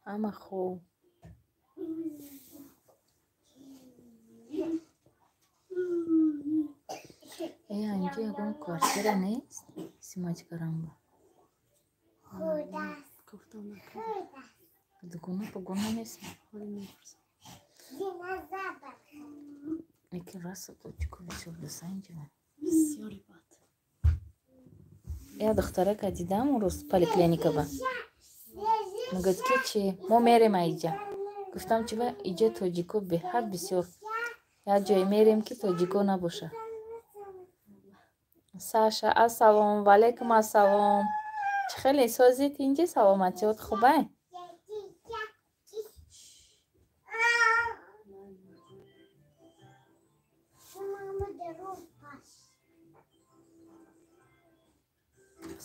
Ҳама хуб. Э, инҷо ягон квартира нест? Симачкарамба. Дугона погона нест? Яке раса тоҷико бисёр даса инҷо. Бисёри бад. Я духтарака дидам он рӯз поликлиникаба. Мегӯяд ки чи мо мерем аиҷа. Гуфтам чи ва иҷа тоҷико беҳад бисёр. Як ҷое мерем ки тоҷико набоша. Саша, ассалом, ваалайкум ассалом. Чӣ хеле созед инҷа, саломатиёт хубай?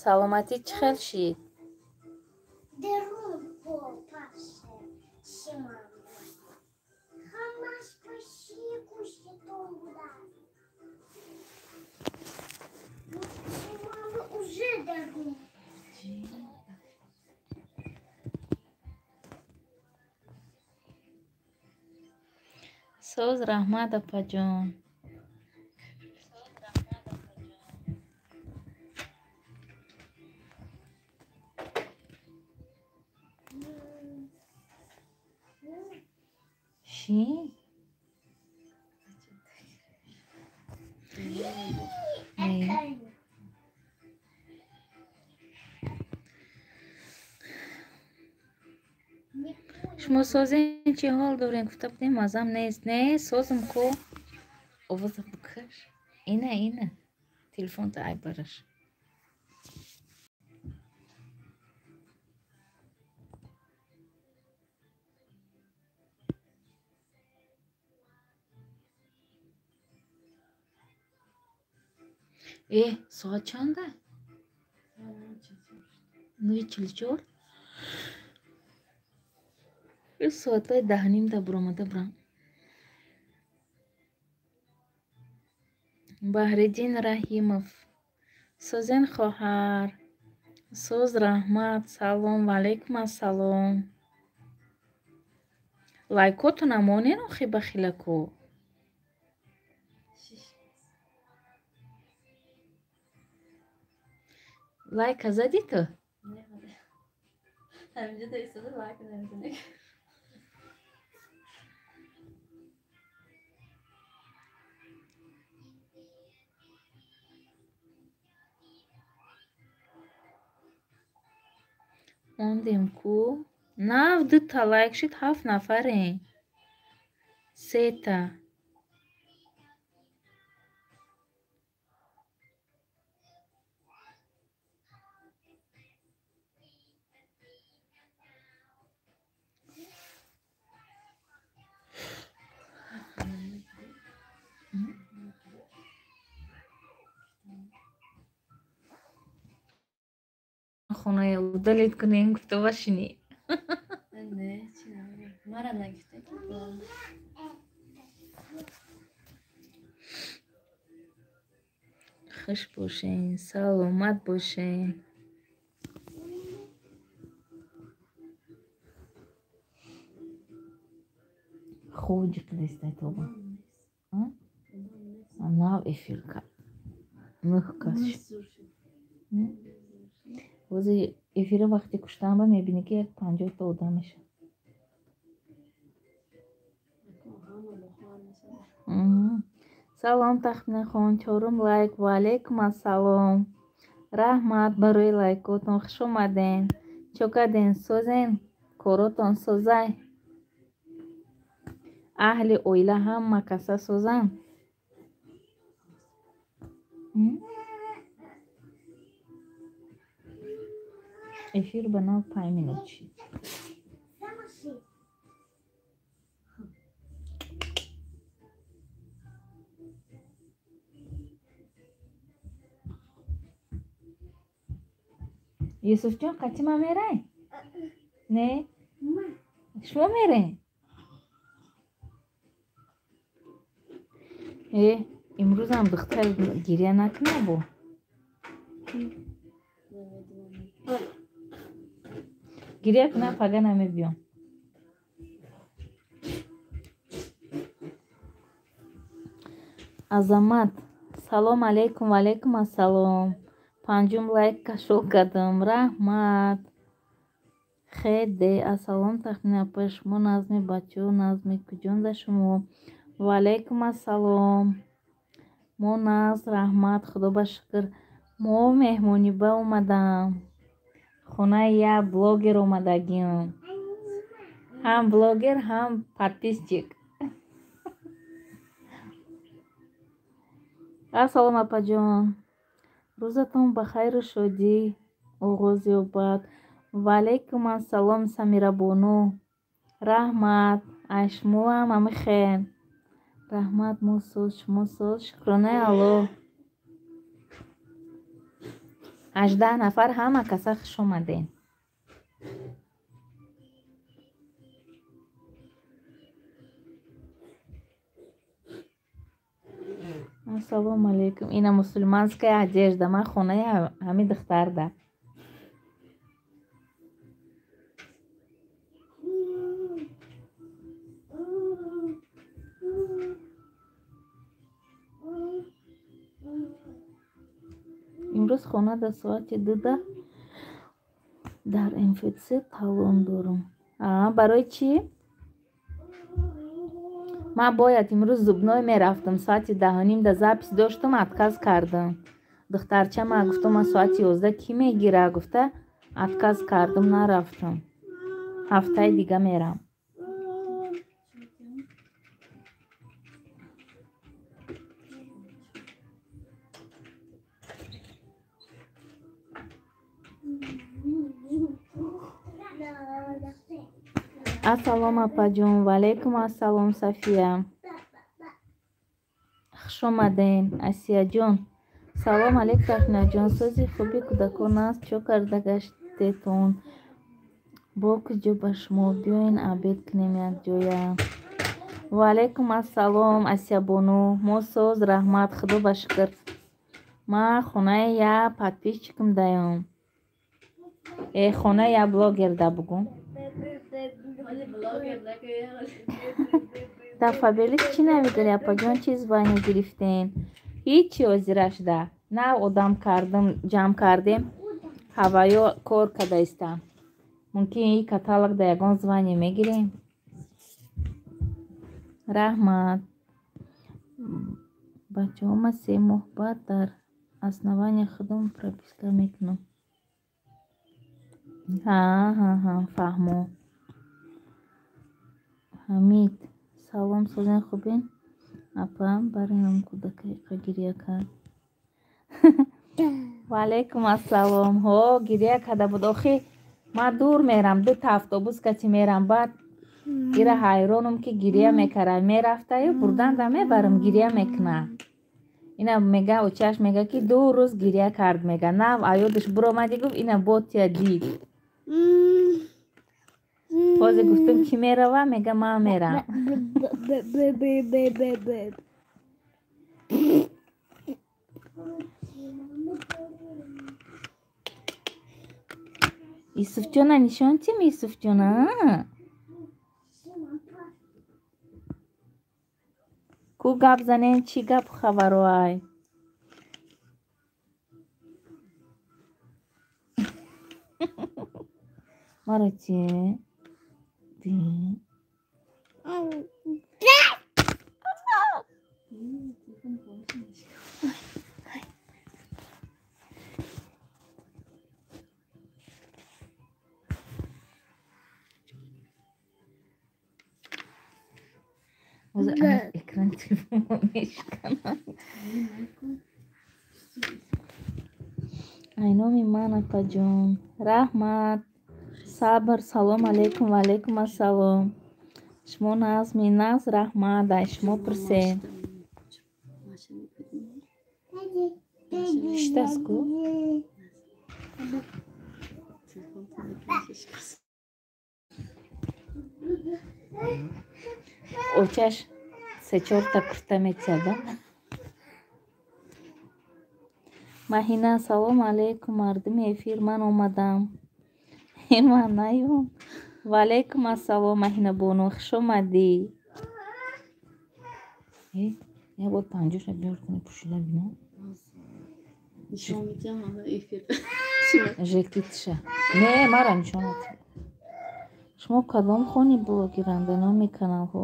Саломатӣ чӣ хел шид? Соз, раҳмат, апаҷон. Чӣ? Шумо созен, чӣ ҳол дорем? Гуфта будем, мазам нест. Не, созм ку. Овоза бикаш. Ина, ина. Телефонта ай бараш. Э, соат чанда? 9:44. Соатҳои 10:30 буромада бурам. Баҳриддин Раҳимов. Созен хоҳар. Соз, раҳмат. Салом, ваалайкум ассалом. Лайкотона монен охи бахилаку. Лайка задӣ ту? Мондем ку. Нав дута лайк шид, ҳафт нафарем. Сета. Хонаи удалить кунем, гуфта башинӣ. Не, чӣ мара нагуфта. Хуш бошен, саломат бошен. Хуб ҷиқидистай тоба. Нав эфир кард. Нӯҳ кас шуд. Бози эфира вақти куштанба мебинӣ ки як 50-та одам мешавад. Салом, Тахминахон, чорум лайк. Ваалайкум ассалом. Раҳмат барои лайкотон, хуш омаден. Чо карден, созен, коротон созай. Аҳли оила ҳама каса созанд. Эфир ба нав 5 минут шид. Юсуфҷон, қатъи ман мерай? Не? Шумо мерем? Э, имрӯзам духтар гиря накуна бо. Гиря куна, пага намебиём. Азамат, салом алейкум, ва алейкум ассалом. Панҷум лайк кашол кардам. Раҳмат. Хеде, ассалом Тахмина апа, шумо назми бачаҳо, назми куҷонда шумо? Ва алейкум ассалом. Мо наз, раҳмат, худо ба шукр. Мо меҳмонӣ ба омадам. Хонаи як блогер омадагиам. Ҳам блогер, ҳам подписчик. Ассалом апаҷон. Рӯзатон ба хайру шодӣ оғоз ёбад. Ва алейкум ассалом Самирабону. Раҳмат. Ай шумоам амихел. Раҳмат, мо соз, шумо соз. Шукронаи Аллоҳ. 18 нафар ҳама каса хуш омадем. Ассалому алейкум. Ина мусульманская одежда. Ман хонаи ҳами духтарда. Имрӯз хона дар соати 2 дар МФЦ талон дорам. Барои чӣ? Ман бояд имрӯз зубной мерафтам. Соати 10:30 да запис доштам, отказ кардам. Духтарча ма гуфтам, ман соати 11 кӣ мегира? Гуфта, отказ кардам, нарафтам. Ҳафтаи дига мерам. Ассалом апаҷон, ва алейкум ассалом Сафия. Хуш омаден, Асияҷон. Салом алейк Тахминаҷон, сози хуби кӯдакон аст, чо карда гаштетон? Бо куҷо ба шумо? Биёен обед кунем якҷоя. Ва алейкум ассалом Асиябону. Мо соз, раҳмат, худо ба шукр. Ман хонаи як подписчикам даём. Хонаи як блогер да бугум. Дар Фаберлик чӣ навидари апаҷон, чӣ звание гирифтем? Ҳичи ҳозира шуда. Нав одам кардам, ҷамъ кардем, ҳаваё кор карда истам. Мумкин и каталог да ягон звание мегирем. Раҳмат. Бачаҳо, ман 3 моҳ баъд дар основании худам прописка мекунам. Ҳа, ҳа, ҳа, фаҳмо. Ҳамид, салом, созен хубен? Апа, бароям кӯдакаиқа гиря кард. Ва алейкум ассалом. Ҳо, гиря карда буд. Охи, ман дур мерам, 2 автобус кати мерам, баъд ира ҳайронам ки гиря мекара. Мерафтаю бурданда мебарам, гиря мекуна. Ина мега, очаш мега ки 2 рӯз гиря кард, мега. Нав аёдаш буромади, гуфт, ина ботия дид. Ҳозир гуфтам ки мерава, мега ман мерам. Юсуфҷона нишон тим, Юсуфҷона. Ку гап занем, чӣ гап хабаро ай? Маро чи? Экран телефонро мешканад. Ай номи ман апаҷон. Раҳмат. Сабр, салом алейкум, ва алейкум ассалом. Шумо назми наз, раҳмат, ай шумо пурсем. Штас ку? Очаш 3-4 курта метияда. Маҳина, салом алейкум, мардуми эфир, ман омадам. Ман наём. Ва алейкум ассалом, Маҳинабону, хуш омадӣ. Як бор 50-ша биёр кунӣ пӯшида бинам. Нишон медиҳам ҳама эфир. Жекитша. Не, мара нишон надиҳ. Шумо кадом хони блогеранда? Номи каналҳо?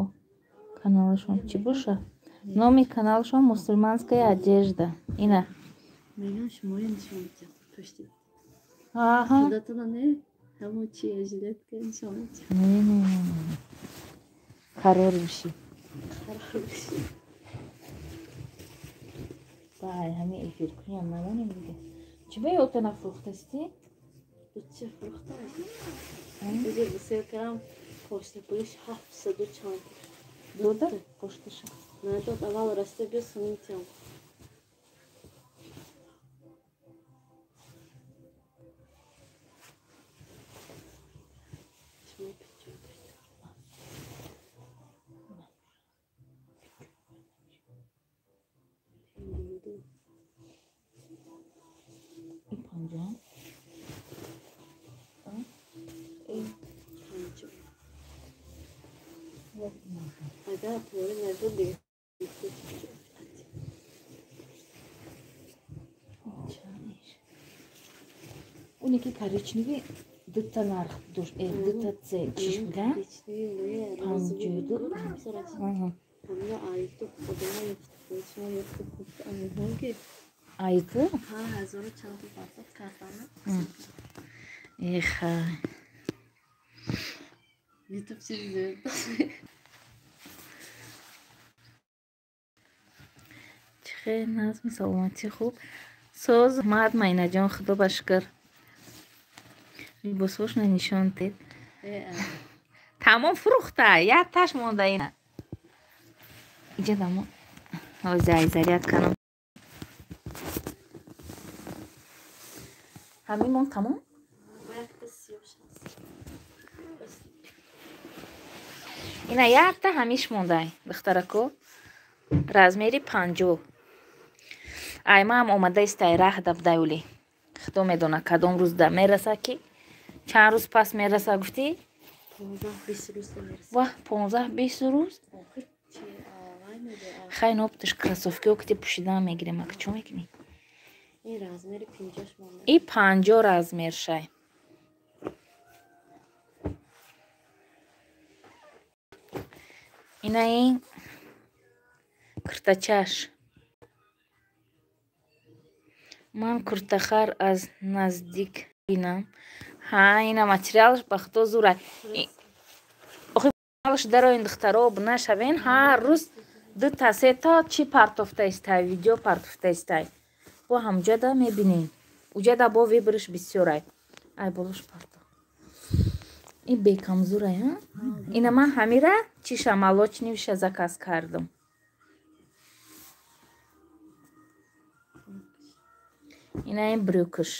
Каналашон чӣ боша? Номи каналшон «Мусульманская одежда». Ина. Мегам шуморо нишон медиҳам. Пушти. Аҳа. Худатона не? Ҳамо чи жилетка нишон медиҳам. Не, не, не, не. Қарор бишӣ. Қарор бишӣ. Бай, ҳами эфир куням намонем дига. Чӣ ба ёта нафурӯхтастӣ? Чӣ фурӯхтааст? Иҷо бисёр кардам, пошта пулиш 700 чанд. Дода пошташа? Надод, аввал раста биё сумитиям. И 50. Агар пора набуд дига. Оне ки коричневый дута нарх дошт, дута чиш буда? 52. Айку? Ҳа, ҳазору чанду пардохт кардам. Эха. Ютуб чиз зӯр. Чихе назми саломатӣ хуб. Соз мад Майнаҷон, худо ба шукр. Либосҳошна нишон дед. Тамом фурӯхта, як таш монда ина. Иҷа дамо. Ҳозир заряд канам. Ҳамин мон тамом? Ина якта ҳамиш мондай, духтарако. Размери 50. Ай маам омада истай раҳ дабдай ули. Худо медона кадом рӯз да мераса ки чанд рӯз пас мераса гуфтӣ? 15-20 рӯз мераса. Ваҳ, 15-20 рӯз? Хай нопташ кроссовкиҳо ки пӯшидан мегирем, ака чо мекунӣ? Ин размери 50 монда. И 50 размер шай. Ина ин куртачаш. Ман куртахар аз наздик бинам. Ҳа, ина материалаш ба худо зӯрай. Охи дароин духтаро обуна шавен, ҳар рӯз дута сета чӣ партофта истай, видео партофта истай. Бо ҳамҷода мебинем. Уҷада бо выборш бисёрай. Ай болош парто. Ин бекамзурай, ҳа? Ина ман ҳамира чиша молочныйша заказ кардам. Ина ин брюкш.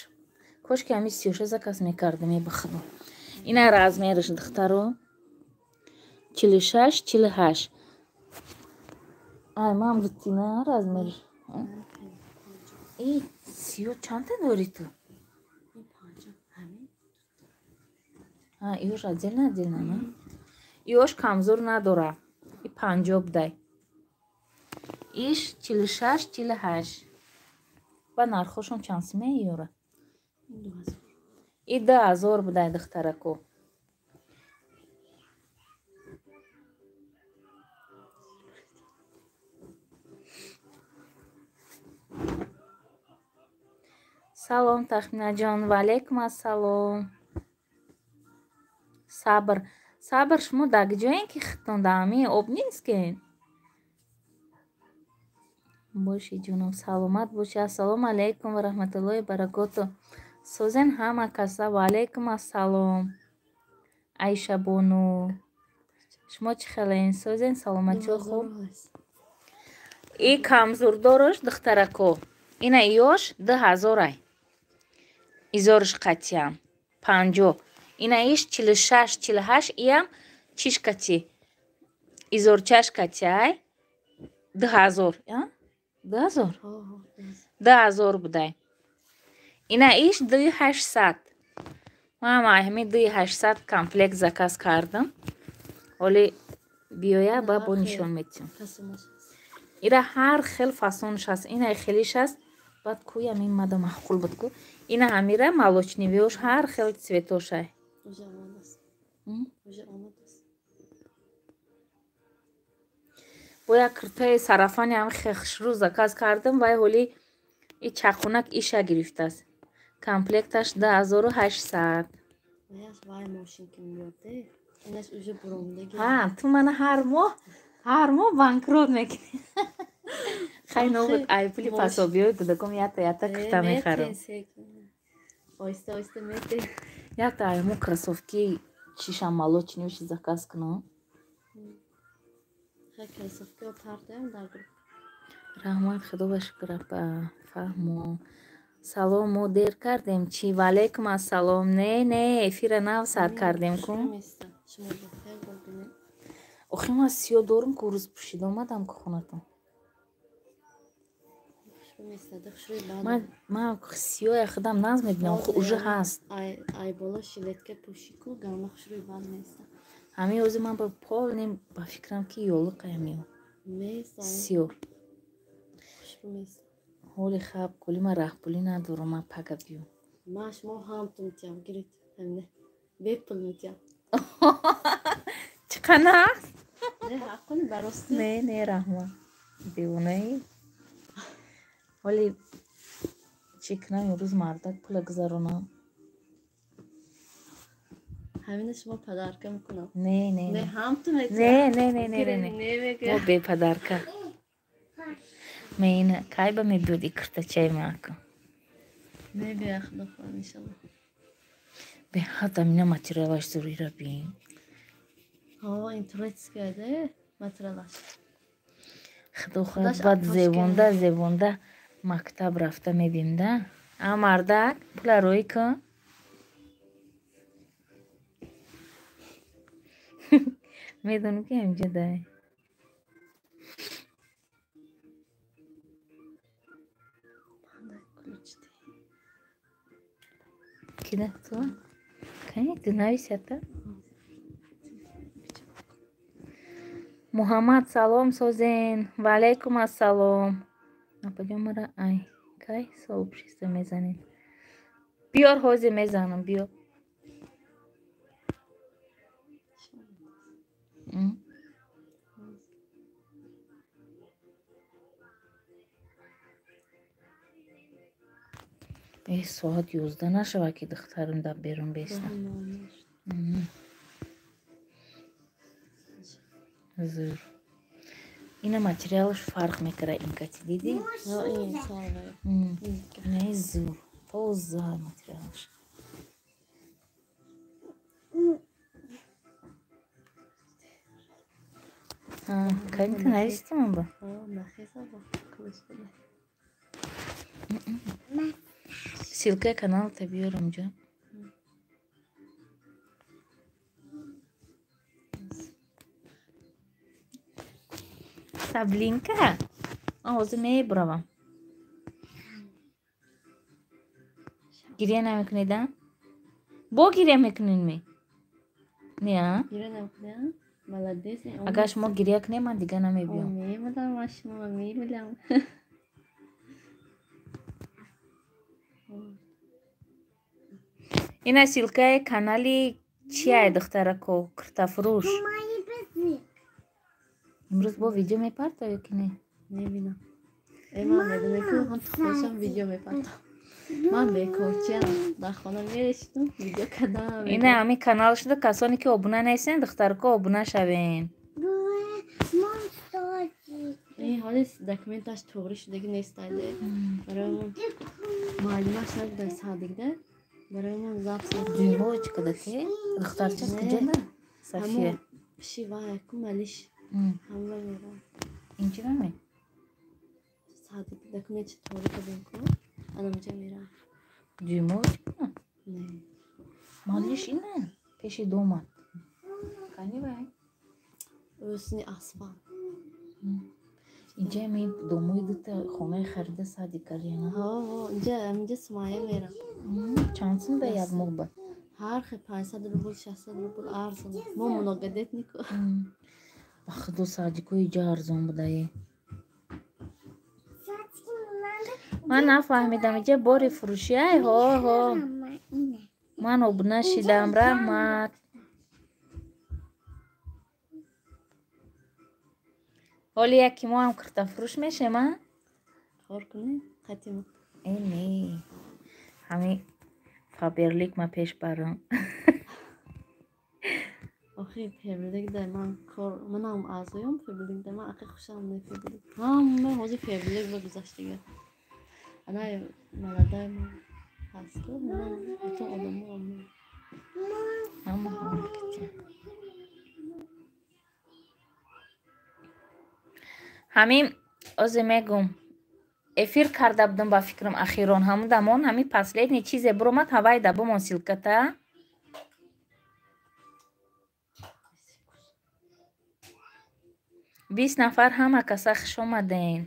Кошки ҳами сиёша заказ мекардам, е ба худо. Ина размераш духтаро 46, 48. Ай ман бутина размерш. И сиё чандта дорӣ ту? Иёш отдельно отдельно, на? Иёш камзур надора. И 50 будай. Иш 46, 48. Ба нархошон чанд симе иёра? И 2000 будай духтарако. Салом Тахминаҷон, ва алайкум ассалом. Сабр, сабр шумо дар куҷоен ки худтон дар ҳамин об несткен? Боши ҷоном, саломат боши. Ассалому алайкум ва раҳматуллоҳи баракоту. Созен ҳама каса, ва алайкум ассалом. Айшабону, шумо чӣ хелен? Созен, саломатиё хуб? И камзурдорош духтарако. Ина иёш 2000 ай. Изорш қатиям 50. Ина иш 46, 48 иям чиш кати. Изорчаш кати ай 2000, а? 2000? 2000 будай. Ина иш 2800. Мама ҳами 2800 комплект заказ кардам. Оли биёя ба бо нишон метиҳам. Ира ҳар хел фасонш ҳаст. Ина хелиш ҳаст. Баъд кӯям ин мада маъқул буд ку. Ина ҳамира молочневиёш ҳар хел цветошай. Бо як киртаи сарафани ҳам хушрӯ заказ кардам, вай ҳоли и чақунак иша гирифтааст. Комплекташ 2800. Ҳа, ту мана ҳар моҳ банкрот мекунӣ. Хай нобуд ай пули пасобиёи кӯдаком ята ята кирта мехарам. Ята айму кроссовки чиша молочниёши заказ кунам. Раҳмат, худо ба шукр апа. Фаҳмо. Салом, мо дер кардем чӣ? Ваалайкум ассалом. Не, не, эфира нав сар кардем ку. Охи ман сиё дорум ку, рӯз пӯшида омадам ку хонатон. Ман сиёя худам наз мебинам, ху уже ҳаст. Ҳамин ҳозир ман ба полнем ба фикрам ки ёлиқаям ё. Сиё. Ҳоли хаб кули ман раҳпулӣ надорам, ман пага биё. Ман шумо ҳамтун тиям гирит. Ҳамне. Бепул метиям. Чӣ қанақ? Не, ҳаққони барости. Не, не, раҳмат. Девонаи. Ҳоли чӣ кунам имрӯз мардак пула гузаронам. Ҳамина шумо подарка мекунам. Не, не. Не, ҳамтун метиям. Не, не, не, не, не. Мо беподарка. Меина, кай ба мебиёд и киртачаи маку? Мебиёд, худо хоҳад, иншалло. Беҳад амина материалаш зурира бин. Ҳо, ин турецкая де материалаш. Худо хоҳад баъд зевонда зевонда мактаб рафта мебим да. А мардак, пула рӯй кун. Медонӣ ки ҳаминҷа дай. Кида ту? Кани ту нависята? Муҳаммад салом созен. Ваалайкум ассалом. Апаҷон мара ай кай сообщество мезанед. Биёр ҳозир мезанам, биё. Соат 11 нашава ки духтарам дар берун беста. Зур. Ина материалаш фарқ мекара ин кати дидӣ? Не зур. Тоза материалаш. Кани ту нависти ман ба? Ссылкаи каналта биёрам ҷо. Саблинка? Ман ҳозир мебуравам. Гиря намекунед, а? Бо гиря мекунед ме? Не, а? Гиря намекунед, молодец. Агар шумо гиря кунед, ман дига намебиём. Мебудам, ман шуморо мебинам. Ина ссылкаи канали чияй духтарако? Киртафурӯш. Имрӯз бо видео мепартав ё ки не? Мебинам. Ман медонам ки ман худшам видео мепартам. Ман бекорчиам, дар хона мерешидам, видео кардам. Ина ҳамин канал шуда, касоне ки обуна нестен, духтарако обуна шавен. Ин ҳоли документаш туғри шудаги нест айде. Барои мо муаллимаш набуда садикда. Барои мо запис Дюймовочка да ки? Духтарча куҷода? София. Пиши вай ку малиш. Ҳамла мерам. Ин чӣ ме? Садик документчи туғри кардем ку. Анамҷа мерам. Дюймовочка? Не. Малиш ина пеши домат. Кани вай? Ӯсни асфалт. Инҷа ми домои дута хонаи харида садик каряна. Ҳо, инҷа инҷа Сумайя мерам. Чанд сум да як моҳ ба? Ҳар хел 500 рубл, 600 рубл арзон. Мо многодетнику. Ба худо садикои иҷа арзон будае. Ман нафаҳмидам, иҷа бори фурӯшӣ. Ай, ҳо, ҳо. Ман обуна шидам, раҳмат. Ҳоли яки мо ҳам куртафурӯш мешем, а? Кор кунем, қатимо. Э, не. Ҳами Фаберлик ма пеш барам. Охи Фаберлик да ман кор, манам аъзоём Фаберлик да, ман ақи хушам не Фаберлик. Ҳама ҳозир Фаберлик ба гузаштага. Ана маладай ман ҳасту, ман бутун одамо ҳама ҳамакати. Ҳамин озе мегум, эфир карда будам ба фикрам ахирон, ҳамун дамон ҳамин последний чизе буромад, ҳавай да бумон ссылката. 20 нафар ҳама каса хуш омаден.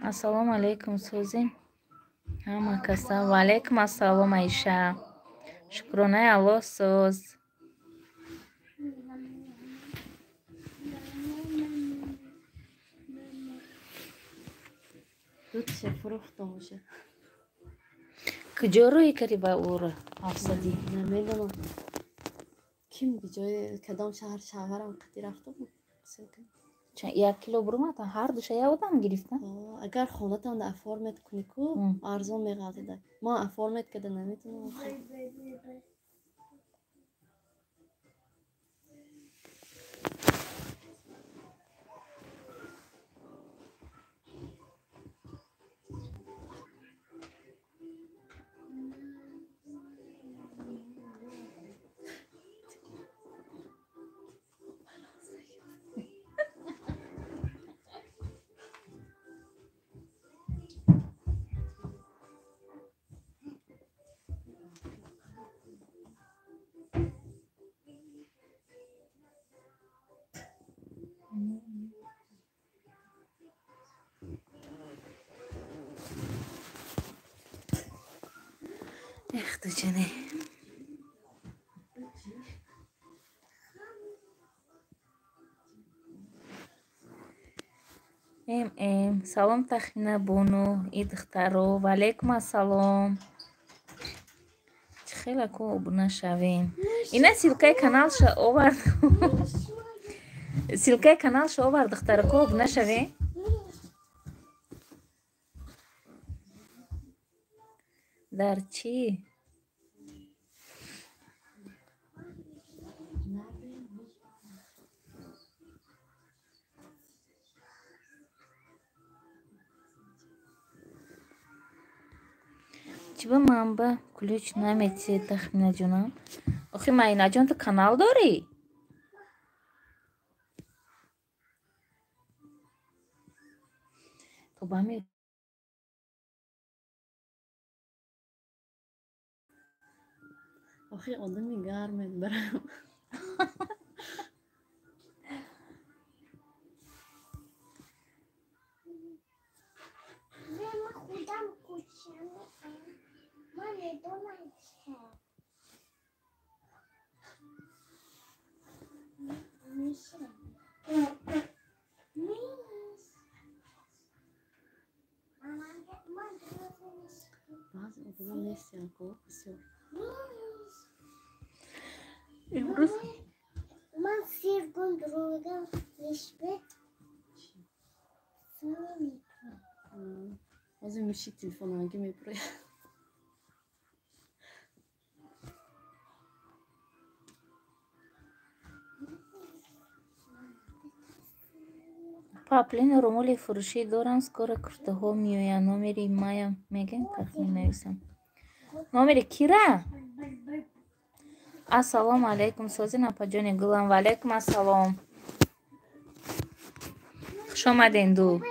Ассалому алайкум, созем ҳама каса. Ва алайкум ассалом, Аиша. Шукронаи Аллоҳ, соз. Дутша фурӯхтам уже. Куҷо рӯй кардӣ ба ӯро ҳафтсадӣ? Намедонам. Ким ҷои кадом шаҳр, шавҳарам қатӣ рафта буд. Як кило бурумад, ҳар душа як одам гирифта? Агар хонатонда оформить кунӣ ку, арзон меғалтида. Ман оформить карда наметавонам. Эх, дуҷоне. Эм эм, салом Тахмина бону, и духтаро, ва алайкум ассалом. Чӣ хела ку обуна шавем. Ина ссылкаи каналша овард. Ссылкаи каналша овард, духтаро, ку обуна шавем. Дар чӣ? Чӣ ба манба ключ наметиҳед, Тахминаҷонам? Охи Маинаҷон, ту канал дорӣ? То ба ҳамин Охи одами гармед барам. Баъзе одамон нестиянд ку бисёр. Имрӯз Ман сиргун дурӯгам лишбе суни. Ҳозир муши телефонанги мебурояд. Паплин румоли фурӯшӣ дорам, скоро куртаҳо меоянд. Номери маям мегӯем, тахмин нависам. Номери кира? Ассалому алайкум, созин апаҷони гулам. Ва алайкум ассалом. Хуш омаден ду.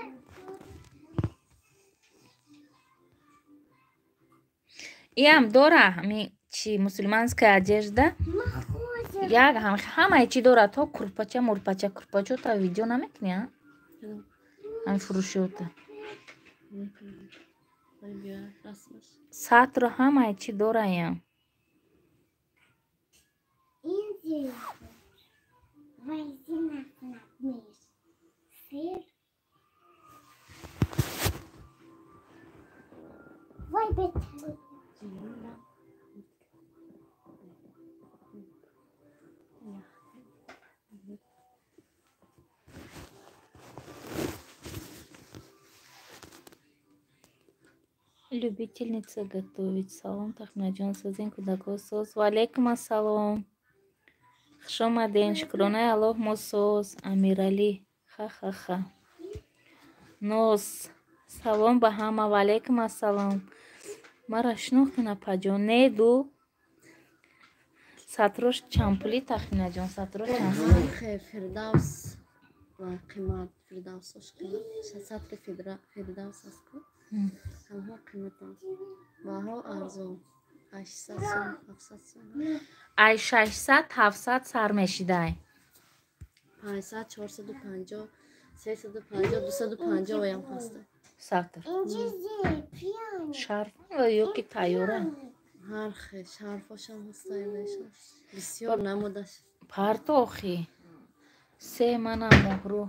Иам дора ҳами чи мусульманская одежда. Як ҳамаи чи дора, то курпача, мурпача, курпачота видео намекунӣ, а? Ҳами фурӯшиёта. Сатру ҳамаи чи дораям. Любительница готовить. Салом, Тахминаҷон, созен кӯдако соз. Ва алайкум ассалом. Хуш омаден. Шукронаи Аллоҳ, мо соз. Амиралӣ. Ха-ха-ха. Ноз. Салом ба ҳама. Ва алайкум ассалом. Мара шинохтен, апаҷон? Не, ду. Сатрош чанд пулӣ, Тахминаҷон? Сатрош чанд пулӣ? Фирдавс ва қимат. Фирдавсош қимат. Сатри Фирдавс аст ку? Ҳамҳо қиматанд. Баҳо арзон. 800 сом, 700 сом. Ай 600, 700 сар мешидай. 500, 450, 350, 250 оям ҳаста. Сатр. Шарф ё ки тайёра? Ҳар хел шарфошам ҳаста, инашам. Бисёр намудаш. Парто охи. Се мана моҳру.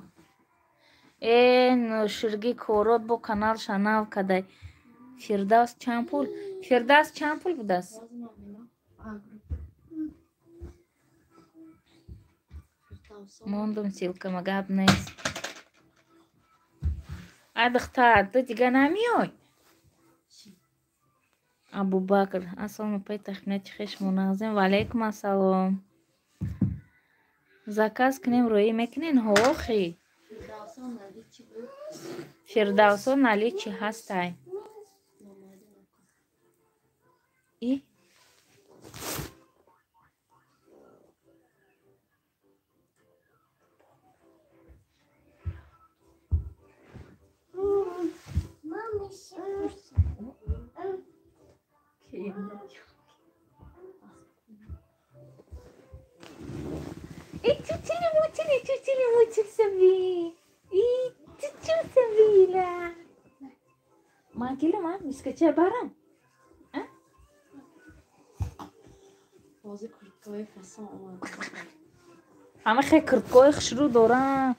Э, ноширги корот бо канал шанав кадай. Фирдавс чанд пул? Фирдавс чанд пул будааст? Мондум ссылкама, гап нест. Ай духтар, ту дига намеёй? Абубакр, ассалому апай Тахмина, чӣ хеш мунағзем? Ва алайкум ассалом. Заказ кунем, роӣ мекунен? Ҳо, охи. Фирдавсо наличи ҳастай. И чучили мучили, чучили мучил саби. И чучу сабила. Ман келам, мискача барам. Ҳозир курткаҳои фасон омад. Ҳама хел курткаҳои хушрӯ дорам.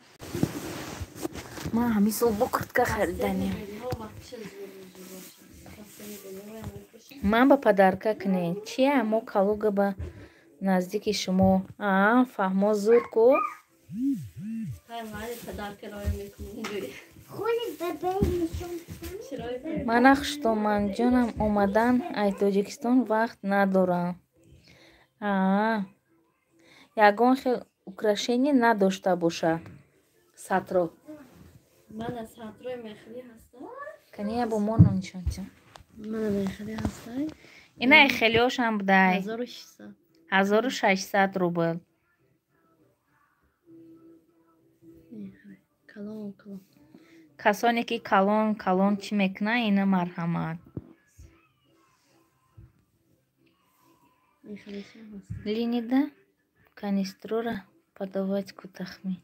Ман ҳамин сол бо куртка хариданем. Ман ба подарка кунед. Чия мо Калуга ба наздики шумо? Аа, фаҳмо зуд ку? Мана хуштоманҷонам омадан ай Тоҷикистон вақт надорам. Аа, ягон хел украшение надошта бошад. Сатро. Мана сатрои мехли ҳаста. Кани я бо моно нишон тиҳам. Мана мехли ҳаста. Ина хелиошам будай. 1600. 1600 рубл. Калон калон. Касоне ки калон калон чӣ мекунанд, ина марҳамат. Линида канистрора подавать ку Тахмин.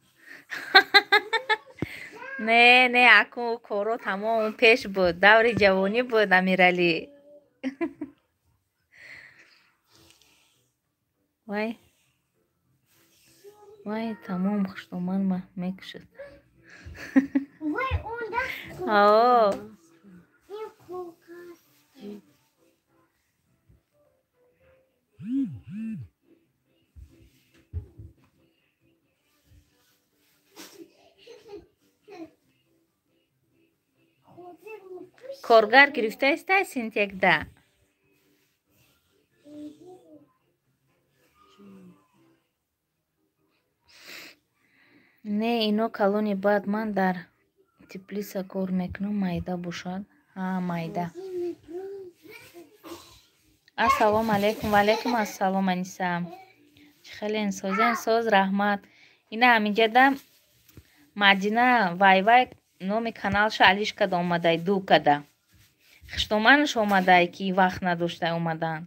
Не, не, аку коро тамом пеш буд, даври ҷавонӣ буд, Амиралӣ. Вай, вай, тамом хуштоман ма мекушад. О. Коргар гирифтаистай синтекда? Не, ино калони бад. Ман дар теплица кор мекунам, майда бошад. Ҳа, майда. Ассалому алайкум. Ва алайкум ассалом, Аниса. Чӣ хелен созен соз, раҳмат. Ина ҳаминҷада Мадина вай вай номи каналша алиш када омадай, ду када. Хуштоманаш омадай ки вақт надоштай омадан.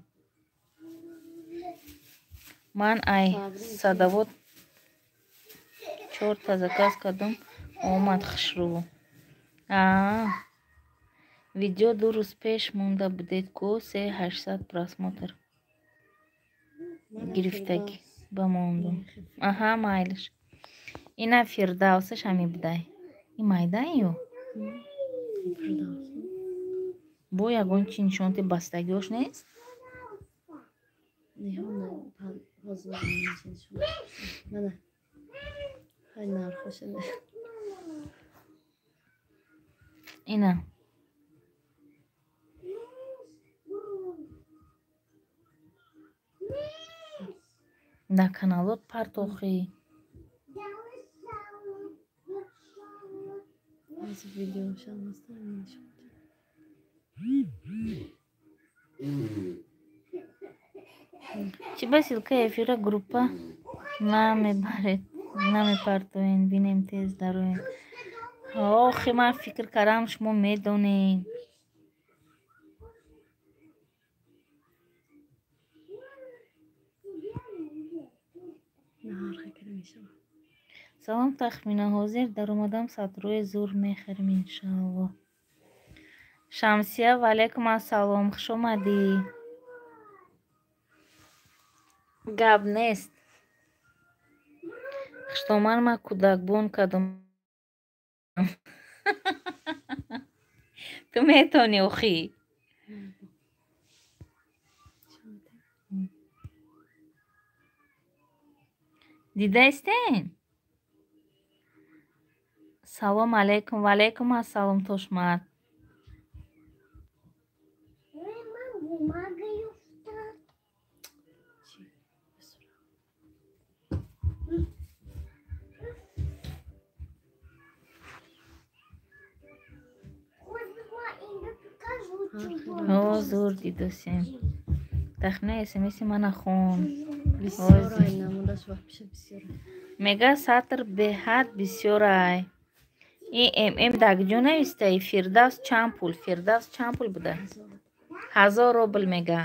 Ман ай садовод чорта заказ кардам, омад хушрӯ. Аа. Видео ду рӯз пеш монда будед ку, 3800 просмотр гирифтагӣ. Ба мондум. Аҳа, майлиш. Ина Фирдавсаш ҳами будай. И майдай ё? Бо ягон чи нишонти бастагиош нест? Ина. Дар каналот партохӣ. Чӣ ба ссылкаи эфира группа намебаред, намепартоен, бинем тез дароем. Охи, ман фикр кардам шумо медонед. Салом Тахмина, ҳозир даромадам, сатрои зур мехарем иншааллоҳ. Шамсия, ваалайкум ассалом, хуш омадӣ. Гап нест. Хуштоман ма кӯдакбон кардам. Ту метавонӣ охӣ. Дидаистен? Салом алейкум, ваалайкум ассалом, Тошмат. О, зур дидосем. Тахмина смси мана хон. Мега сатр беҳад бисёрай. И ММ дар куҷо навистаи? Фирдавс чанд пул? Фирдавс чанд пул буда? 1000 рубл мега.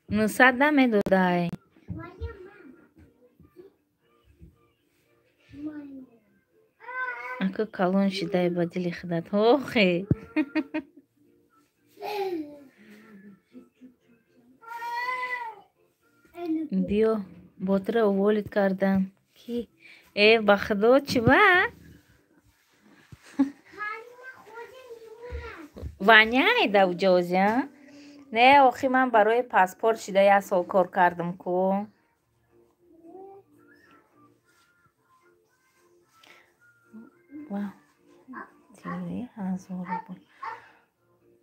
900 да медодай. Ака калон шидай ба дили худат. Охе. Биё ботира уволить кардан. Ки? Э, ба худо чӣ ба? Ваняй да уҷози, а? Не, охи ман барои паспорт шида як сол кор кардам ку. Ва, 1000 рубл.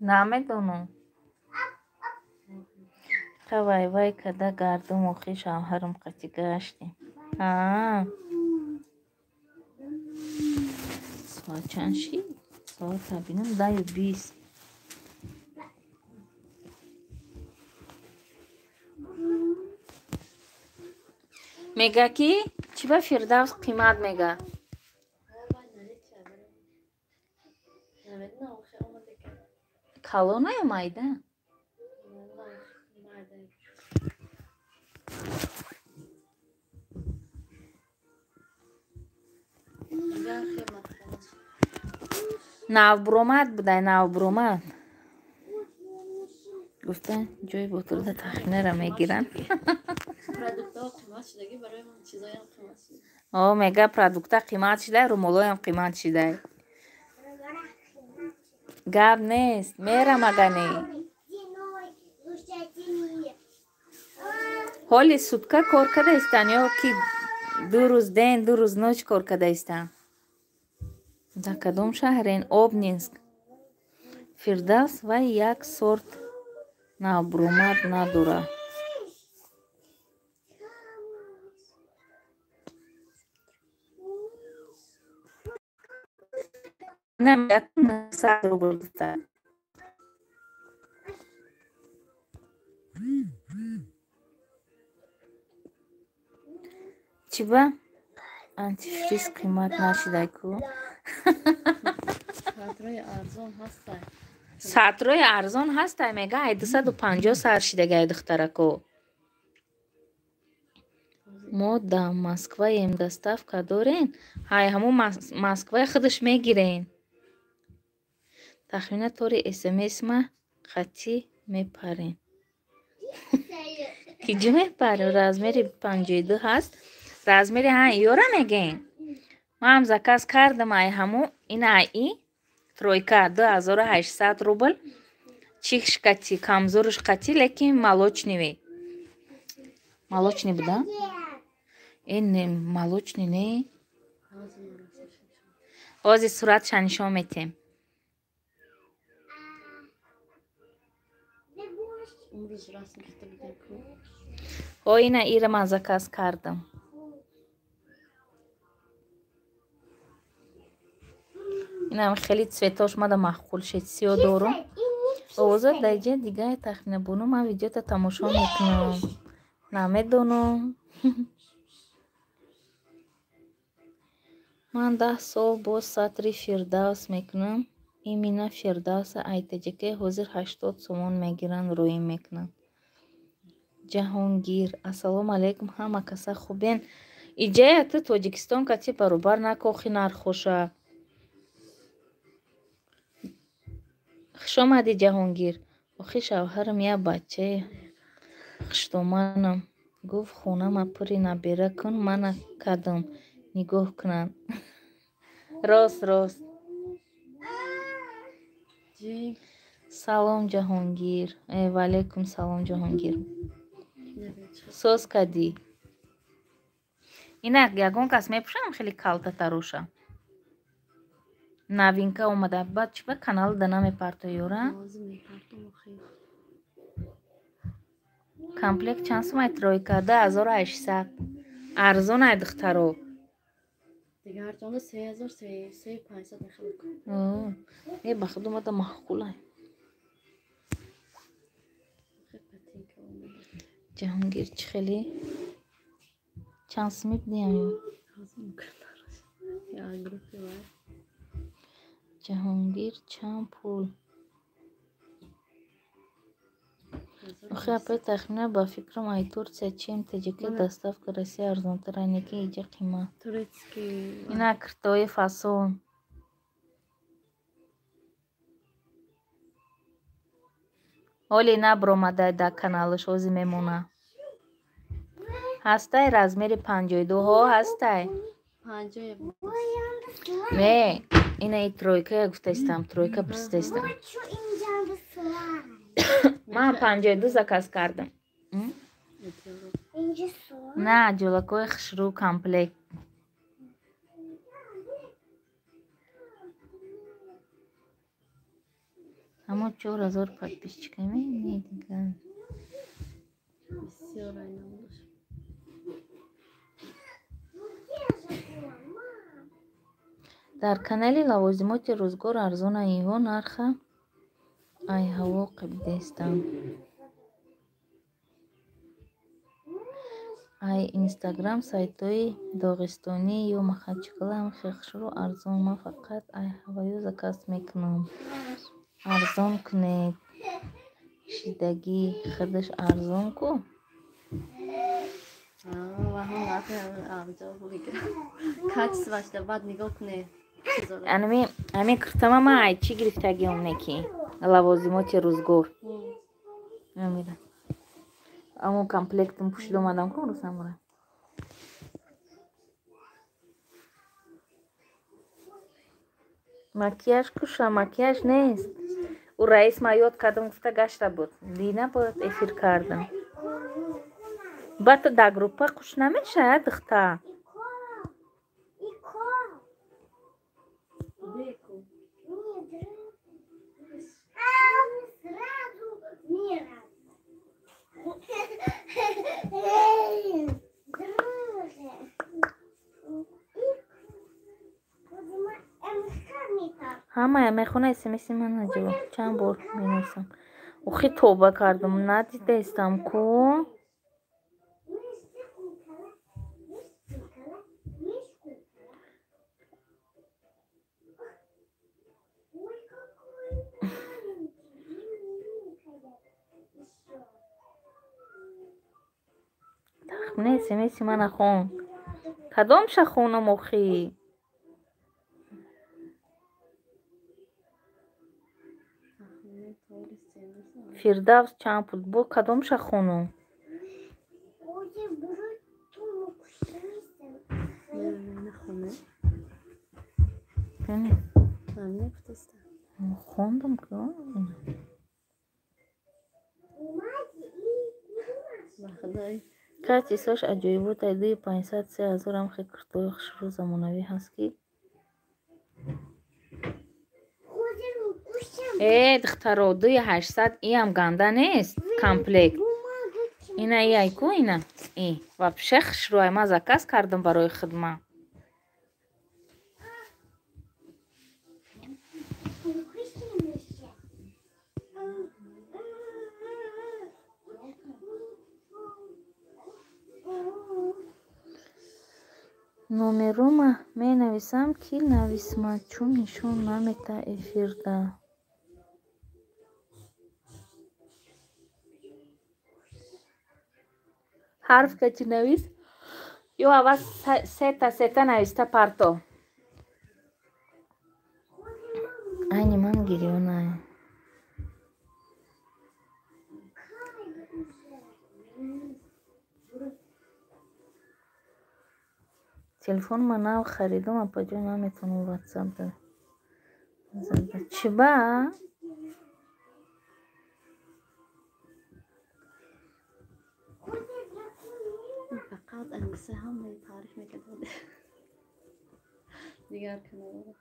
Намедонам. Вай вай када гардум охи шавҳарам қати гаштем. Аа. Соат чанд шид? Соата бинам 10:20. Мега ки чӣ ба Фирдавс қимат мега? Калона ё майда? Навбуромад будай, навбуромад. Гуфта ҷои ботурда тахминара мегиранд. О, мега продукта қимат шидай, румолоям қимат шидай. Гап нест, мерам агане. Ҳоли сутка кор кардаистан ё ки ду рӯз ден, ду рӯз ноч кор кардаистан? Дар кадом шаҳрен? Обнинск. Фирдавс вай як сорт навбуромад надорад. Рубл гуфта. Чӣ ба антифриз қимат нашидай ку? Сатрои арзон ҳастай, мега ай 250 сар шидагай духтарако. Мо да Москваем, доставка дорен? Ҳай, ҳамун Москваи худаш мегирен. Тахмина тори смс ма қатӣ Мепарем. Киҷо мепарем? Размери 52 ҳаст. Размери ҳа ёра мегем. Ман ҳам заказ кардам ай ҳаму ина ай и тройка 2800 рубл. Чихш кати, камзорш кати, лекин молочный ве. Молочный буда? Э не, молочный не. Ҳозир суратша нишон метем. Ҳо ина ира ман заказ кардам. Инам хеле цветош мада маъқул шед, сиё дорум. Овоза даиҷа дига тахмина буну ман видеота тамошо мекунам. Намедонам. Ман 10 сол боз сатри Фирдавс мекунам. Имина Фирдавса айтаҷаке ҳозир 80 сомон мегиранд, рӯӣ мекунанд. Ҷаҳонгир, ассалому алайкум, ҳама каса хубен. Иҷая ту Тоҷикистон кати баробар накохи нархоша. Хушомадӣ, Ҷаҳонгир. Охи шавҳарам як бачаи хуштоманам. Гуфт хонама пури набера кун, мана кадом нигоҳ кунанд. Рост, рост. Салом, Ҷаҳонгир. Э, ваалайкум салом, Ҷаҳонгир. Соз кадӣ. Инак ягон кас мепӯшам хеле калта тароша. Новинка омада. Баъд чӣ ба канал да намепарто ёра? Комплект чанд сумай тройка? 2800. Арзон ай духтаро. Дигар ҷонда 3000, 3500 мехӯрад. Э, ба худ омада маъқул ай. Ҷаҳонгир чӣ хеле? Чанд суми бидиҳам ё? Ҷаҳонгир чанд пул? Охи апай тахмина ба фикрам ай Турсия чем ТҶК доставка Россия арзонтар ай неки иҷа қимат. Ина киртои фасон. Ҳоле набаромадай дар каналаш, ҳозир мемона. Ҳастай размери 52 ҳо ҳастай. Не, ина и тройка гуфтаистам, тройка пурсидаистам. Ман 52 заказ кардам. На, ҷӯлакҳои хушрӯ комплект. Ҳамо 4000 подписчика не дигар. Дар канали лавозимоти рӯзгор арзон айҳо нарха ай ҳаво қабидестам. Ай Инстаграм сайтҳои доғистонӣ ё Махачкала ҳам хеле хушрӯ арзон. Ман фақат ай ҳаваю заказ мекунам. Арзон кунед. Шидагӣ худаш арзон ку. Ами киртама ман ай чӣ гирифтагиам неки? Лавозимоти рӯзгор. Амира. Амо комплектам пӯшида омадам ку рӯзамора. Макияж куша, макияж нест. Ӯ раис ма ёд кардам, гуфта гашта буд. Дина бояд эфир кардам. Баъд дар группа хуш намешавад, духта? Ҳамая мехона смси ман наҷиба. Чанд бор менависам. Охи тоба кардам, надидаистам ку. Тахмина смси мана хон. Кадомша хонам охи? Фирдавс чанд пул? Бо кадомша хонум? Хондам ки. Качествош аҷоибот ай 2500 3000 ам хе куртои хушрӯ замонавӣ ҳаст ки. Э, духтаро, 2800 иам ганда нест комплект. Ина и ай ку ина. И вообще хушрӯ ай ма заказ кардам барои хидма. Номерома менависам ки нависма, чун нишон намета эфирда. Ҳарф качи навис ё аввал сета сета нависта парто. Айни ман гирёнай. Телефон ма нав харидум, апаҷон наметавонам ватсап зада. Чиба? Фақат Аниса ҳамаи таъриф мекард. Дигар каналҳо.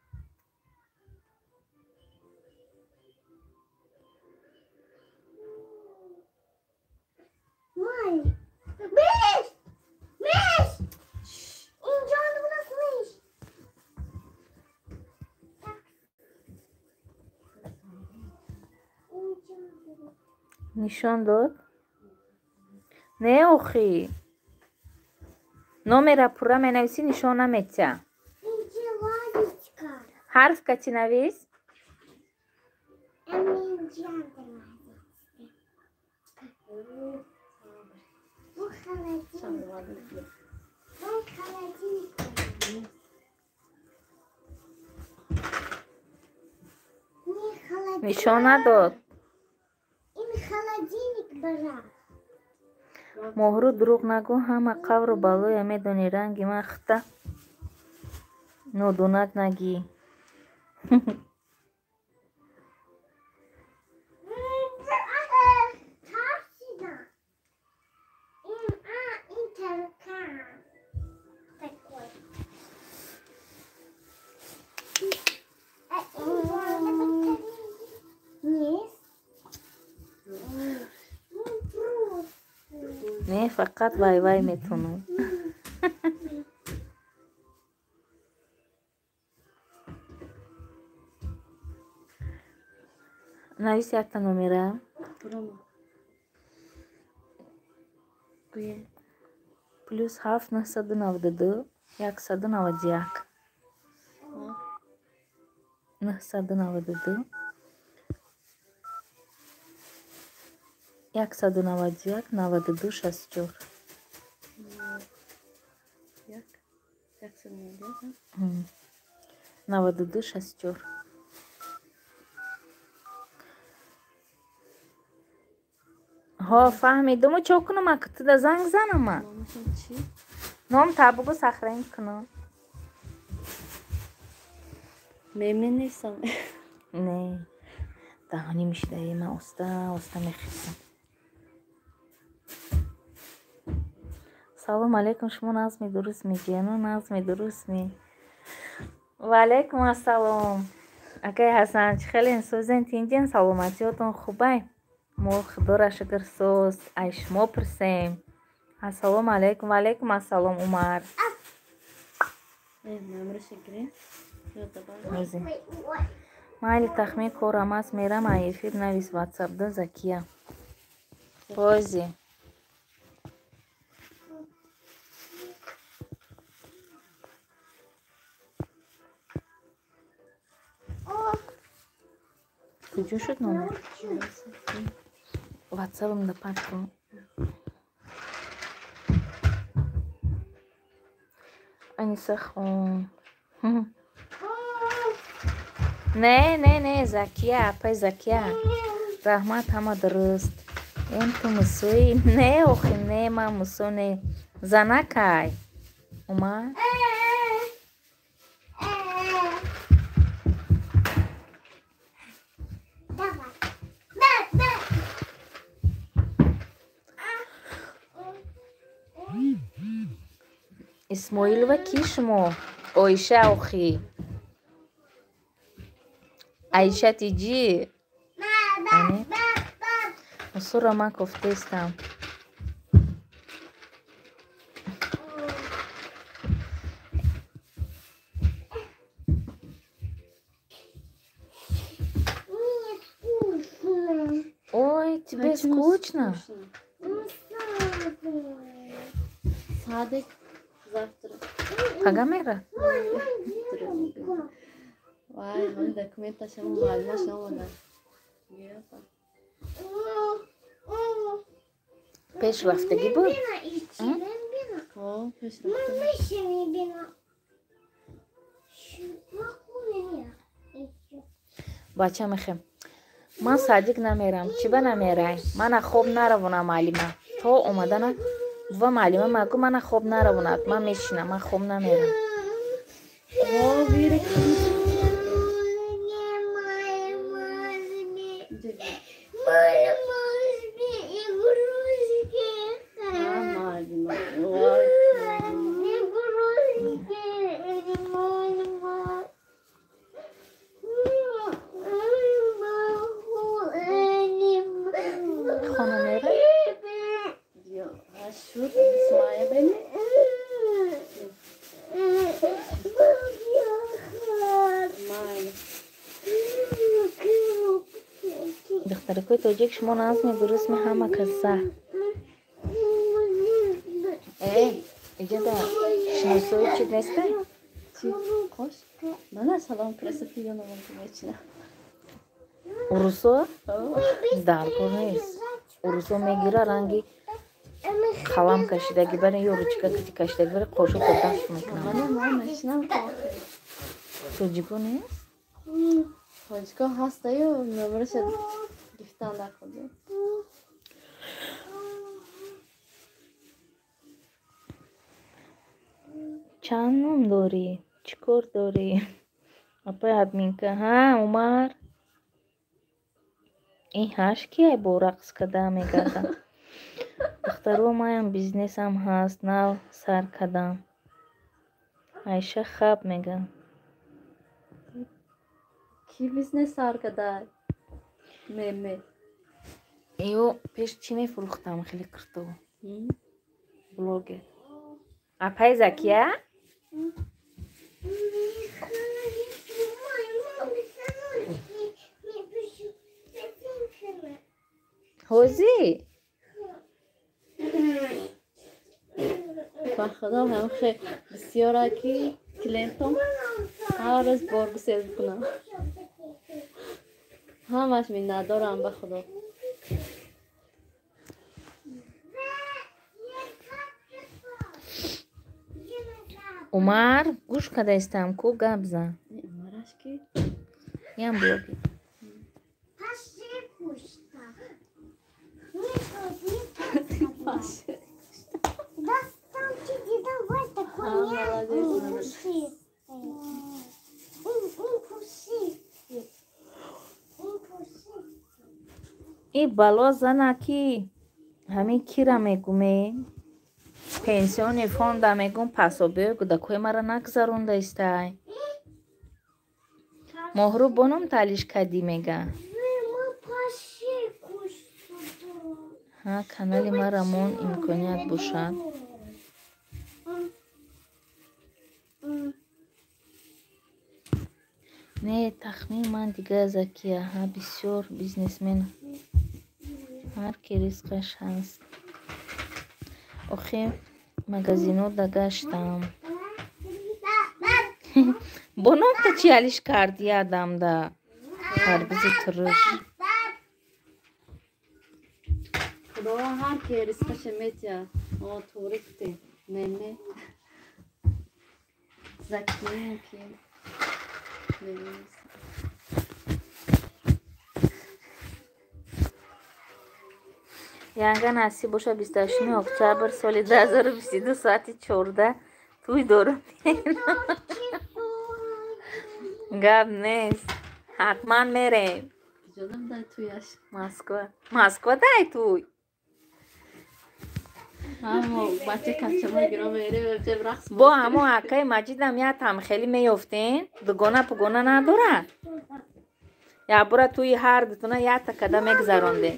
Нишон дод? Не охи. Номера пурра менависӣ нишон наметя. Ҳарф кати навис? Нишон надод. Моҳрӯ дурӯғ нагӯ, ҳама қавру балоя медонӣ, ранги ман хита нодонак нагӣ. Не, фақат вай-вай метонам. Навис якта номера. +7 992 191 992 191 92 64. 92 64. Ҳо, фаҳмидуму чо кунам, акутуда занг занама? Ном та бугу сахранӣ кунам. Меменисам. Не. Даҳонӣ мишидаи ман оста оста мехисам. Салом алейкум, шумо назми дуруст мегӯяну назми дуруст ми. Ва алейкум ассалом. Акай Ҳасан, чӣ хелен созен тинҷен, саломатиётон хубай? Мо худоро шукр соз, ай шумо пурсем. Ассалому алейкум, ва алейкум ассалом, Умар. Майли тахмин корам аст, мерам ай эфир навис ватсап да Закия. Бози. Куҷо шуд номер? Ватсапам да патко. Аниса хон. Не, не, не, Закия, апай Закия. Раҳмат, ҳама дуруст. Эн ту мусои? Не, охи, не, ман мусо не. Занакай. Умар? Исмоилова ки шумо? Оиша охи. Аиша тиҷӣ? Мусуро ман кофтаистам. Ой, тебе скучно? Садик завтра. Пага мера? Вай, ҳоли документашам маълумаш омада. Пеш рафтагӣ буд? Бача мехем. Ман садик намерам. Чӣ ба намерай? Мана хоб наравонам маълима. То омадана ва маълима магу мана хоб наравонад. Ман мешинам, ман хоб намерам. Хона мера? Духтаракои тоҷик, шумо назми дурустми ҳама каса. Э, иҷода шиносои чӣ нестай? Қош? Мана салом красоты ёнамон мечина. Урусо? Даркор нест. Урусо мегира ранги қалам кашидаги бари ё ручка кашидаги бари қошуқо даст мекунам. Мана ман мечинам. Тоҷико нест? Тоҷико ҳастаю номераша гирифтан дар худ. Чанд ном дорӣ? Чӣ кор дорӣ? Апай админка. Ҳа, Умар? Ин ҳаш кияй бо рақс када мегардам? Духтаро, маям бизнесам ҳаст, нав сар кардам. Айша хаб мегӯяд. Ки бизнес сар кадай? Меме. Ё пеш чӣ мефурӯхтам хеле кирто? Блогер. Апай Закия? Ҳозӣ? Ба худо ҳам хе бисёра ки клиентом ҳар рӯз бор гусел мекунам. Ҳамаш миннатдорам ба худо. Умар, гӯш кардаистам ку гап зан. Умараш ки? Ям блогер. И бало зана ки ҳамин кира мегуме? Пенсиони фонда мегум пасобиҳои кӯдакҳои мара нагзаронда истай. Моҳрӯ бо ном таълиш кардӣ мега. Ҳа, канали мара мон имконият бошад. Не, тахмин ман дига Закия. Ҳа, бисёр бизнесмен. Ҳар ки ризқаш ҳаст. Охи магазино дагаштам. Бо номта чӣ алиш кардӣ адамда? Тарбузи туруш. Худоро ҳар ки ризқаша метиҳад. О, туғри гуфтем. Меме. Закия ки. Янга насиб боша 28 октябр соли 2022 соати 14 тӯй дорам. Гап нест. Ҳатман мерем. Москва. Москва дай тӯй. Бо ҳамо акаи Маҷидам ятам хеле меёфтен. Дугона пугона надорад. Якбора тӯи ҳар дутона ята када мегузарондем.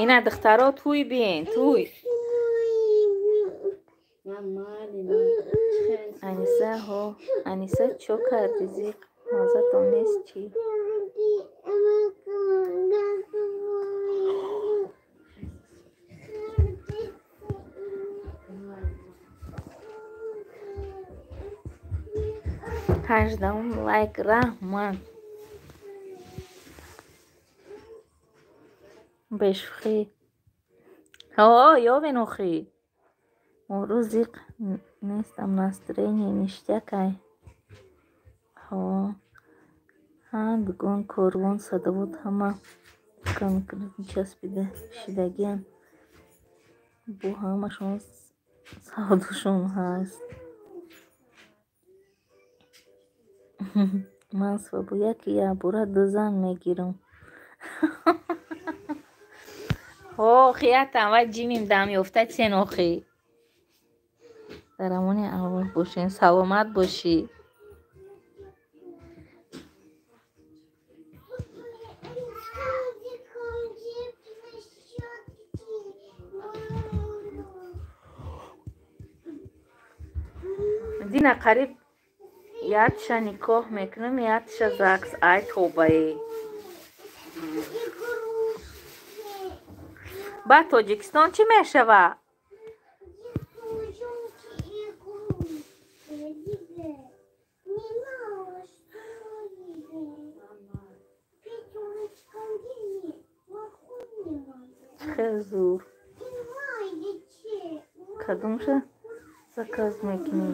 Ина духтаро тӯй биен, тӯй. Аниса ҳо, Аниса чо карди зиқ? Мазатон нест чӣ? Ҳаждаҳум лайк раҳмат. Бешӯхӣ. Ҳо, ёвен охӣ. Имрӯз зиқ нестам, настроение ништякай. Ҳо. Ҳа, дугон корвон садовод ҳама конкретно часпида шидагиан. Бо ҳамашон савдошон ҳаст. Ман свобояки якбора ду зан мегирам. Ҳо, хиятам вай ҷимим дам ёфта чен охӣ. Дар амони Аллоҳ бошен, саломат бошӣ. Дина қариб ятша никоҳ мекунам, ятша загс. Ай тобае. Баъд Тоҷикистон чӣ мешавад? Хеле зур. Кадомша заказ мекунӣ?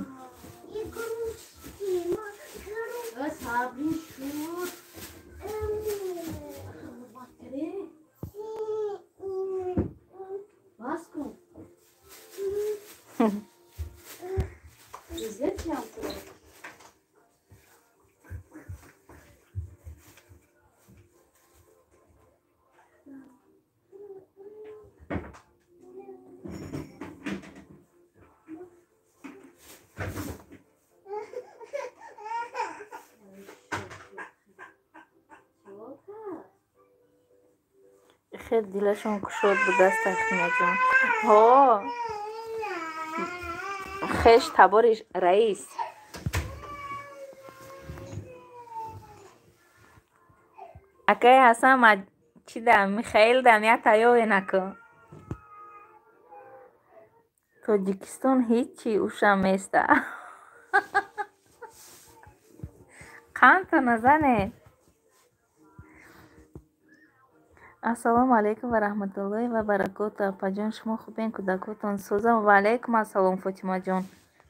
Хел дилашон кушод будааст Тахминаҷон. Ҳо, хеш табори раис. Акаи Ҳасан чида Михаил дам ята ёве накун. Тоҷикистон ҳичи ушам места. Қанта назане. Ассалому алайкум ва раҳматуллоҳи ва баракоту. Апаҷон, шумо хубен, кӯдакотон созам? Ва алайкум ассалом, Фотимаҷон.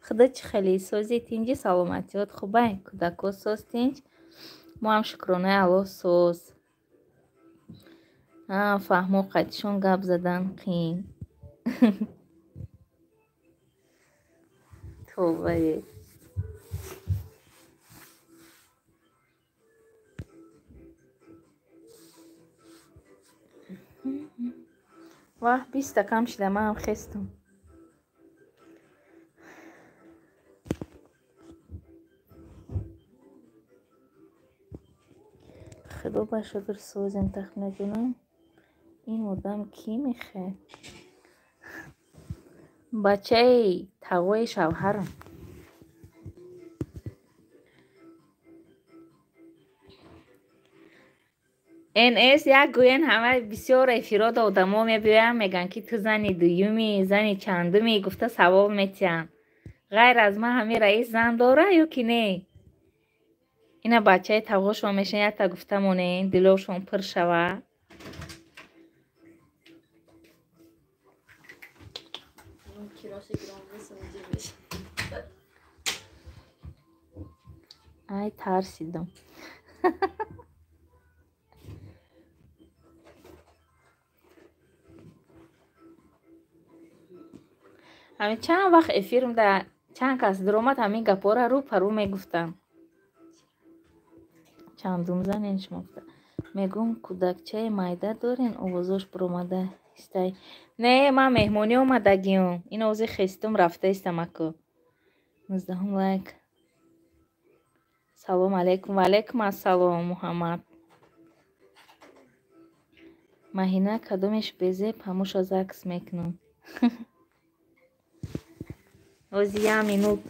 Худо чӣ хеле сози, тинҷи, саломатиёт хубай, кӯдако соз, тинҷ, мо ҳам шукронаи Аллоҳ соз. Фаҳмо қайтишон гап задан қиин. Тобае. Ваҳ, 20-та кам шида, манам хестам. Худо ба шукр созем, Тахминаҷонам. Ин одам кӣ мехоҳад? Бачаи тағои шавҳарам. НС як гӯян ҳама бисёр эфирода одамо мебиёянд, мегӯянд ки ту зани дуюми, зани чандуми, гуфта савол метиҳанд. Ғайр аз ман ҳамин раис зан дора ё ки не? Ина бачаи тағошон мешаванд, якта гуфта монед, дилошон пур шава. Ай, тарсидам. Ҳамин чанд вақт эфирмда чанд кас дуромад, ҳамин гапҳоро рӯ па рӯ мегуфтам. Чандум занен шумо гуфта. Мегӯм, кӯдакчаи майда дорен, овозош буромада истай. Не, ман меҳмонӣ омадагиём. Ин овози хестум рафта истам аку. 19 лайк. Салом алейкум. Ва алейкум ассалом, Муҳаммад. Маҳина кадомеш безеб, ҳамуша закс мекунам. Ози як минут.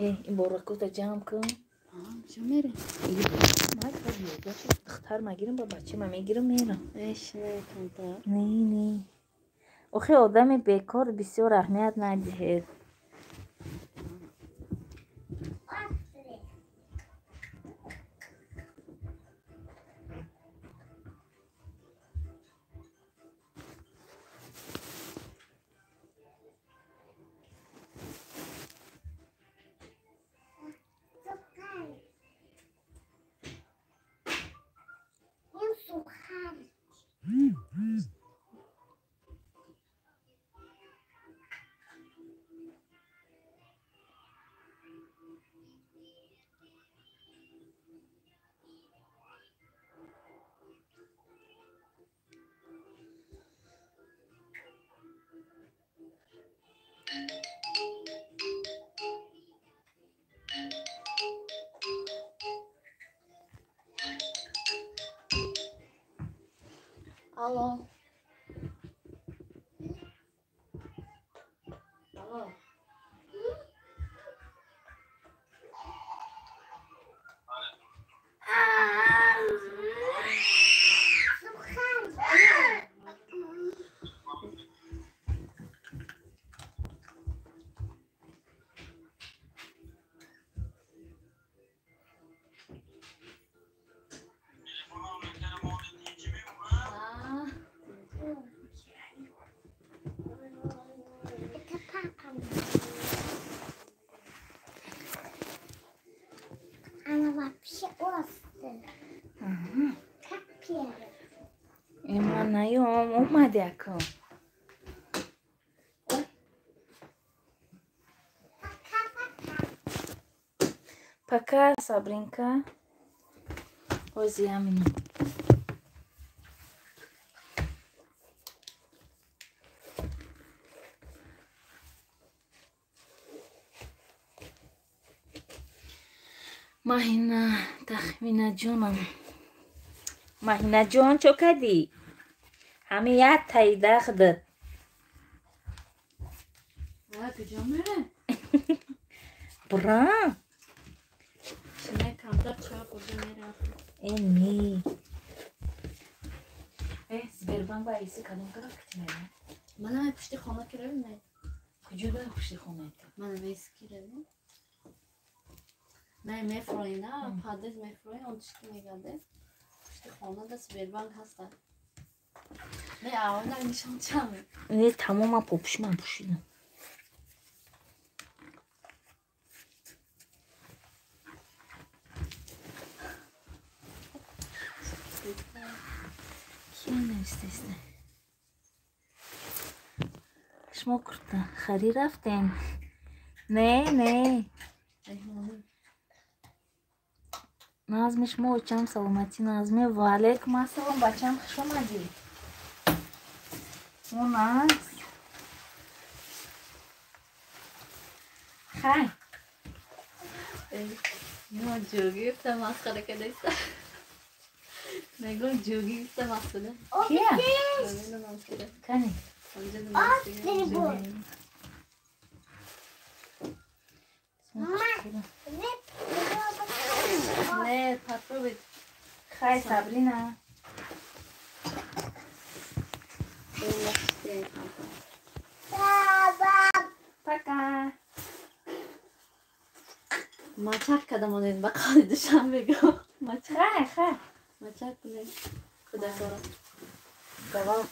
Ин боракота ҷамъ кун. Чӣ мерем? Духтар магирам, ба бачама мегирам, мерам. Не, не. Охи одами бекор бисёр аҳамият надиҳед. Алло. Алло. Она вообще острая. Как перец. Наём омади аку. Пока, Сабринка. Ози як минут. Маҳина, Тахминаҷонам. Маҳинаҷон, чо кардӣ? Ҳамин як таида худат. Куҷо мерем? Бура. Шине камтар чой хӯрда мерем. Э, не. Э, Сбербанк ба иси кадом тараф кити мерем? Мана пушти хона киравем, не? Куҷо ба пушти хонаи ту? Мана меси киравем. Не, мефрои, на, падез мефрои, он тишки мегарде. Пушти хона да Сбербанк ҳаста. Не, аввала нишон чам. Не, тамоман попушман пӯшидам. Кия навистаиста? Шумо курта харӣ рафтем? Не, не. Назми шумо очам саломатӣ, Назми. Ва алейкум ассалом, бачам, хуш омадӣ. Унас. Хай. Ё ҷӯгифта масхара кадаиста. Мегӯм ҷӯгифта масхара. Кия? Намедонам кира. Кани? Не, попробуй. Хай, Сабрина. Пока. Мачак кардам онед ба қавли Душанбего. Мачак. Хай, хай. Мачак кунед кӯдакоро. Давам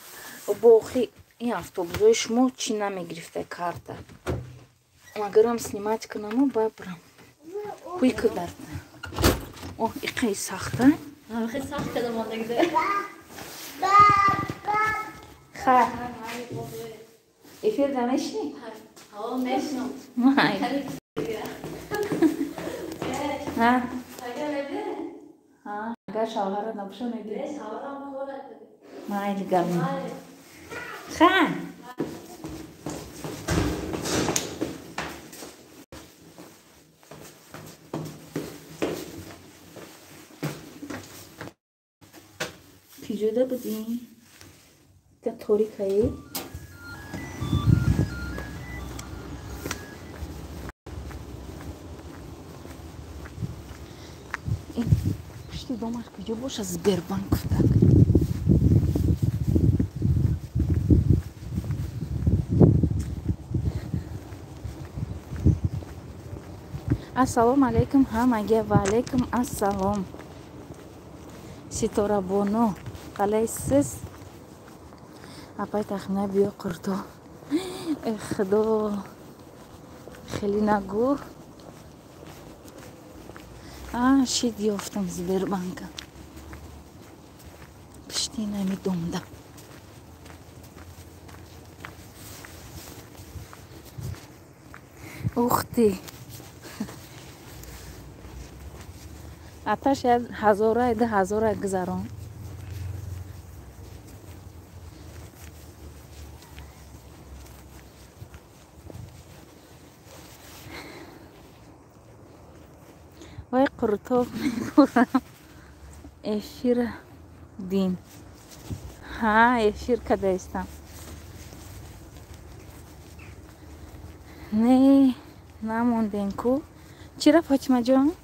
бохи ин автобусҳои шумо чӣ намегирифта карта? Магарам снимать кунаму бабрам. Хуйка дард. О, иқай сахта. Хе сахт кадам ондагида. Ха. Эфир да мешни? Ҳо, мешнам. Май. Ҳа. Ҳа, агар шавҳара набоша меди. Майли гап. Ха. Киҷода будӣ? Та торикаи? Ин пушти домаш куҷо боша? Сбербанк гуфтак. Ассалому алайкум ҳамага. Ва алайкум ассалом. Ситорабону, қалайсиз? Апай тахмина биё қурто. Э худо, хеле нагӯ. А, шид ёфтам Сбербанка. Пишти нами домда. Ух ты! Аташ ҳазора ду ҳазора гузарон. Вай қурутоб мебурам. Эфир дин. Ҳа, эфир кадаистам. Не, намондем ку. Чира, Фотимаҷон?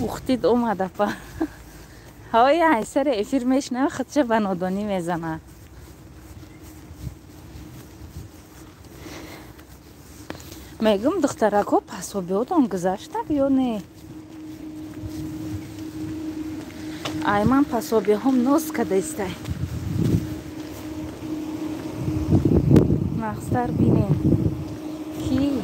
Ухтид омад апа. Ҳои ай сари эфир мешнава, худша ба нодонӣ мезанад. Мегум духтарако пасобиотон гузаштак ё не? Ай ман пасобиҳом ноз кадаистай. Нақстар бинем. Ки?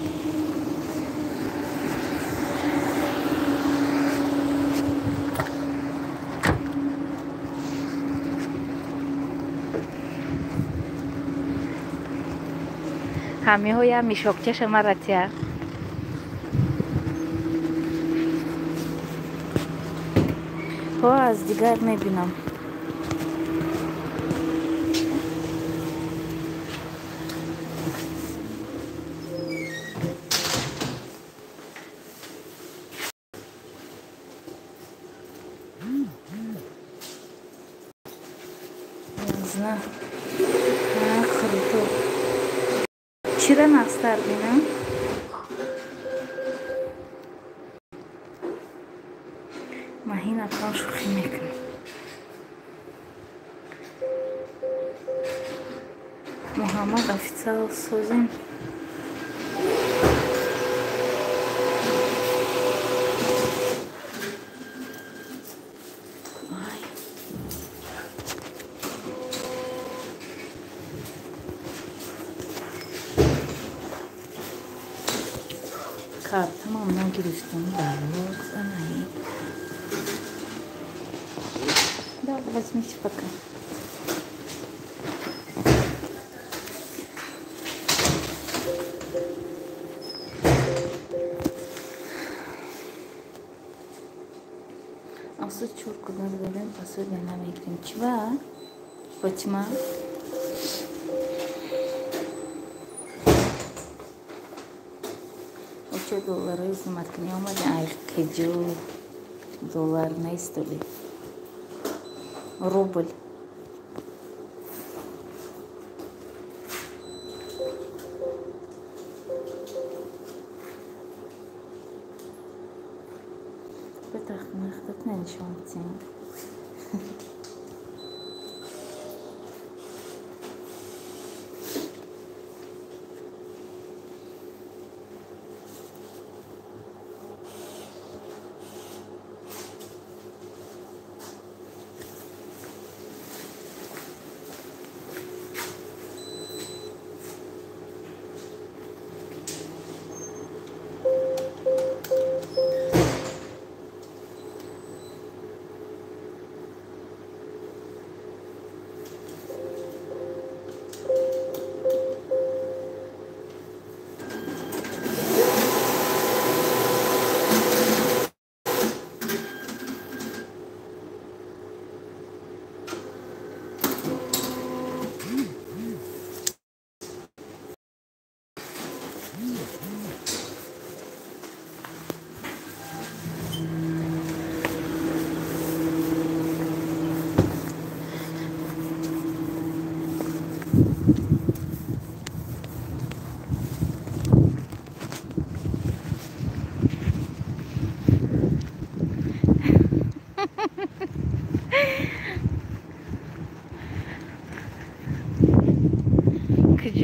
Ҳамиҳо як мишокчаша маратия. Ҳо, аз дигар мебинам. Зна. Чира нақстар бинам? Маҳин апам шӯхӣ мекунам. Муҳаммад офитсиал созем. Картамам нагирифтам дароз анаи. Да, возьмите пока. Асу чур куда дорем, посуду намегирем. Чива? Фатима? Очо долларои зиматкунӣ омади, ай кеҷу доллар нестоли. Рубль. Бетахмахтат нишон тим.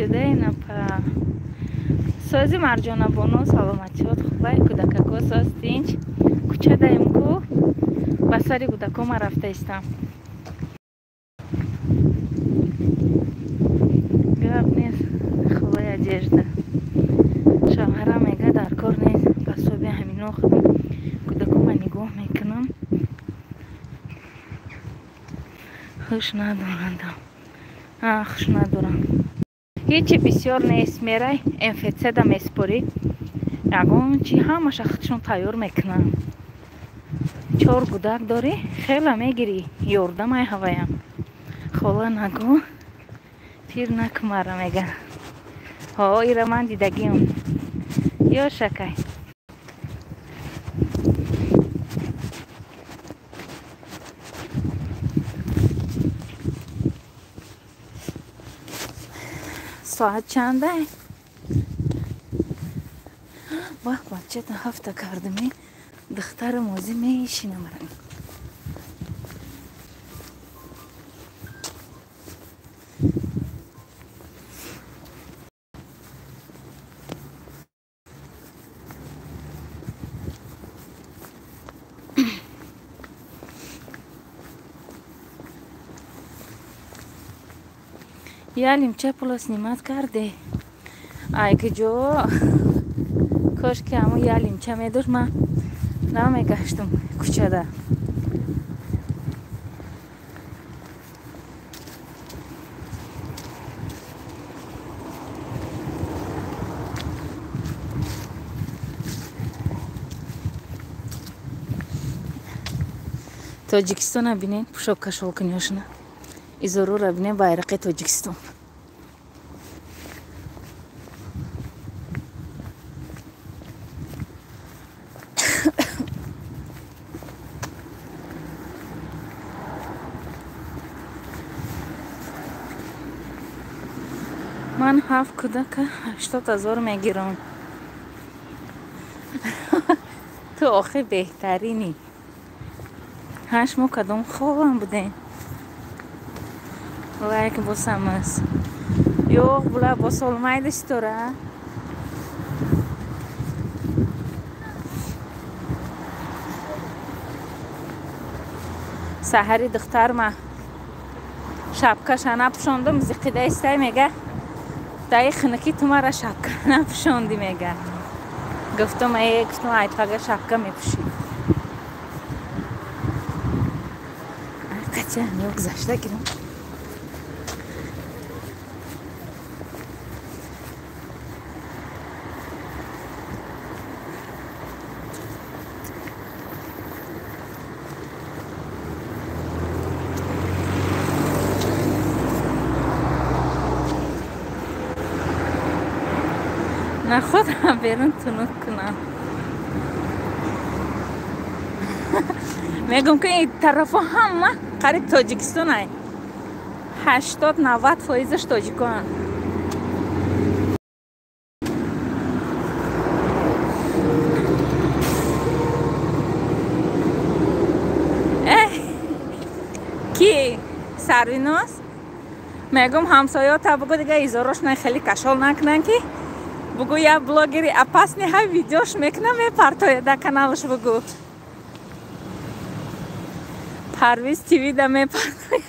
Куҷодаен апа? Сози Марҷона бону, саломатиёт хубай, кӯдакако соз тинч. Кӯчадаем ку, ба сари кӯдако ма рафта истам. Гап нест, хулои одежда. Шавҳарам мега дар кор нест, пособи ҳамино худам кӯдако ма нигоҳ мекунам. Хуш надорандам. Хуш надорам. Ҳечи бисёр нест, мерай МФЦ-да меспорӣ. Ягон чи ҳамаша худшон тайёр мекунанд. 4 гудак дорӣ, хела мегирӣ, ёрдамай ҳаваям. Хола нагӯ, пир накумара мега. Ҳо, ира ман дидагиам. Ё шакай. Соат чандай? Вах, бачата ҳафта кардами, духтарам озӣ мешинам. Ялимча пула снимат карде. Ай куҷо? Кош ки ҳамо ялимча медошт, ман намегаштум кӯчада. Тоҷикистона бинен, пӯшок кашолкунёшна. Изорура бинен, байрақи Тоҷикистон. Ман 7 кӯдака 80 000 мегирам. Ту охи беҳтаринӣ. 8 моҳ кадом хобам будем. Лайк босамас. Yo'q, bular bosolmaydi ситора. Саҳари духтарма шапкаша напӯшондум, зиқида истай мега. Даи хунукӣ ту мара шапка напӯшондӣ мега. Гуфтум, гуфтум, айпага шапка мепӯшӣ. Қача ё гузашта гирам. Нахудам берун тунук кунам. Мегум ки ин тарафо ҳама қариб Тоҷикистон ай. 80-90 фоизаш тоҷикоанд. Ки Сарвиноз? Мегум ҳамсоёта бугу дига изорош на хеле кашол накунанд ки бугу я блогери опасни ҳай видеош мекунам мепартояд дар каналаш бугу. Парвиз ТВ да мепартояд.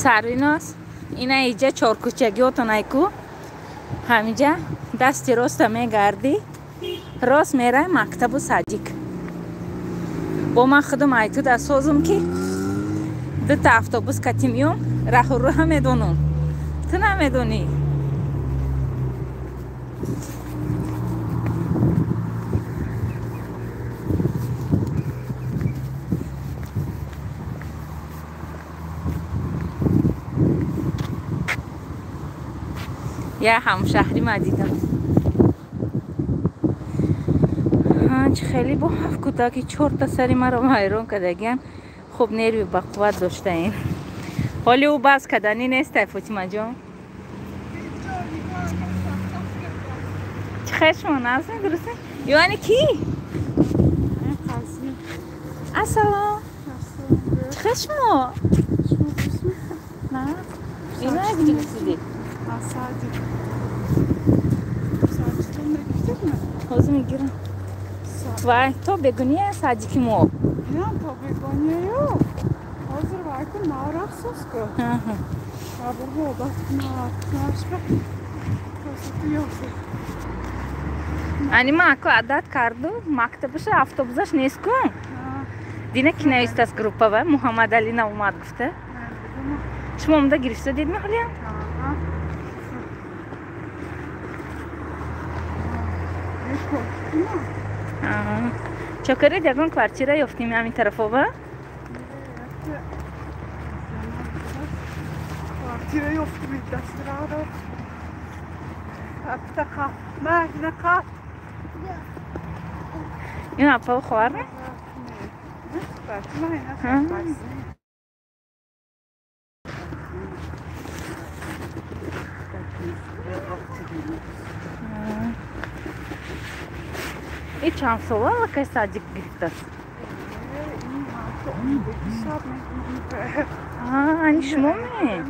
Сарвиноз, ина иҷа чоркӯчагиотон айку. Ҳамиҷа дасти роста мегардӣ, рост мерай мактабу садик. Бо ман худам айтуда созум ки дута автобус кати миём, раҳу рӯҳа медонум. Ту намедонӣ. Я ҳамшаҳри ма дидам. Хеле бо 7 кӯдаки 4та сари маро ҳайрон кардагиан. Хуб нерви бақувват доштаем. Ҳоли ӯ баҳс карданӣ нестай, Фотимаҷон. Чӣ хел шумо нағз медурустед? Ёани кӣ? Ассалом. Чӣ хел шумо? На? Ино як ҷигитидед? Ҳозир мегирам. Вай, то бегуния садики мо. Инам то бегунияю. Ҳозир вай ку наврах сос ку. Абурбо одат кунад, кунашба. Ани ма ако адат карду, мактабаша автобусаш нест ку. Дина ки навистааст группава, Муҳаммадалӣ наомад гуфта. Шумо омада гирифта дид меҳолиям? Чо каред ягон квартира ёфтем ҳамин тарафова? Квартира ёфтем дастраро. Ин апа хоҳар ме? И чанд сола аллакай садик гирифтааст? Ани шумо ме?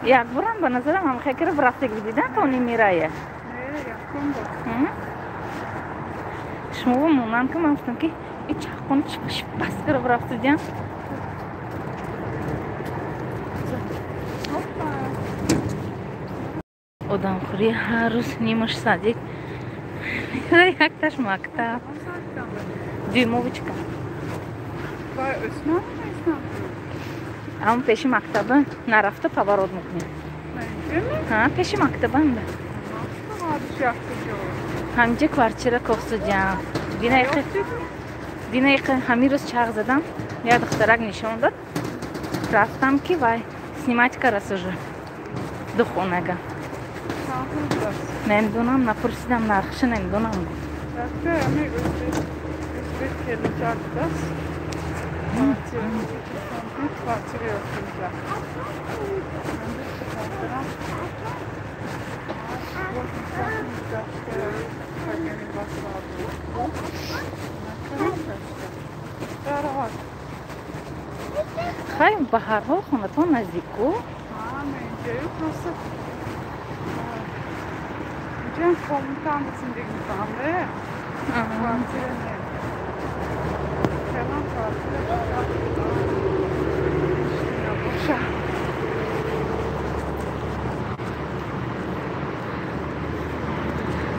Як бурам ба назарам ҳамхекара рафтаг бидидан то нимирая. Шумо монанд ки ман гуфтам ки и чаққони пас кара рафтидиям. Одамхӯрӣ ҳар рӯз нимаш садик, якташ мактаб. Дюймовочка. Ам пеши мактаба нарафта поворот мекунем. Пеши мактабанда. Ҳамҷа квартира кофтудиям. Дина иқа ҳамин рӯз чағ задам, як духтарак нишон дод. Рафтам ки вай снимать карас уже духонага. Намедонам, напурсидам нархша, намедонам. Хай, ба ҳар ҳол хонатон наздику.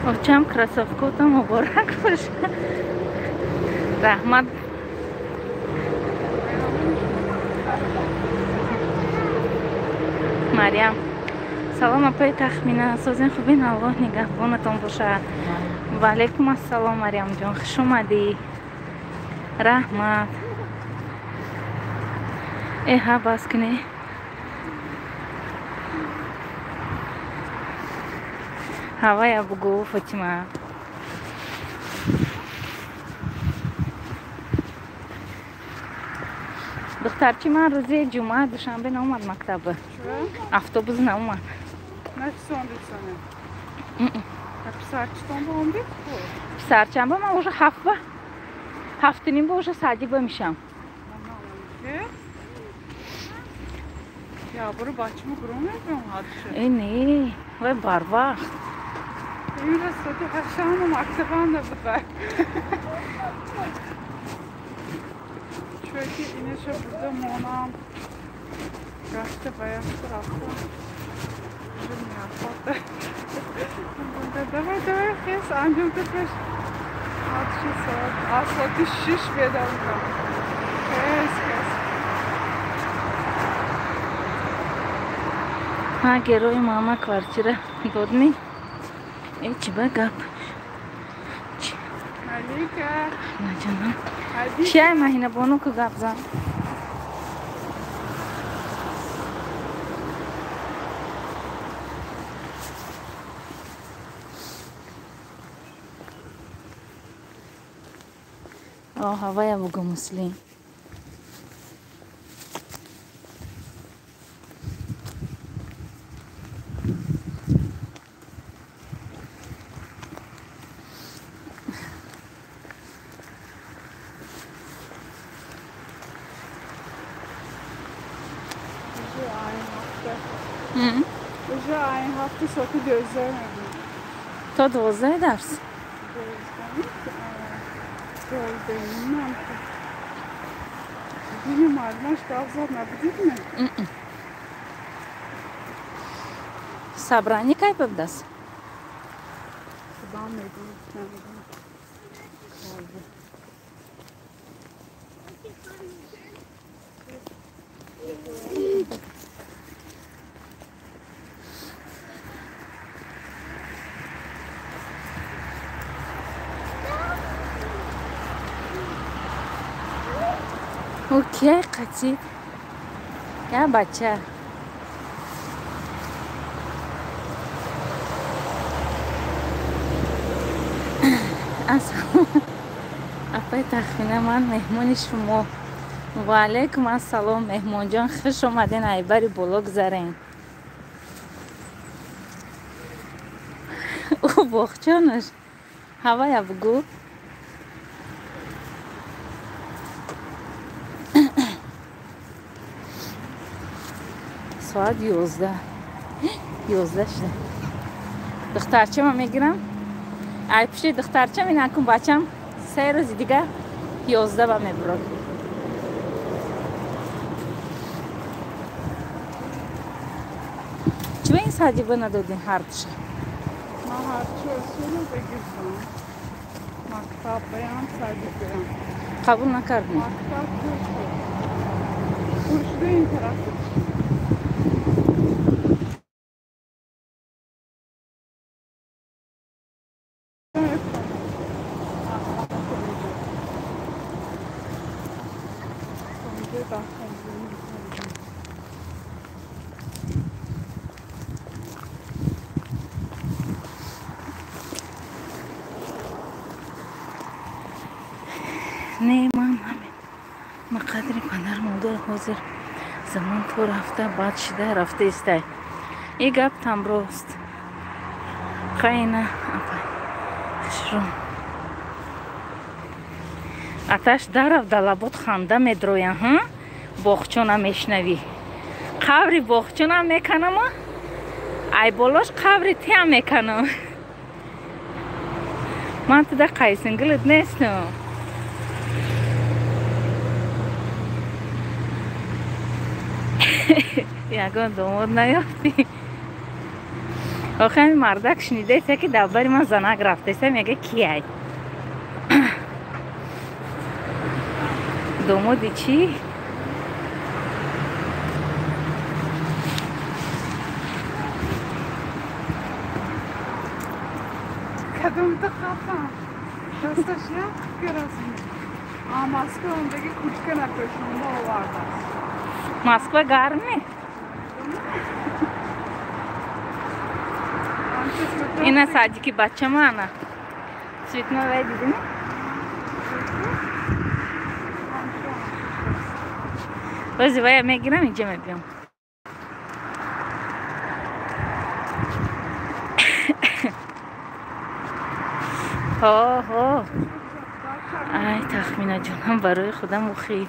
Очам кроссовкото муборак боша. Раҳмат. Марьям. Салом апаи Тахмина, созин хубин, Аллоҳ нигаҳбонатон бошад. Ва алайкум ассалом, Марьямҷон, хуш омадӣ. Раҳмат. Эҳа, бас кунӣ. Ҳавая бугӯ, Фотима. Духтарчи ман рӯзи ҷумъа Душанбе наомад мактаба. Автобус наомад. Писарчамба ман уже ҳафту ним ба уже садик ба мешам. Э не, вай барвақт. Чунки инаша бурда монам гашта ба якта рафтам. Давай, давай, хес, анҷом пеш. Аз соати 6 бедор будам. Хес, хес. Ма герои мама квартира додми. Э, чӣ ба гап? Малика. Наҷонам. Чиай Маҳинабону ку гап зан? Ҳавая бугу муслим. Уже ай ҳафти соати 12 мебинам. То 12 дарс? 12. Дини муаллимаш гап зад набудидми? Собрание кай бабдас? Худам медонад, намедонам. Окей, қатид. Я бача. Апай Тахмина, ман меҳмони шумо. Ва алайкум ассалом, меҳмонҷон, хуш омаден, айбари боло гузарен. Ӯ боғчонаш ҳавая бугӯ. Соат 11. 11 шуда. Духтарчама мегирам. Ай пушти духтарчам инакун бачам 3 рӯзи дига 11 ба мебурад. Чува ин садиба надодин ҳардуша? Ман ҳарчи осону бигирдам. Мактаб баям, садик баям. Қабул накардем? Мактаб пур шуд. Пур шуда ин тараф. Не, ман ҳамин. Ма қадри падар модар ҳозир замон то рафта бад шида рафта истай. И гап там рост. Хайна апай. Хушрӯ. Аташ дарав далабот ханда медроя, ҳа? Боғчона мешнавӣ. Қабри боғчона меканама? Ай болош қабри тиам меканам. Ман туда қайсингилит нестам. Ягон домод наёфтӣ. Охи ҳамин мардак шунидааст, ки дар бари ман занак рафтааст, мега кияй? Домоди чӣ? Кадомта хафам. Дасташ як гиразм. А Москва ондаги куртка напӯшонда овардааст. Москва гарми? Ина садики бачама ана. Цветной вай дидими? Бози вая мегирам, инҷа мебиём. Ҳо, ҳо. Ай, Тахмина ҷонам, барои худам ухи.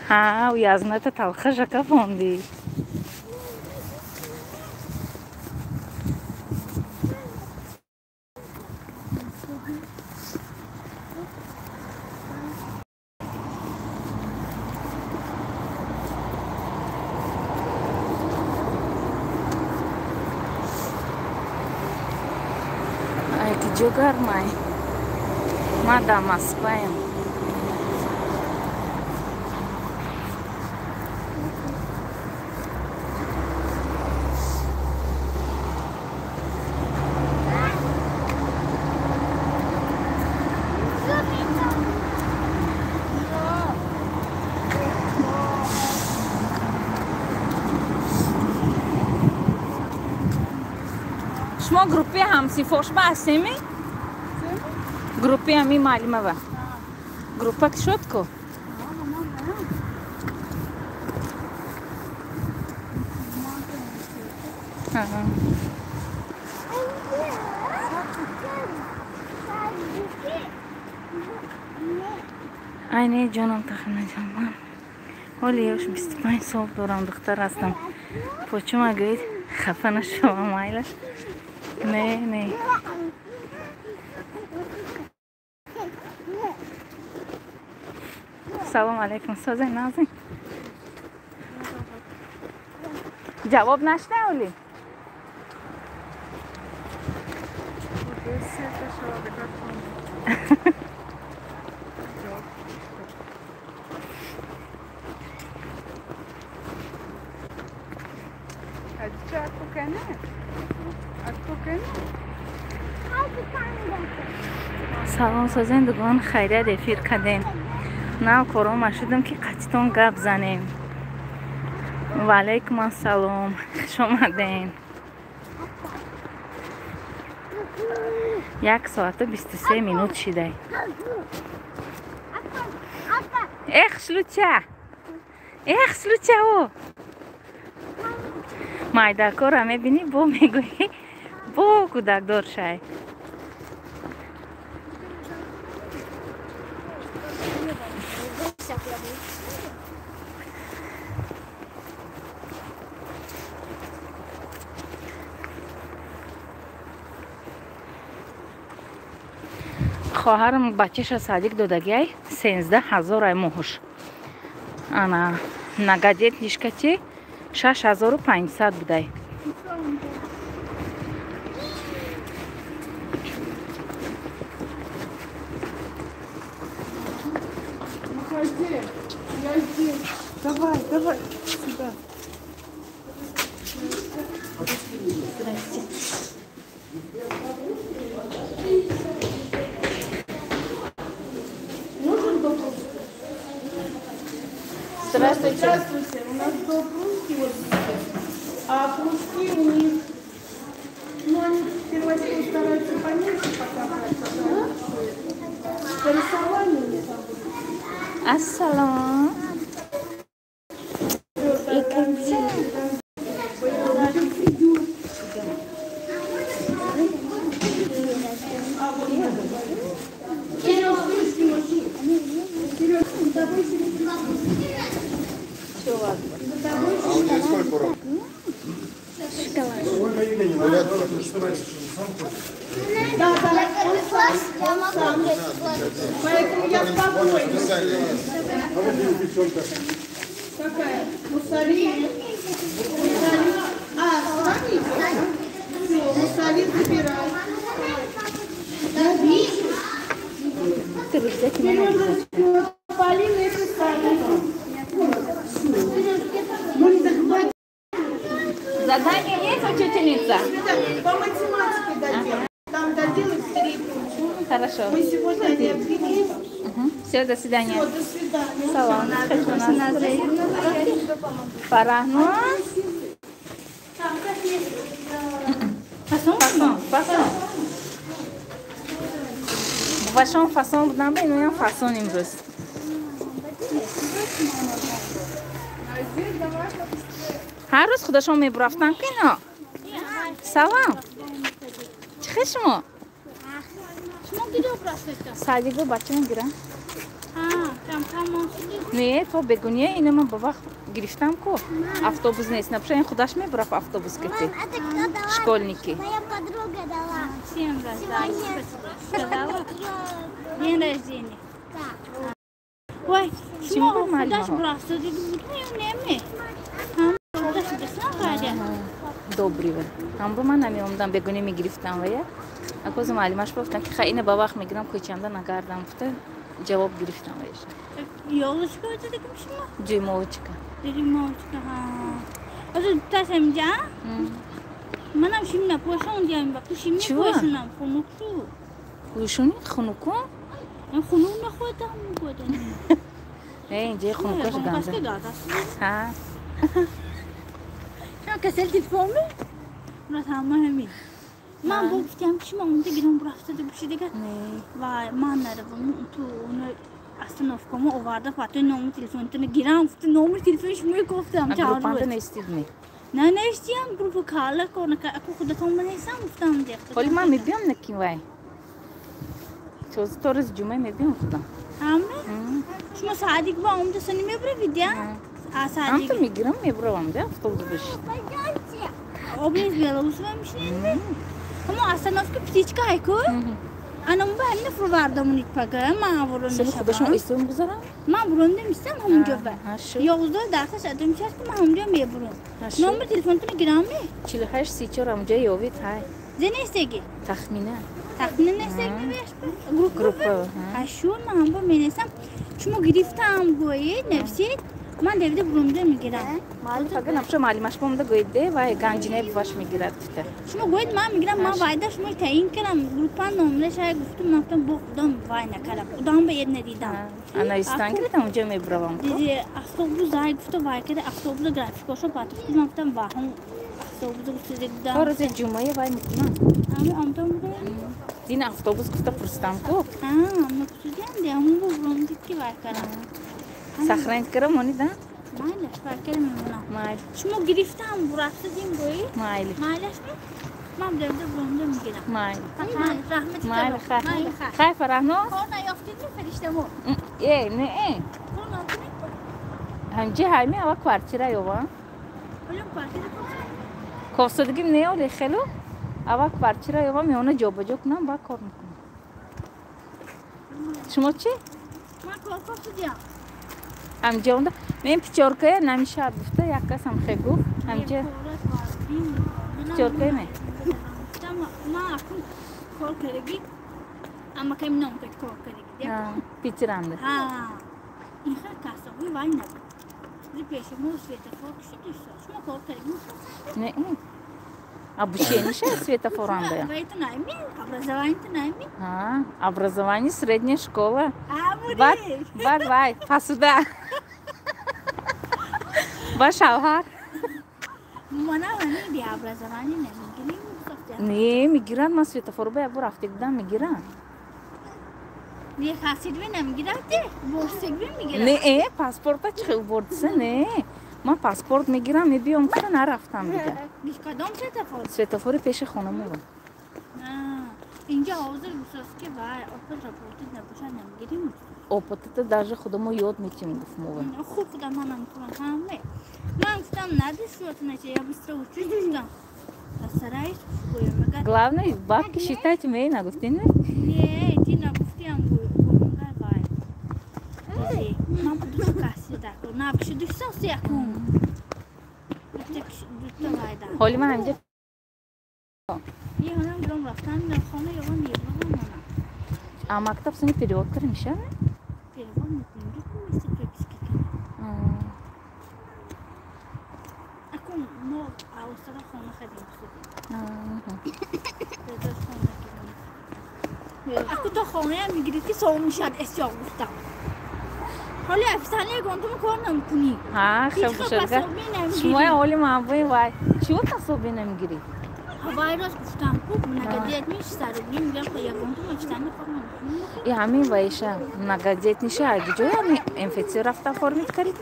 Ҳа, язната талха жака фонди. Ай, ки ҷо гармай. Ма дар Москваем. Шумо группаи ҳамсинфошба ҳастеми? Группи ами маълимава. Группа кишод ку? Ай не ҷонам тахина ҷон, ман ҳоли ёш 25 сол дорам, духтар ҳастам. Почума гӯед хафа нашавам, майлаш. Не, не. Салом алейкум, созен назин. Ҷавоб нашта оли? Салом созен дугон, хайрият эфир кардем. Нав корома шудам ки қатитон гап занем. Ва алайкум ассалом, хуш омаден. 1 соату 23 минут шидай. Эх, шлуча! Эх, шлуча о! Майдакора мебинӣ, бо мегӯӣ, бо кӯдакдор шай. Хоҳарам бачаша садик додагиай 13 000 ай моҳуш. Ана нагадетнишкати 6500 будай. Выходи, я здесь. Давай, давай, сюда. Здрасте. Здравствуйте. Здравствуйте. У нас до кружки вот здесь, а кружки у них, ну они первостепенно стараются поменьше пока брать, по рисованию у них там будет. Ассалам. Да, да, он сам. Поэтому я спокойна. Какая? Мусалин. А, смотрите. Все, мусалин забирай. Сережа, Полина и Сусанна. Задание есть, учительница? По математике доделать. Там доделать 3 пункта. Хорошо. Мы сегодня не обвиним. Все, до свидания. Все, до свидания. Салам. Фарахну. Фасон, фасон. Бачон фасон будам, инам фасон имрӯз. Ҳар рӯз худашон мебурафтанд ки ино. Салом. Чӣ хел шумо? Садиго бача мегирам. Не, то бегуния ина ман ба вақт гирифтам ку. Автобус нест. Например, ин худаш мебурафт автобус кати. Школьники. Моя подруга дала. Всем раздала. День рождения. Ой, шумо худаш бурафт, неме. Добрива. Ҳамбо ман намеомдам, бегуни мегирифтам вая. Акози маълимаш гуфтам ки ха ина ба вақт мегирам, кӯчанда нагардам гуфта ҷавоб гирифтам ваяша. Ёлочка дидикум шумо? Дюймовочка. Дюймовочка, ҳа. Озу тасам ҷа? Манам шим напошон ҷам ба шим напошонам хунук шу. Пӯшони хунуку? Хунук нахоҳам мегӯям. Э, инҷа хунукаш ганза. Ҳа. Шумо касел телефон ми? Нас ҳама ҳамин. Ман бо гуфтиам ки шумо омада гирон бурафтада бошидига. Ва ман наравам ту остановкамо оварда фатои номери телефонтона гирам гуфта номери телефони шумо гуфтам. Группанда нестидми? На нестиям группа кала кор аку худатон банесам гуфтам де. Ҳоли ман мебиём накин вай. То рӯзи ҷумъа мебиём худам. Ҳаме? Шумо саадик ба омада сани мебравид я? Ҳамто мегирам мебравам да автобус бошид. Обниз Белоусова мешинед? Ҳамо остановка птичка ҳайку? Анам ба ҳамина фурвардамонид пага ман аввало худашон ислом гузарам? Ман буронда мистам ҳамонҷо ба. 11 дарсаш адом шаш ки ман ҳамонҷо мебурам. Номери телефонтонро гирам ме? 48 34 ҳамонҷо ёвид ҳай. Зе нестеги? Тахмина. Тахмина нестеги беш? Группа. Ашу ман ҳамбо менесам. Шумо гирифтам гӯед, нависед. Ман девида буронда мегирам. Пага напша маълимаш бомда гӯед де вай ганҷинаи буваш мегирад гуфта. Шумо гӯед ман мегирам, ман вайда шумо таъин кардам. Группа номераш ай гуфтум, ман гуфтам бо худам вай накардам. Худам ба ед надидам. Анаистан гирифтам онҷо мебуравам. Диди автобус ай гуфта вай карда автобус графикошо патохтум, ман гуфтам ваҳом автобус гуфта дидам. Рӯзи ҷумъае вай мекунам. Ҳамон омдам гӯям. Дин автобус гуфта пурсидам ку. А, мепурсидам де ҳамон бо ки вай кардам. Сохранить кардам монида? Майлаш, вай кардам мемонам. Майли. Шумо гирифтам бурафтадим гӯӣ? Майли. Майлаш ми? Ман девда буронда мегирам. Майли. Раҳмати Майли, хай. Майли, хай. Хай, Фарахно? Кор наёфтидми фариштамо? Э, не, э. Кор наёфтидми? Ҳамҷи ҳайми ава квартира ёва? Олем квартира Кофсодигим не оле хелу? Ава квартира ёва меона ҷобаҷо кунам, баъд кор мекунам. Шумо чӣ? Ман кор кофсодиям. Ҳамҷа онда мен пичоркая намешавад гуфта як кас ҳам хе гуфт. Ҳамҷа пичоркая ме? Ман акун кор кардаги амакаи ном кард кор кардаги. Питеранда. Ҳа. Ин хел касоби вай набуд. Зи пеши мо светофор кушиди шумо кор кардаги? Не. Обучение светофоранда. Вай-то найми, образование-то найми. А, образование средняя школа. А, Бад, бад, вай, посуда. Ба шавҳар. Мана ҳамин беобразование намегирем. Не, мегиранд, ман светофор ба як бор рафта будам, мегиранд. Не, хасидви намегирад, борсигви мегирад. Не, э, паспорта чӣ хел бурдиса, не. Ман паспорт мегирам, мебиём, гуфта нарафтам дига. Кадом светофор? Светофори пеши хонамон. Инҷа ҳозир гусоски вай, опыт работать набошад намегирем. Опытата даже худамо ёд метим гуфт мова. Хуб худа манам кунам ҳаме. Ман гуфтам надо что-то начать, я быстро учусь гуфтам. Постараюсь гӯям. Главное, бабки считать умей, нагуфти не? Не, ти нагуфтиам гӯям вай. Ман дута каси дакор. На киши дуса якум. Дута вай да. Ҳоли ман ҳамҷа Е ҳонам гиром рафтан дар хона ёван мебурам мана. А мактаб сани перевод кар мешавад? Перевод мекунем, ду месяц прописка кардем. Акун мо австара хона хадим шудем. Аку то хонаям мегирид ки сов мешавад эсёқ гуфтам. Ҳоли афсана ягонтумо кор намекунӣ. Ҳа, хел бошад. Шумоя ҳоли маъбои вай. Чиво тасоби намегирӣ? Вай рост гуфтам ку многодетный шаста рубли мегӯям ягонтумо официально кор намекунӣ. И ҳамин вайша многодетниша ҷоя МФЦ рафта оформить кард?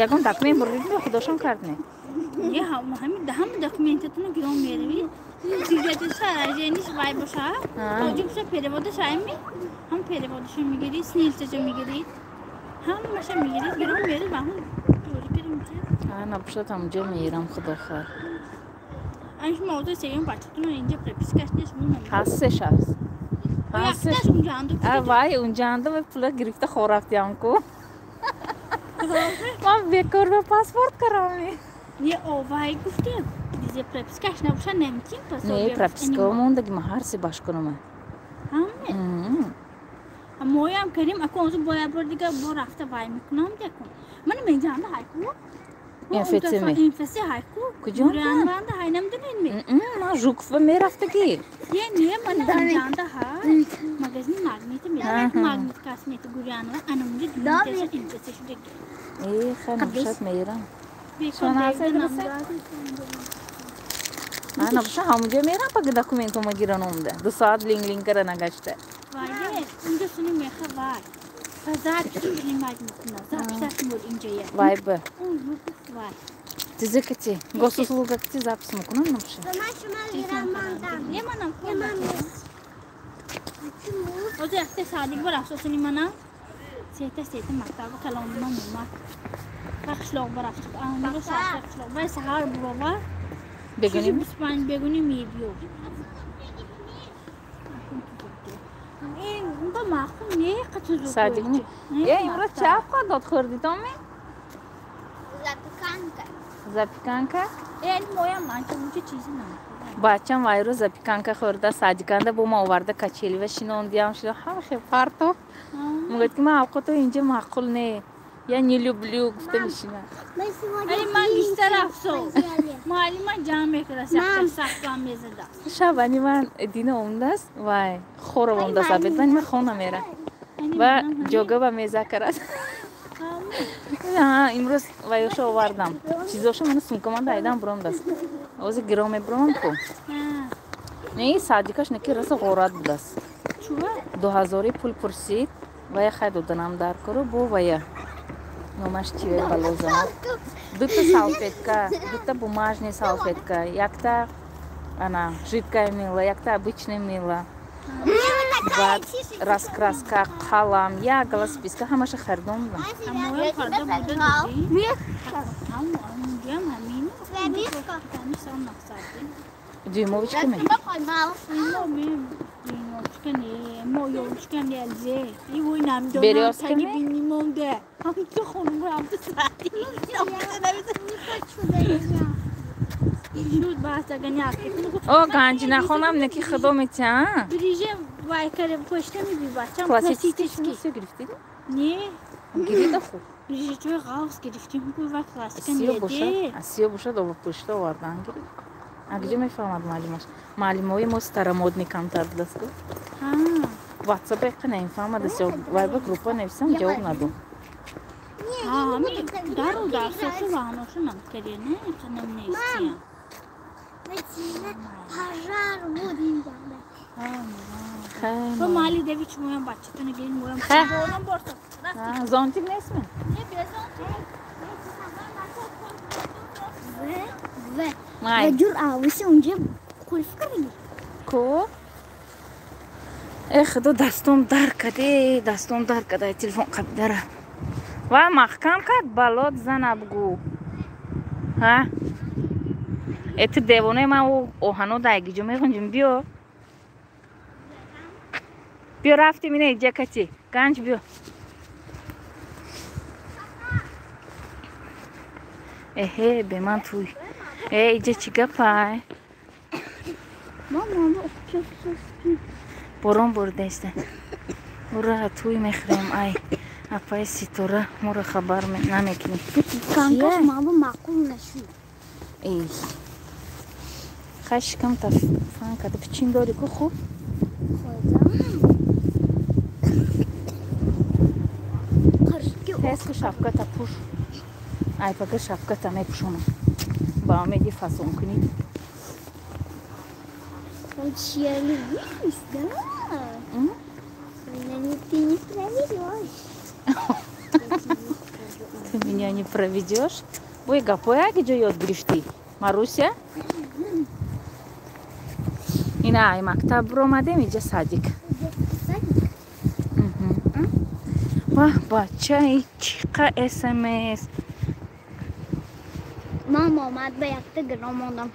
Ягон документ бурдид худошон кард не? Не, ҳамин ҳама документатонро гиром меравӣ. Свидетельство о рождении вай боша. Тоҷик боша переводаш айми. Ҳам переводашо мегирӣ, СНИЛСашо мегирӣ. Ҳамаша мегирӣ, гиром меравӣ ва ҳам тоҷик кардем. А, набошад ҳамҷо меирам худо хоҳад. Ан шумо ҳозир сеюм бачатонро инҷа пропискаш нест, шумо намедонед. Ҳастеш ҳаст. Якташ унҷаанду. А вай унҷаанду вай пула гирифта хор рафтиям ку. Ман бекор ба паспорт карам. Не, овай гуфтем. Дизе пропискаш набошад наметим Не, прописка мондаги ман ҳар се баш кунам. Ҳаме? Моям кардем, аку онзо бо як бор дига бо рафта вай мекунам декун. Ман менҷаанда ҳайку. МФЦ ме? МФЦ ҳайку. Куҷо? Гурянбанда ҳай намедонед ме? Ман Жукова мерафтагӣ. Е, не, ман инҷаанда ҳай. Магазини Магнит меравад, Магнит косметик Гурянова, ана унҷа дуюм МФЦ шудаги. Э, хай набошад меирам. Ана боша ҳамунҷо мерам пага документома гиран омда. 2 соат линг-линг кара нагашта. Вай, унҷо суни меха вай. Запись принимать мекуна. Запись муд инҷая. Вай б. Вай. Тизикати, госуслуга кати запись мекунам набоша. Не манам. Ози якта садик бар афсосини манам. Сета мактаба каломима мумад. Ва қишлоқ бар афсос. Анро сар қишлоқ. Вай саҳар бурова. Бегуни 25 бегуни мебиё. Ин ба маъқул не қатузу. Садик не. Э, имрӯз ча авқот дод хӯрдӣ томи? Запеканка. Запеканка? Э, моям анча мунча чизи намехӯрад. Бачам вайрӯз запеканка хӯрда садиканда бо ма оварда качелива шинондиям шида ҳама хел партофт. Мегӯяд ки ман авқото инҷа маъқул не. Я не люблю, гуфта мешинад. Али ман гишта рафсо. Муаллима ҷамъ мекарда, сахт мезада. Шаб ани ман дина омдааст, вай хоров омдааст обед, вани ман хона мера. Ва ҷога ба меза карад. Имрӯз вайошо овардам. Чизошо мана сумкаман дайдам буромдааст. Ози гиро мебуромам ку. Не, садикаш неки раса ғорат будааст. 2000 пул пурсид, вая хай доданам дар кору бо вая. Номаш чие балоза. Дута салфетка, дута бумажная салфетка, якта она жидкая мыло, якта обычное мыло. Баъд раскраска, қалам, як гала списка ҳамаша харидом будам. Дюймовочка ме? Берёзка ме? О, ганҷинахонам неки худо метиҳа. Классический гирифтӣ? Не. Гирида хуб. Бриже ғафс гирифтим ва классика не. Сиё бошад, пушта овардан гирифт. А где мефаҳмад муаллимаш? Муаллимои мо старомодный камтар будааст ку. Ватсап яқа намефаҳмад, вай ба группа нависам ҷавоб надод. Дару дарсошу ваҳношу намкаде, не? Қанам нестия. Пожар будет. Ба мали девич моям бачатона гирин моям. Борам борсо. Зонтик нестме? Не, без зонтик. В. Ҷур ависи унҷа қулф кардӣ. Ко? Э, худо дастом дар каде, дастом дар каде, телефон қабдара. Ва маҳкам кард балот зана бугу. Ҳа? Э, ту девонаи ман оҳано дайгиҷо мехонҷим, биё. Биё рафтем ина иҷа кати. Ганҷ биё. Эҳе, бе ман туй. Э, иҷа чӣ гапай? Борон боридаиста. Ура, туй мехӯрем, ай. Апаи Ситора моро хабар намекунӣ. Канкаш мабу маъқул нашуд. Эй. Хай шикам та фан карда. Пичин дори ку хуб? Тез ку шапката пӯш. Ай пага шапката мепӯшонам. Ба умеди фасон кунӣ. Да? Ты не проведешь. Ты меня не проведешь? Ой, гапоя гиҷо ёд гирифтӣ? Маруся? Ина ай мактаб ромадем, иҷа садик. Ваҳ, бачаи чиқа СМС. Мама омад ба якта гиром мондам.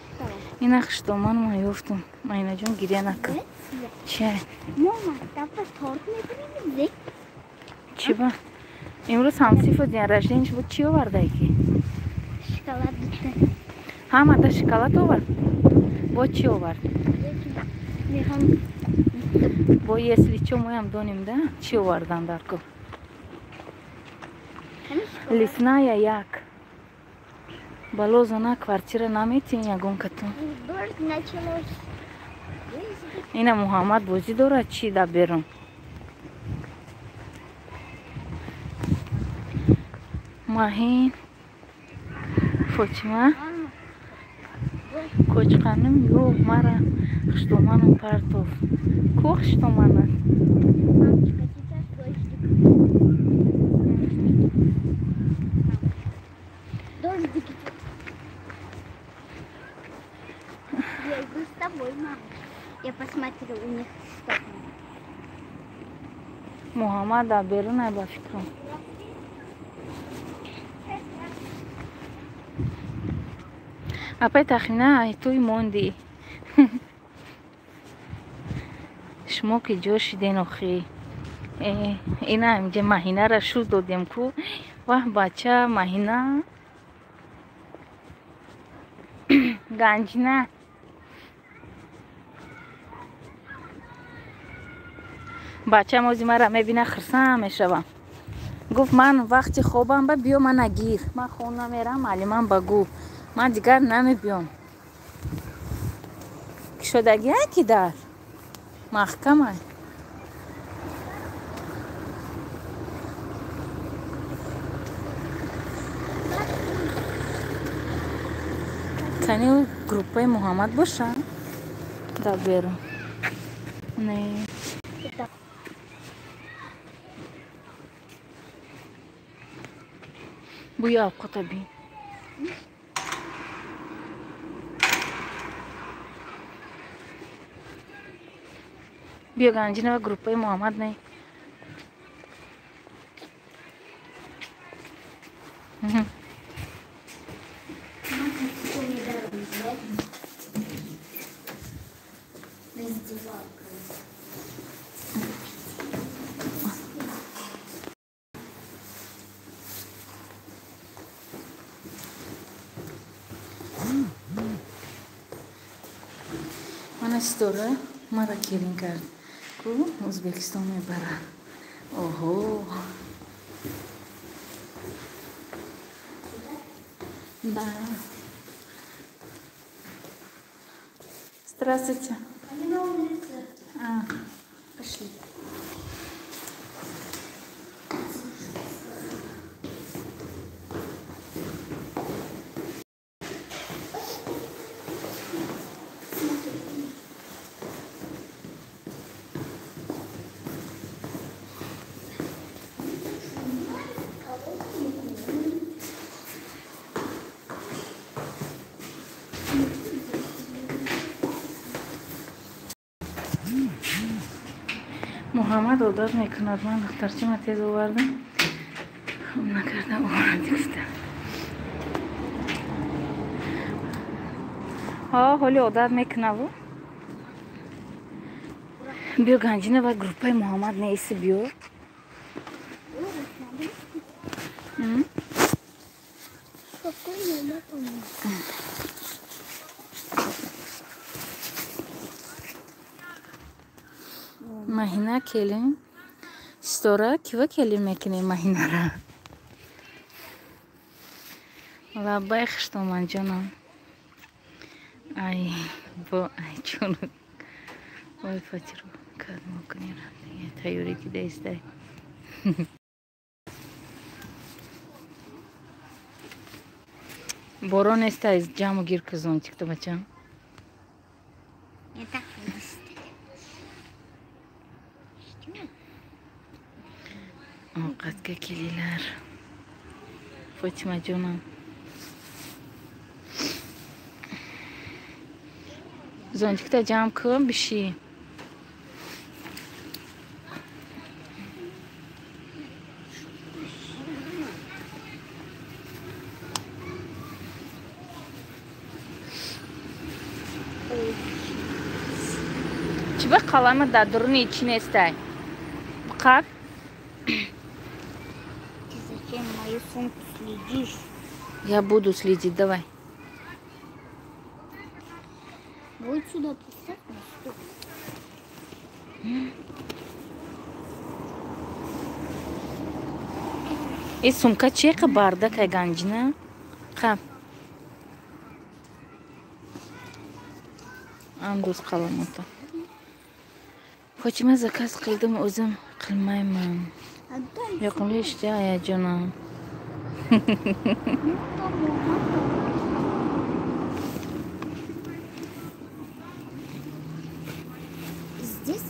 Ина хуштоман ма ёфтум. Майнаҷон гиря накун. Ча? Мо мактаб ба торт мебарем? Чӣ ба? Имрӯз ҳамсифо день рождения буд, чӣ овардай ки? Шоколад дута. Ҳамада шоколад овард? Бо чӣ овард? Бо если чо моям донем, да? Чӣ овардан дар ку? Лесная як. Балозона квартира наметин ягон катун. Ина Муҳаммад бозӣ дорад чӣ дар берун? Маҳин, Фотима. Кочқаним yo'q, мара хуштоманам партов. Ку хуштомана? Мамочка, сейчас дождик. Дождик идет. Я иду с тобой, мамочка. Я посмотрю у них что там. Муҳаммад берун ай ба фикрам. Апай Тахмина, ай туй монди. Шумо ки ҷо шиден охи. Ина инҷа Маҳинара шу додем ку. Ваҳ бача Маҳина. Ганҷина. Бачам ози мара мебина хирсам мешавам. Гуфт ман вақти хобам ба биё мана гир. Ман хона мерам, маълимам ба гӯ. Ман дигар намебиём. Кушодагия ки дар? Маҳкамай. Кани группаи Муҳаммад боша? Дар берун. Не. Бӯи авқота бин. Биё Ганҷина ва группаи Муҳаммад не. Мана Ситора мара келин кард. Ку Ӯзбекистон мебарад. Оҳо. Да. Здравствуйте. Они на улице. А. Пошли. Муҳаммад одат мекунад. Ман духтарчима тез овардам. Хоб накардам, оварди гуфтам. Ҳо, ҳоли одат мекунаву. Биё Ганҷина ва группаи Муҳаммад неиси биё. Маҳина келин. Ситора кива келин мекунем Маҳинара? Лаббай хуштоманҷонам. Ай бо ай ҷону. Ой Фатиро кадмо кунем. Тайёрӣ дидаистай. Борон нестай, ҷамъу гир ку зонтикто бачам. Ovqatga kelinglar. Fotimajonim. Зонтикта ҷамъ кун, биши. Чӣ ба қалама дар дуруни чӣ нестай? Қап. Ты зачем мою сумку следишь? Я буду следить, давай. Вот сюда поставь на стол. И сумка чека бардак ай Ганҷина? Қап. Андуз қаламота. Фотима заказ қилдим, o'zim qilmayman. Yoqimli ishda ayajonam.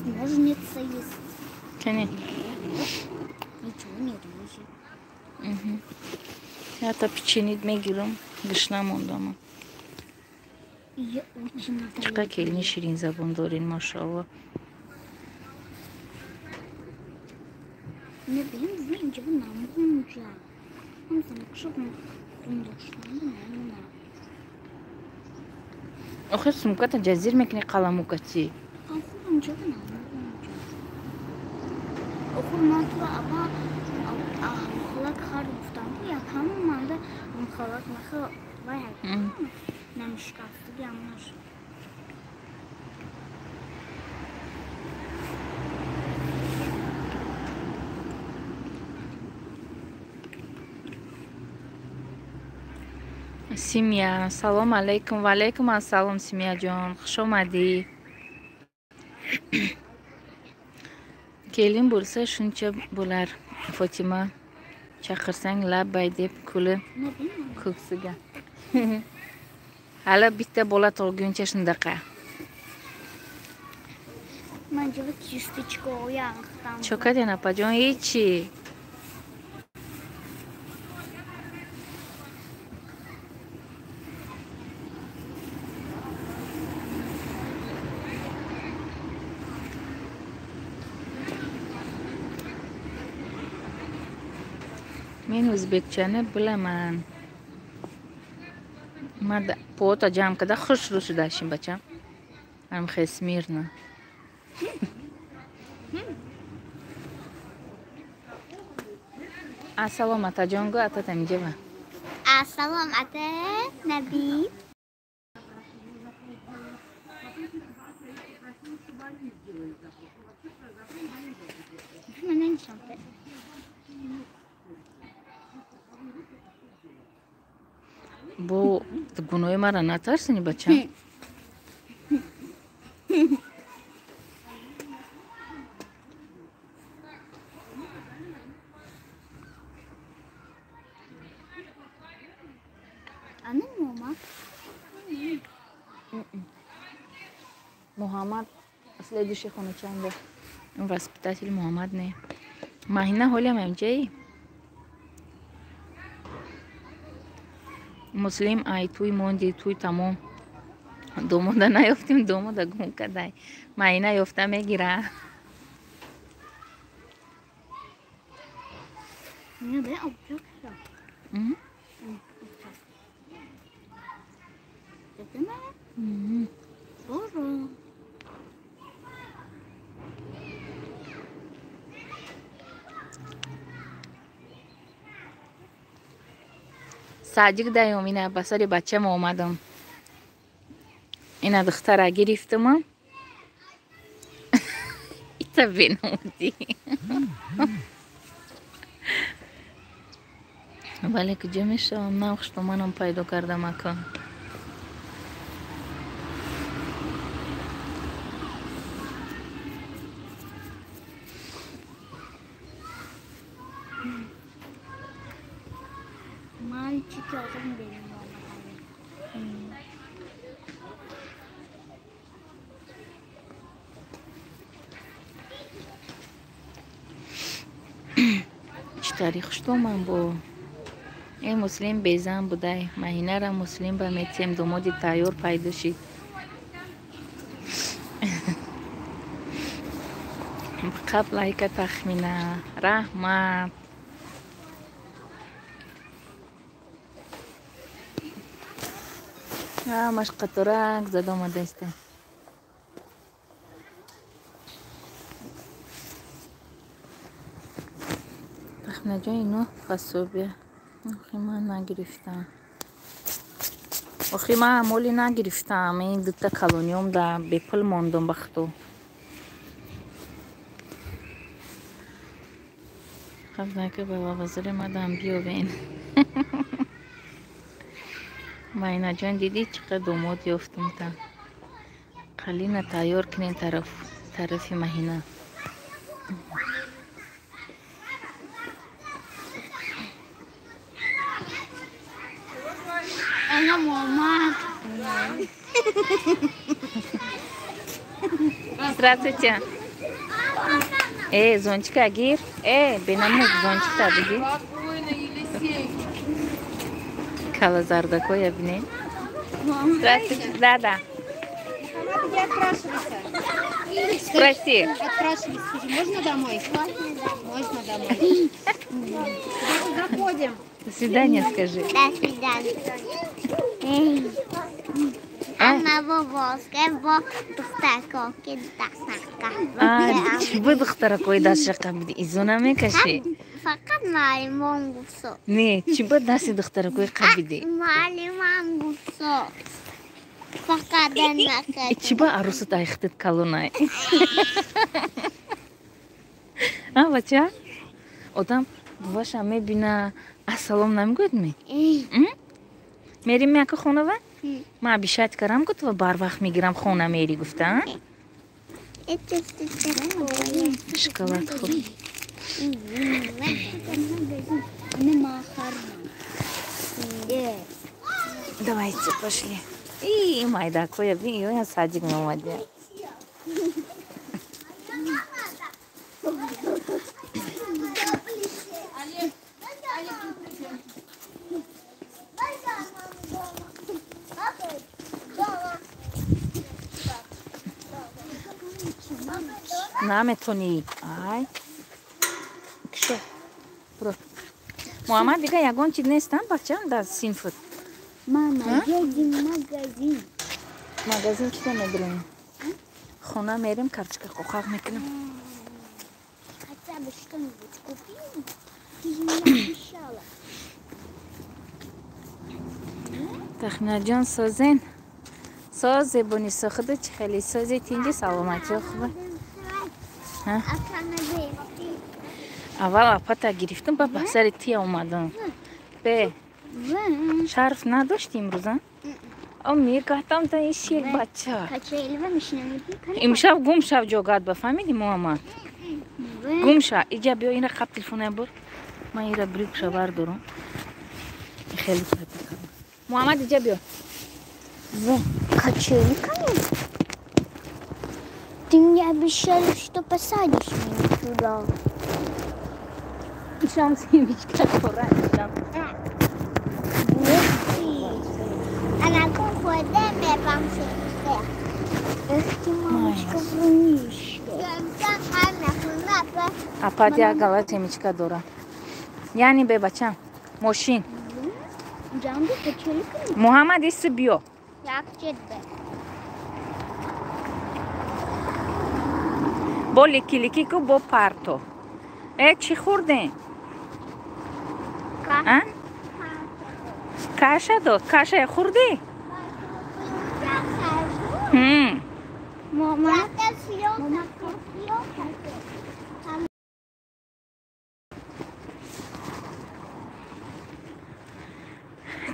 Ножницы есть. Кани. Ничего не режет. Угу. Я-то печенье мегирам, гушна мондама. Я очень Чӣ келини ширинзабон дорин, машоалло. Не бин, инҷо намунҷа. Ҳам замокшо гундоштан. Охир сумката ҷазир мекунӣ қаламукати. Охир инҷо намунҷа. Охир ман туро аба халак хар гуфтам, як ҳама манда халак маха вай намишкафтиги амнаш. Симия, салом алейкум. Ва алейкум ассалом, Симияҷон. Хуш омадӣ. Келин bo'lsa shuncha bo'lar. Фотима, chaqirsang labbay deb kulib ko'ksiga. Hali bitta bola tug'guncha shundaqa. Манҷа кисточка ояхтам. Чо карден, апаҷон? Ҳечи. Men o'zbekchani bilaman. Ма пота ҷамъ карда хушрӯ шудашим, бачам. Амхе смирно. Ассалом, атаҷон, гӯ ататам инҷава. Ассалом, ата Наби. Мана нишонта. Бо гуноҳи мара натарсини, бачам? Ана мама. Муҳаммад следующий хоначанде. Воспитатель Муҳаммад не. Маҳина ҳолиам инҷаи? Муслим ай туй монди, туй тамом. Домода наёфтим, домода гум кардай. Маҳина ёфта мегира. Не бе обчок. Мм. Мм. Боже. Садик даём, ина ба сари бачам омадам. Ина духтара гирифтама. Ита беномудӣ. Вале куҷо мешавам? На хуштоманам пайдо кардам ака. Мальчики озон берем. Чӣ тари хуштоман бо э муслим безан будай. Маҳинара муслим ба метиҳем, домоди тайёр пайдо шид. Қабл лайка тахмина. Раҳмат. Ҳамаш қаторак зада омадаистем. Тахминаҷон, ино фасобия. Охи ман нагирифтам. Охи ман моли нагирифтам. Ин дута калониём да бепул мондум бахту. Қабл ба базори мадам биёвен. Майнаҷон, дидӣ чӣ қадр домод ёфтум та. Қалина тайёр кунен тарафи Маҳина. Ана мама. Здравствуйте. Зонтика гир. Бенамук, зонтика бигир. Кала зардакоя бинем. Здравствуйте. Да, да. Спроси. Отпрашивайся, скажи, можно домой? Можно домой. Заходим. До свидания, скажи. До свидания. Чӣ бу духтаракои дастшақа биди? Изо намекашӣ? Фақат муаллимон гуфтсо. Не, чӣ бу дасти духтаракои қабиди? Муаллимам гуфтсо. Фақат накашӣ. Чӣ бу арӯсат айхтит калонай? А, бача? Одам буваша мебина, ассалом намегӯяд ми? Мерим яка хонава? Ма обещать карам, ку ту барвақт мегирам хона мери гуфта? Шоколад хӯр. Давайте, пошли. И майдакоя, я садик мамаде. Наметонӣ. Ай. Кшо. Бро. Муҳаммад, дига ягон чиз нестам, бачам, дар синфут. Мама, едем в магазин. Магазин чида медурем? Хона мерем, карточка қоқақ мекунем. Хотя бы что-нибудь купим? Ты же мне обещала. Тахминаҷон, созен. Соз зебонисо худа чӣ хеле сози тинҷи саломатиё хуба. Аввал апата гирифтам, ба сари тия омадам. Бе, шарф надошти имрӯза? О, мегатам та ин шер бача. Имшаб гум шав ҷогат ба, фаҳмиди Муҳаммад? Гум ша, иҷа биё ина қаб телефоная бур. Ман ира брюкша бардорам. Хеле Муҳаммад, иҷа биё. Качели кани? Ты мне обещали, что посадишь меня туда. Ишам семечка хӯра, ишам. Она хӯрда мепам семечка. Эх ты, мамочка, вунишка. Апад як гала семечка дора. Яъне бе бачам, мошин. Муҳаммад, иси биё. Бо лики-лики ку бо парто. Чӣ хӯрдем? Каша дод. Каша хӯрдӣ?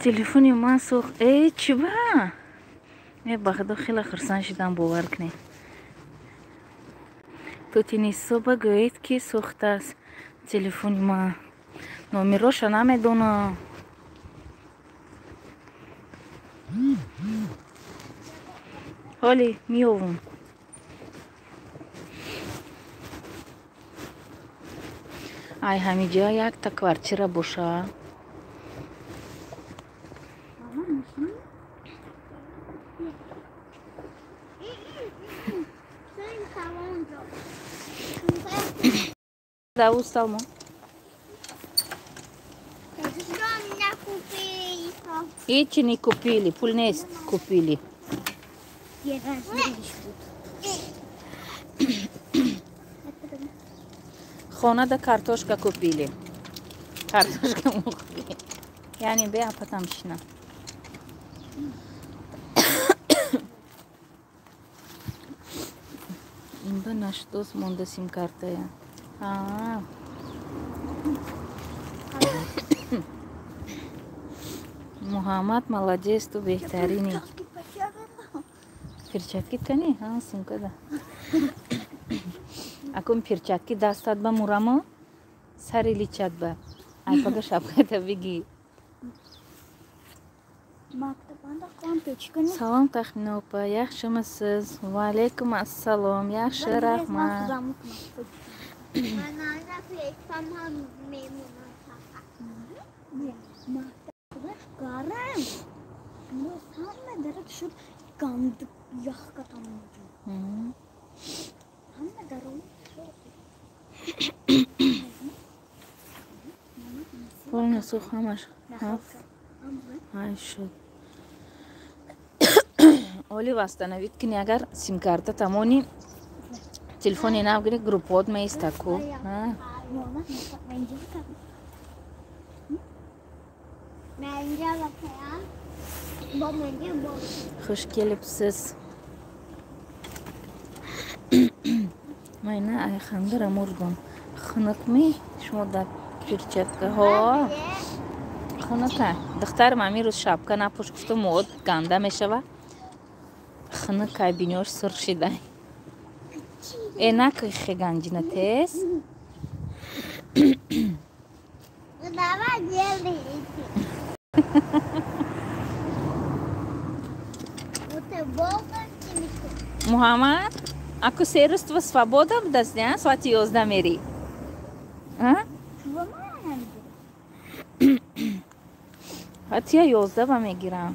Телефони ман сӯхт. Чӣ ба? Ба худо хеле хурсанд шудам, бовар кунед. Тотинисо багӯед, ки сӯхтааст телефони ман. Номероша намедонам. Ҳоли меёвум. Ай, ҳамиҷа якта квартира боша. Да, устал мо. Ичи не купили, пул нест купили. Хона да картошка купили. Картошка мухли. Яъне бе апатам шина. Инба наштос монда сим-картая. Муҳаммад, молодец, ту беҳтарини. Перчатки кани? Ҳа, сумкада. Акун перчатки дастат ба мурамо, сари личат ба. Айпага шапката бигӣ. Салом, Тахмина опа, yaxshimisiz? Va alaykum assalom, yaxshi, rahmat. Полный сух ҳамаш ҳафт ҳашт шуд. Оли восстановить кини агар симкарта тамони телефони нав гири группот меиста ку. Хуш келибсиз. Майна айхандара мурдум. Хунукми шумо дар перчаткаҳо? Хунука. Духтарам ҳамин рӯз шапка напӯш, гуфтум муод ганда мешава. Хунукай, бинёш сурх шидай. Э накӯй хе ганҷина тез. Муҳаммад, аку се рӯз ту свобода будасти, а? Соати 11 мерӣ. А? Ҳатия 11 ба мегирам.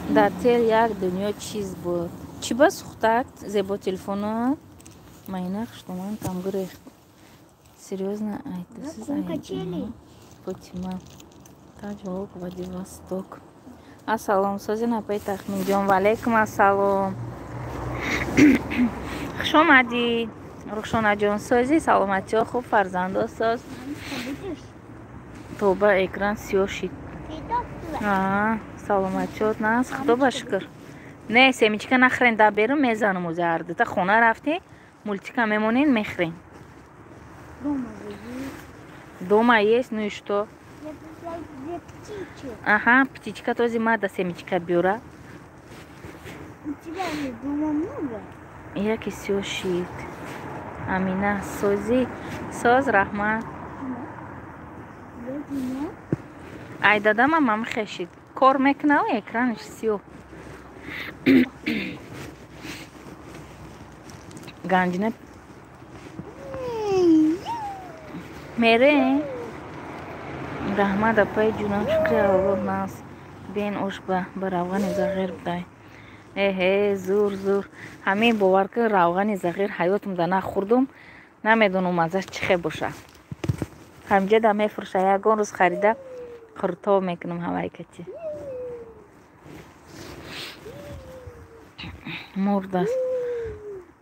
Дар тел як дунё чиз буд. Чӣ ба сухтак зебо телефонат? Майна хуштоман там гурехт. Серьёзно, айтасиз айди. Фотима. Таҷ Владивосток. Ассалом, созин апай Тахминҷон. Ва алайкум ассалом. Хуш омадӣ. Рухшонаҷон, созӣ, саломатиҳо хуб, фарзандо соз. Тоба экран сиёҳ шид. Саломатиҳот наст, худо ба шукр. Не, семечка нахӯрен, дар берун мезанам ӯзи ҳардута. Хона рафтем, мультика мемонем, мехӯрем. Дома есть, ну и что? Ага, птичка тоже мада семечка бюра. У тебя же дома много? Яки сиё шид. Амина, сози, соз, раҳмат. Ай дадама мам хешид. Кор мекунав, экранаш сиё. Ганҷина мере. Раҳмат апай ҷунам, шукри Аллоҳ нас. Бен ош ба равғани зағир будай. Эҳе, зур зур. Ҳамин бовар кун, равғани зағир ҳаётам да нахӯрдум, намедонам маззаш чӣ хел боша. Ҳамҷа да мефурӯша, ягон рӯз харида қуртоб мекунам ҳавайкати. Мурдаст.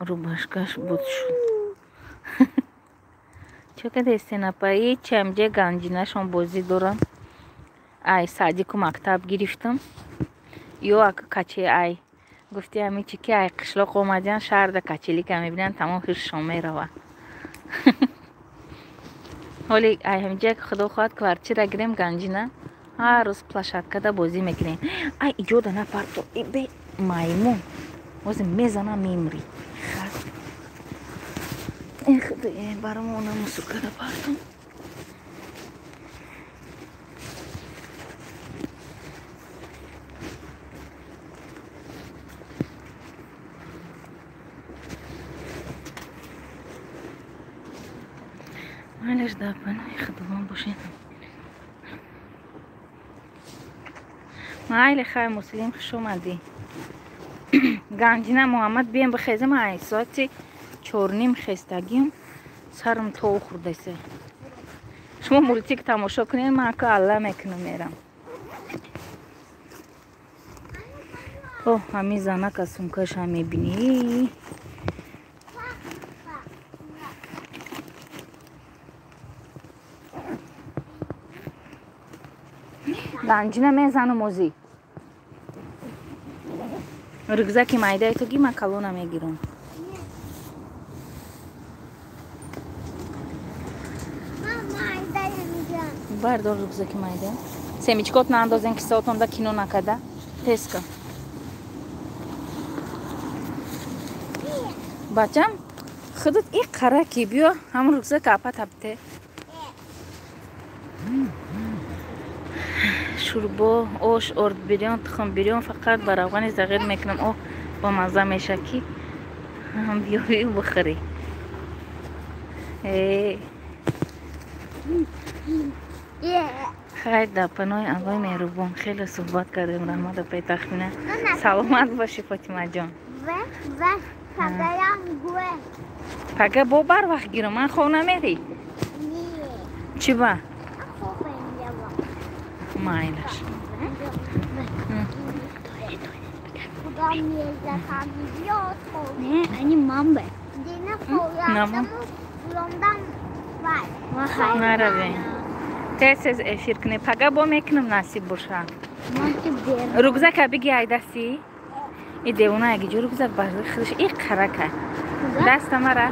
Рубашкаш буд шуд. Чӣ кардастен апай? Ҳечи ҳамҷа ганҷинашон бозӣ дорам. Ай садику мактаб гирифтам. Ё ака каче ай. Гуфти ҳамин чи ки ай қишлоқ омадиян, шаҳрда качелика мебинанд, тамом хиршон мерава. Ҳоли ай ҳамҷа худо хоҳад квартира гирем ганҷина, ҳар рӯз площадкада бозӣ мекунем. Ай иҷода напарто, бе маймун. Ҳозир мезанам мемрӣ. Э худоя, барома она мусоркада партом. Майлаш дар паноҳи худованд бошед. Майли хай муслим, хуш омадӣ. Ганҷина Муҳаммад, бием бихезем, ай соати 4:30 хестагим, сарам то хӯрдасе. Шумо мультик тамошо кунед, ман ака алла мекунам мерам. О, ҳамин занака сумкаша мебинӣ. Ганҷина мезанам озӣ. Рюкзаки майдаи ту ги, ман калона мегирам. Бардор рюкзаки майда. Семечкот наандозен, кисаотонда кино накарда. Теска. Бачам, худат и қара ки биё, ҳамун рюкзак апа табте. Шурбо, ош, орд бирён, тухм бирён фақат ба равғани зағир мекунам. О, ба мазза меша ки Биёрӣ бихӯрӣ. Хайр, дар паноҳи Аллоҳи меҳрубон. Хеле суҳбат кардем, раҳмат апаи Тахмина. Саломат бошӣ, Фотимаҷон. Пага бо барвақт гирам, ман хоб намерӣ? Чӣ ба? Майлаш. Наравем. Тез-тез эфир кунем. Пага бо мекунам, насиб боша. Рюкзака биги айдаси. И девона яги ҷо рюкзак бар худаш и қарака. Даста мара.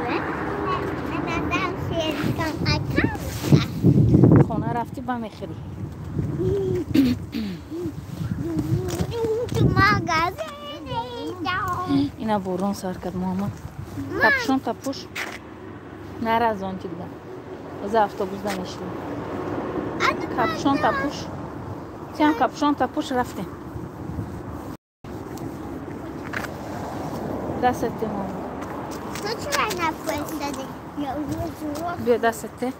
Хона рафтӣ ба мехӯрӣ. Ина борон сар кард, Муҳаммад. Капюшон тапуш. Нара зонтик да. За автобус да мешли. Капюшон тапуш. Тиам капюшон тапуш рафтем. Дастате, мама. Биё дастате.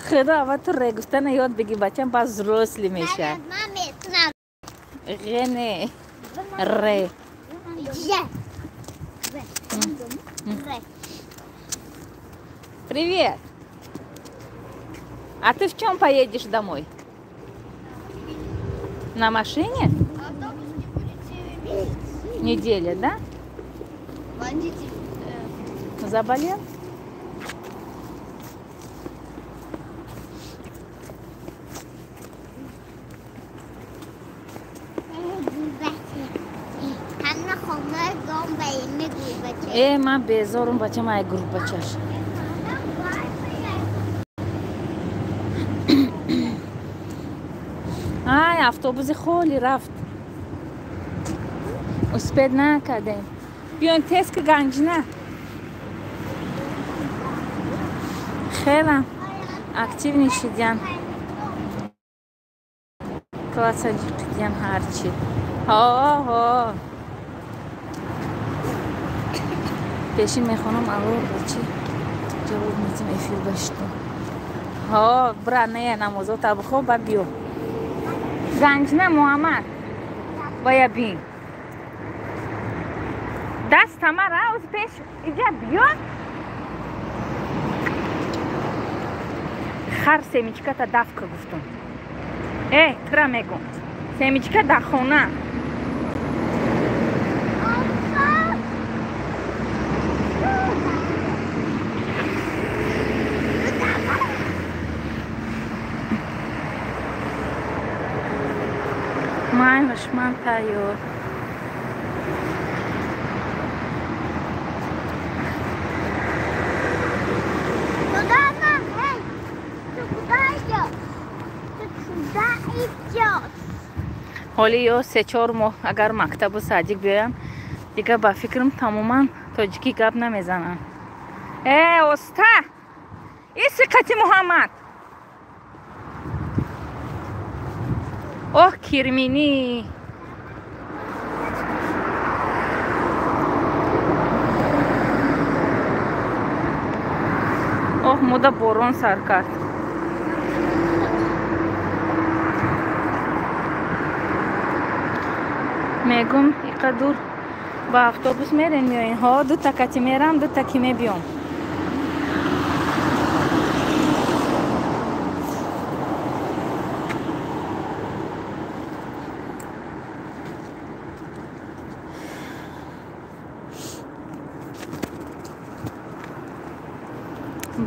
Худо, ава ту ре гуфтана ёд бигӣ, бачам баъд взрослый меша. Ғ не. Р. Привет. А ты в чем поедешь домой? На машине? Автобус не будет целый месяц. Неделя, да? Водитель заболел? Ман безорум, бачам, ай гурбачаш. Ай, автобуси холи рафт. Успед накардем. Биён тез ки Ганҷина. Хелам активный шидян. Класса ҷиқидян ҳарчи. Ҳо. Пешин мехонам, алло, бачи ҷавоб медим эфир башту. Ҳо, бира не намозота бихоб, баъд биё. Ганҷина, Муҳаммад. Бая бин. Даст мара оз пеш иҷа биё. Хар семечката давка гуфтум. Тра мегум. Семечка дар хона. Майлаш, ман тайёр. Ҳоли ё 3-4 моҳ агар мактабу садик биёям, дигар ба фикрам тамоман тоҷикӣ гап намезанам. Оста! Иси қати Муҳаммад! Оҳ, кирминӣ! Оҳ, мода борон сар кард. Мегум, иқа дур ба автобус мерем ё ин? Ҳо, дута кати мерам, дута ки мебиём.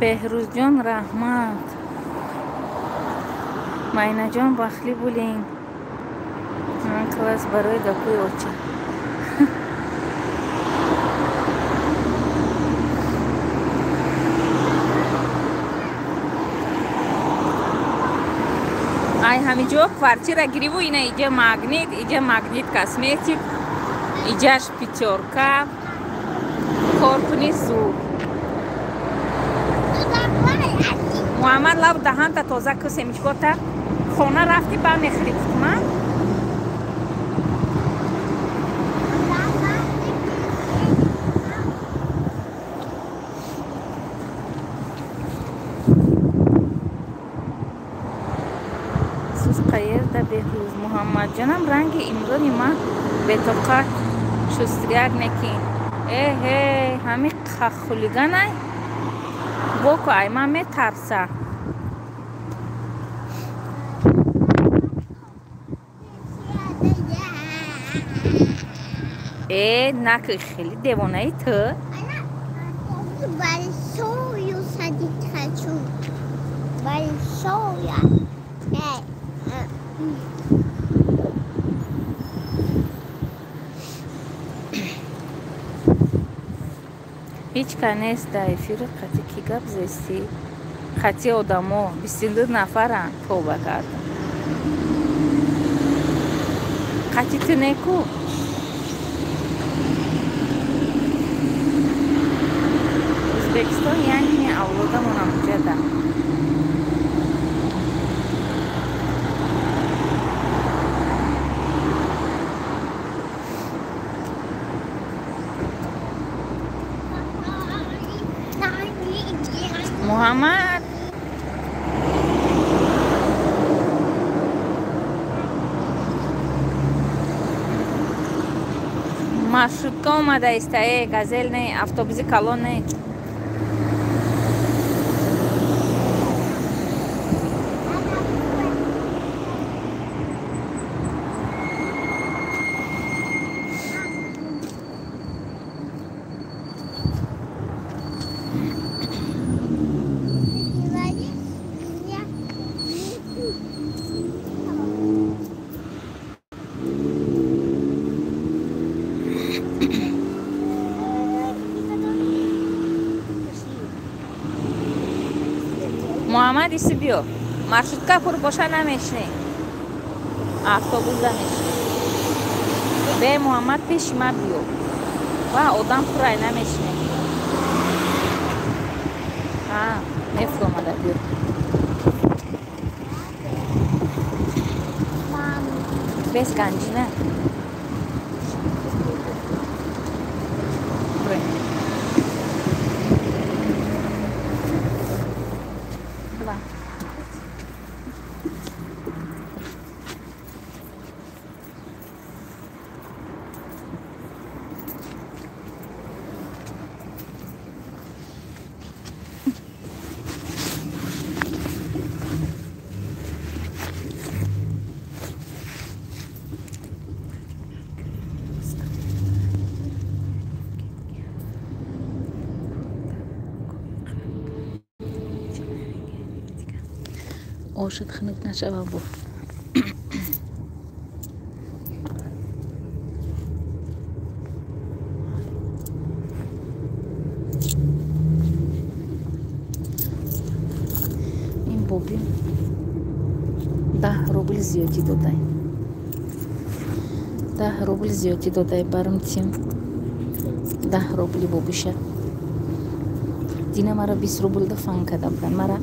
Беҳрӯзҷон, раҳмат. Майнаҷон, бахли булин. Класс барои гапои оча. Ай ҳамиҷо квартира гириву, ина иҷа Магнит, иҷа Магнит косметик, иҷаш Пятёрка, кор куни зуд. Муҳаммад, лаб даҳанта тоза ку, семечкота. Хона рафти ба мехӯрӣ, гуфтума. Qayerda Беҳрӯз? Муҳаммадҷонам ранги Имрони ман бетоқат шустряк некин. Эҳе, ҳами хулиганай? Боку ай ман метарса. Э, наки хеле девонаи ту? Большую садить хочу. Большую. Ҳеҷ ка нест дар эфири қати ки гап зестӣ? Қати одамо 22 нафаранд, тоба кардам. Қати ту неку? Ӯзбекистон яъне авлодамон амҷада. Муҳаммад, маршрутка омада истае, газел не, автобуси калон не. Муҳаммад, иси биё. Маршрутка пур боша намешнӣ, автобус намешнӣ. Бе Муҳаммад, пеши ма биё. Ва одам пурай намешнӣ. Мефуромада биё. Бес ганҷина. Ошат хунук нашава бо. Ин боби 10 рубл зиёдӣ додай. 10 рубл зиёдӣ додай барм тим. 10 рубли бобиша. Дина мара 20 рубл да фан када будан. Мара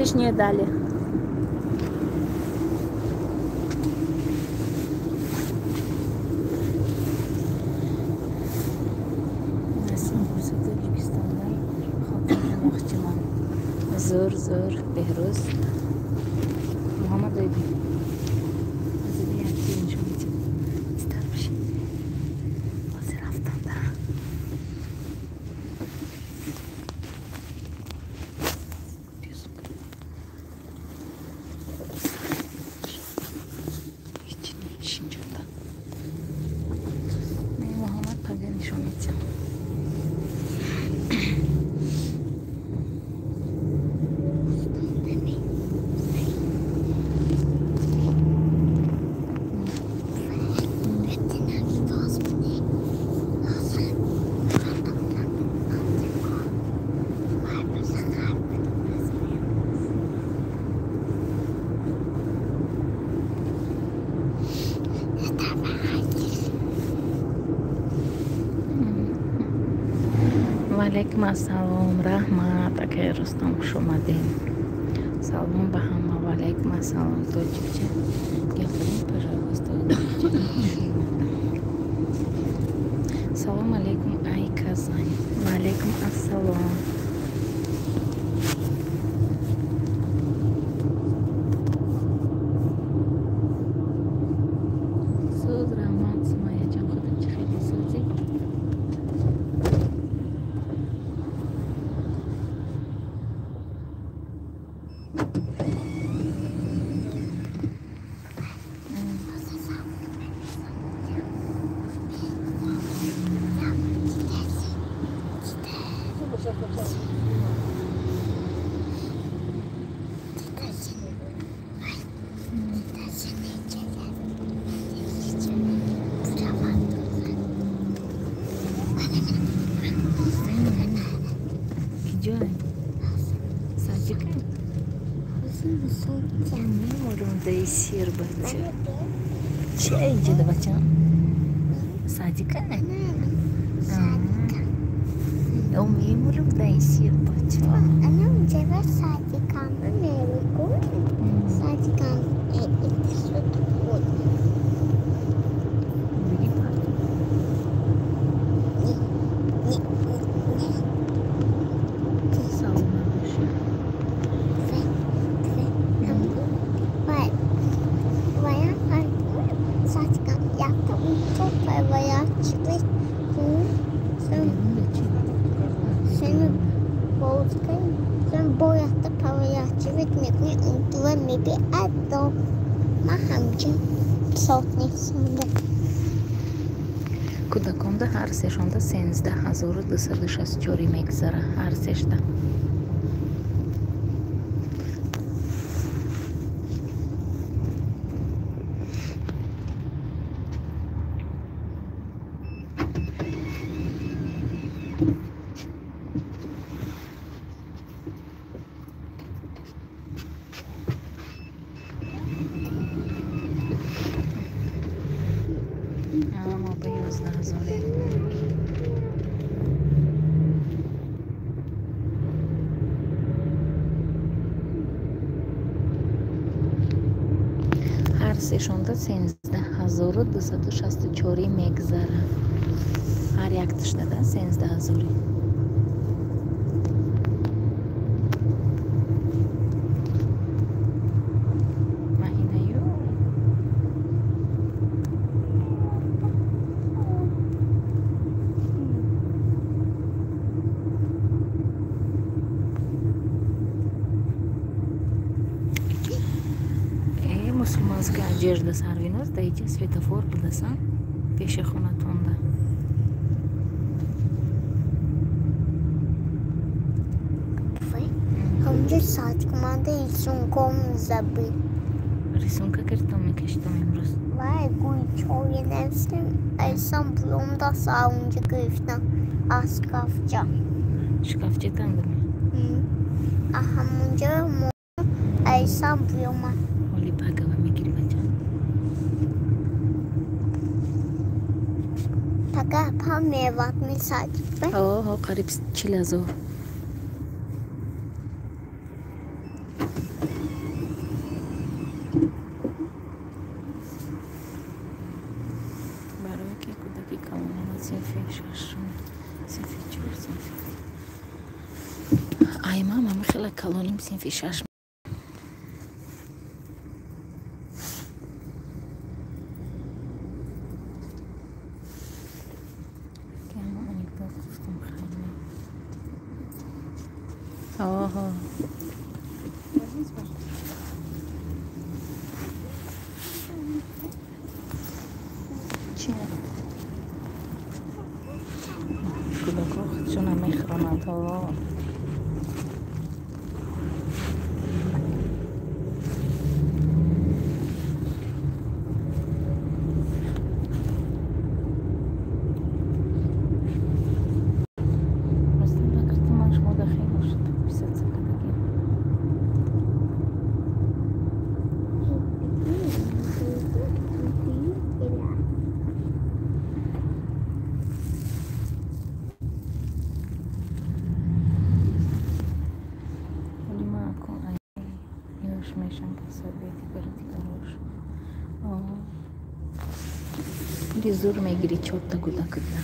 лишнее дали. Зор, зор, Беҳрӯз. Муҳаммад оби. Ваалайкум ассалом, раҳмат, акай Рустам, хуш омадем. Салом ба ҳама, ваалайкум ассалом, тоҷикча. Гапирин, пожалуйста, o'zbekcha. Салом алейкум, ай Казань. Ва алейкум ассалом. Соз раҳмат, Сумайяҷон, худат чӣ хеле созӣ? Сир бача. Чӣ иҷода бача? Садика не? Садика. Мемурам дай сир бача. Анам ҷава садикам мемегум. Садикам иттисуд буд. Биги парт. Не, не, не. Саломат бошӣ. Кӯдаконда ҳар сешонда 13264 мегузара, ҳар сешта. Сешонда 13264 мегузара. Ҳар якташда 13000. Маҳинаю мусулманская одежда сарвиноз даиҷа светофор будасан пеши хонатонда. Ҳамҷо садикманда рисунком забыл. Рисунка кардам мекашидам имрӯз. Вай гулчои навистем, айсан буломда саунҷа гирифтам аз шкафча. Шкафча тандами? Ҳамунҷа мо айсан булома. Оли пагава мегири бача. Пага па меват месадик бе? Ҳо, қариб 40,000. Барое ки кӯдаки калонама синфи шашум, синфи чор, синфи ай мама михела калоним синфи шаш. Ага. Чи? Кӯдакҳо худшона мехӯронанд. Зур мегири чорта кӯдакда.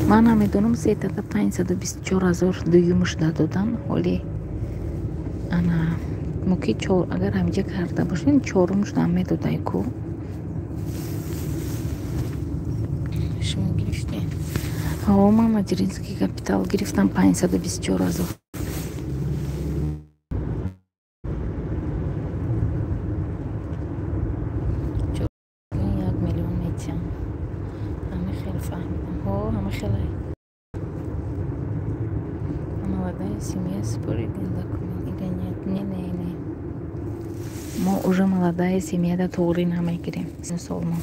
Ман намедонам, сетата 524 000 дуюмуш додан. Ҳоли ана муки чор, агар ҳамиҷа карда бошем, чорумуш дам медодай ку. Шумо гирифтем? Ҳо, ман материнский капитал гирифтам 524 000. 1 миллион метиҳам. Ҳами хел фаҳмидам. Ҳо, ҳама хелай. Молодая семья спорили документ или нет? Не, не, не, мо уже молодая семья да туғри намегирем солмо.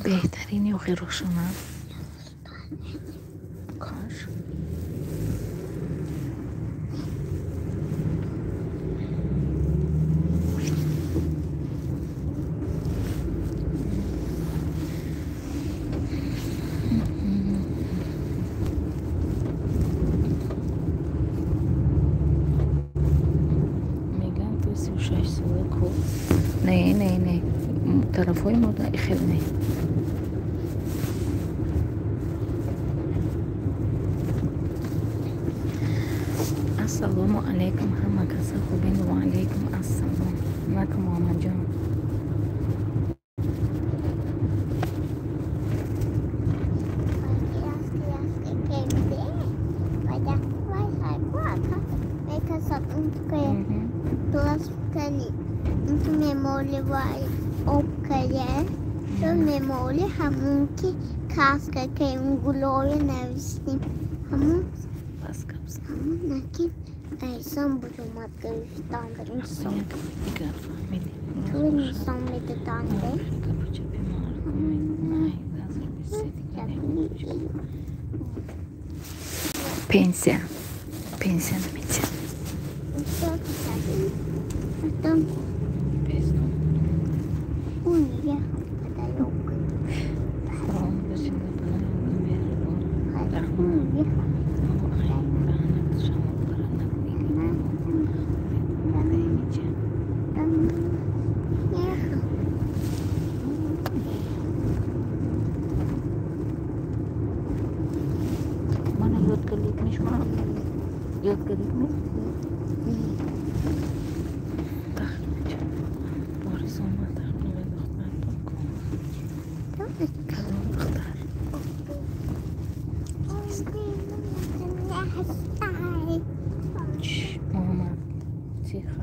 Беҳтарини охирушона каш. Мегӯям, ту 36 сола ку? Не, не, не, тарафҳои мо хел не. Ассалому алайкум, ҳама каса хубин? Ва алайкум ассалом. Наку, Муҳаммадҷон. Ҳамун ки каска ки гулои навистем, ҳамун ҳамун ки эҳсон буромад гирифтанд. Инсон медоданд. Пенсия, пенсия наметиҳам. Потом уехал. Салом бошед. Уехал. Уехал. Мана ёд кардед ми шумо? Ёд кардед ми? Борис омад. Духтар кадом духтар? Муҳаммад, тихо.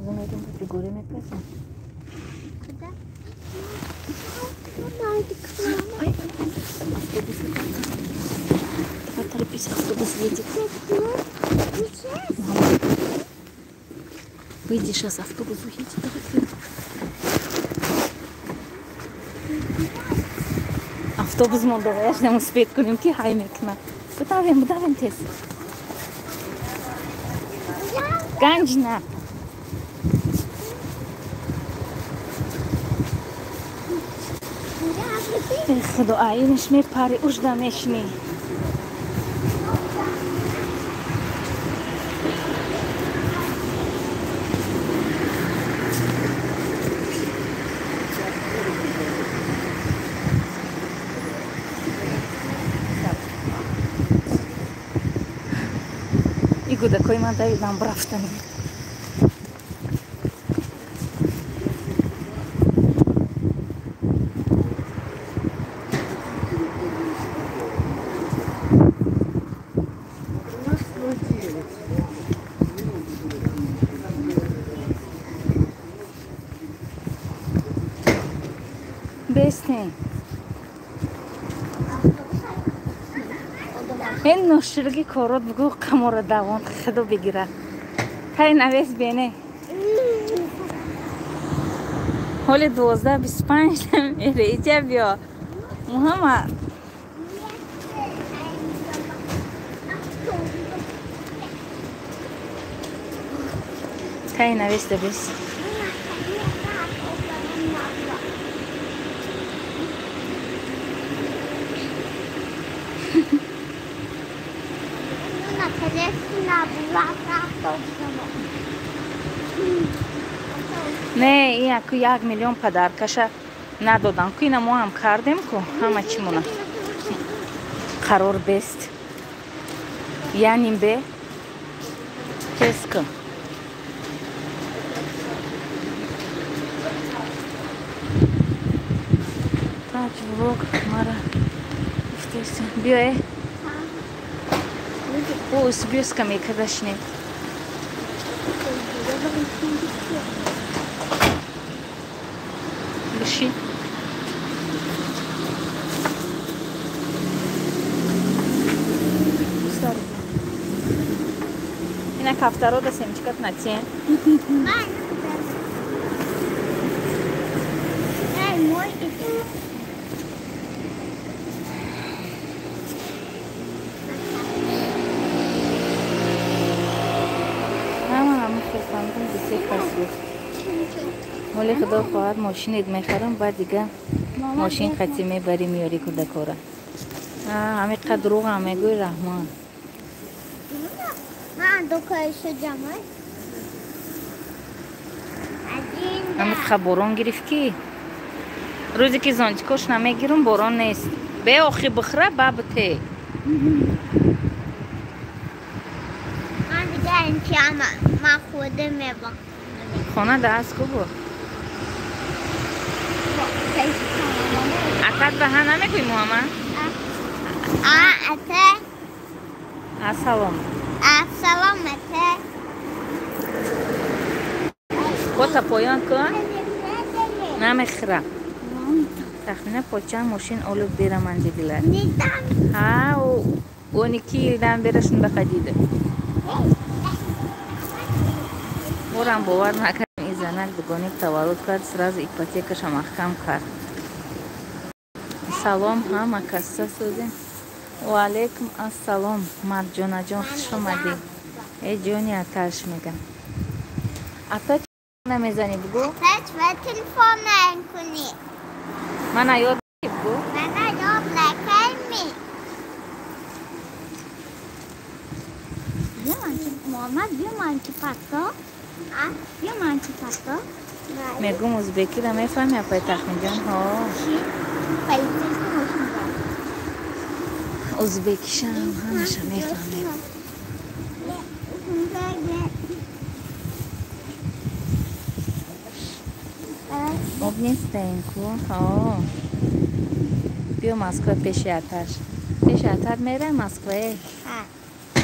Замедем категория мепазем. Ай, автобус. Давай торопись, автобус едет. Муҳаммад, выйди, сейчас автобус уедет. Давай, давай. Автобус монда, нам успеть кунем ки ҳай мекунад. Бидавем, бидавем тез. Ганҷна. Худо, айниш мепари, ужда мешни. И кӯдакҳои ман давидам рафтани. Бестен. Ин ноширги корот бугу қамора давон худо бигирад. Тай навес бене. Ҳоли 12:25 мере, иҷа биё. Муҳаммад. Тай навес да бес. Не, ин яку 1 миллион падаркаша надодам. Ку ина мо ҳам кардем ку ҳама чимона. Қарор бест. Яним бе. Тез кун. Тач влог мара гуфтест. Биё. О, биё скамейка дашнем. Биши. Ина кафтаро да семечкат натен. Моли худо хоҳад мошинет мехарам, баъд дига мошин қатӣ мебарӣ меёрӣ кӯдакора. Ҳамин қадр дурӯғам мегӯй Раҳмон. Ҳамин қа борон гирифт ки рӯзе ки зонтикош намегирам борон нест. Беохи бихӯра ба бите. Хона да аст ку бо? Атат ба ҳа намегӯй Муҳаммад? А, ата. Ассалом. Ассалом, ата. Кота поён кун. Намехӯра. Тахмина почан мошин олиб бераман дедилар. Ҳа, 12 yildan beri shundaqa deydi. Борам бовар накардем, ин занак дугоник таваллуд кард, сразу ипотекаша маҳкам кард. Салом ҳама касса созем. Ва алайкум ассалом, Марҷонаҷон, хуш омадӣ. Э ҷони аташ мегам. Ата чӣ намезанӣ бугӯ? Ата чӣ телефон накунӣ? Мана ёд бугӯ? Мана ёд накарми. Муҳаммад, биё ман чӣ патто? Биё ман чӣ патто? Мегӯм узбекиро мефаҳми апай Тахминҷон? Ҳо. Чӣ? Полицейский мошин бар. Узбекишам ҳамаша мефаҳмем. Об нестем ку? Ҳо. Биё Москва пеши аташ. Пеши атар мерам Москвае?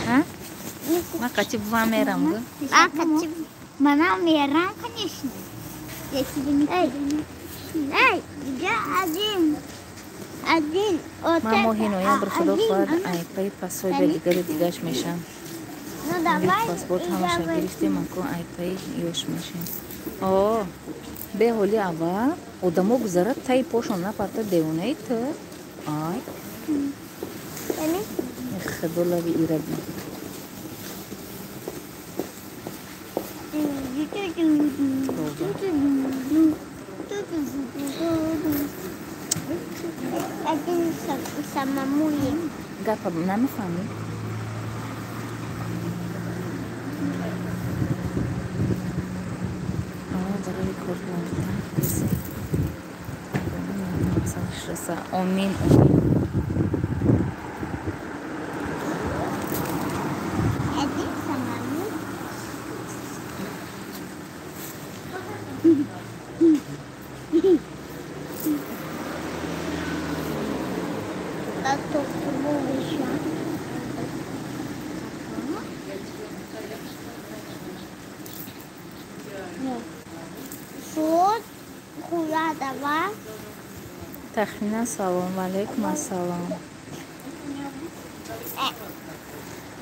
Ҳа? Ман қати бувам мерам гу? Манам мерам, конечно. Я тебе не Эй, я один. Один. Ман моҳи ноябр худо хоҳад айпаи пасои дигари дигаш мешам. Паспорт ҳамаша гирифтем, аку айпаи ёш мешем. О, беҳоли аввал одамо гузарад таи пошон напарта девонаи ту. Ай. Худо лави ираби. Гапа намефаҳмӣ? Барои кор мақсадаш раса. Омин, омин. Тахмина салом алейкум ассалом.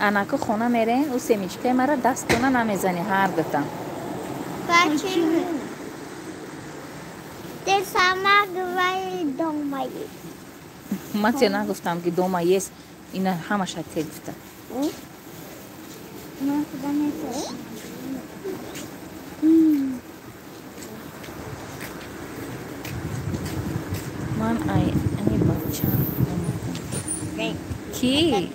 Анаку хона мерен, ӯ семечкаи мара дастона намезанӣ ҳар дутам. Почему? Ты сама говори дома есть. Ман тебе нагуфтам ки дома есть, ина ҳамаша те гуфта. Ман худа метарсам. Ман ай ани бачам омадам. Ки?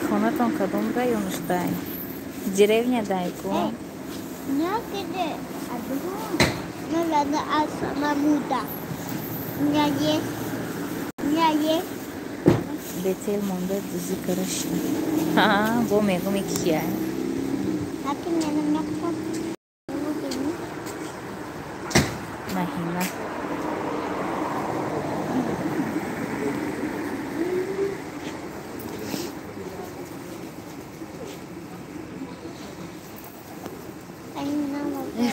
Хонатон кадом районаш дай? Деревня дай ку? Бетел монда дузӣ караши. Бо мегӯми кия? Маҳина.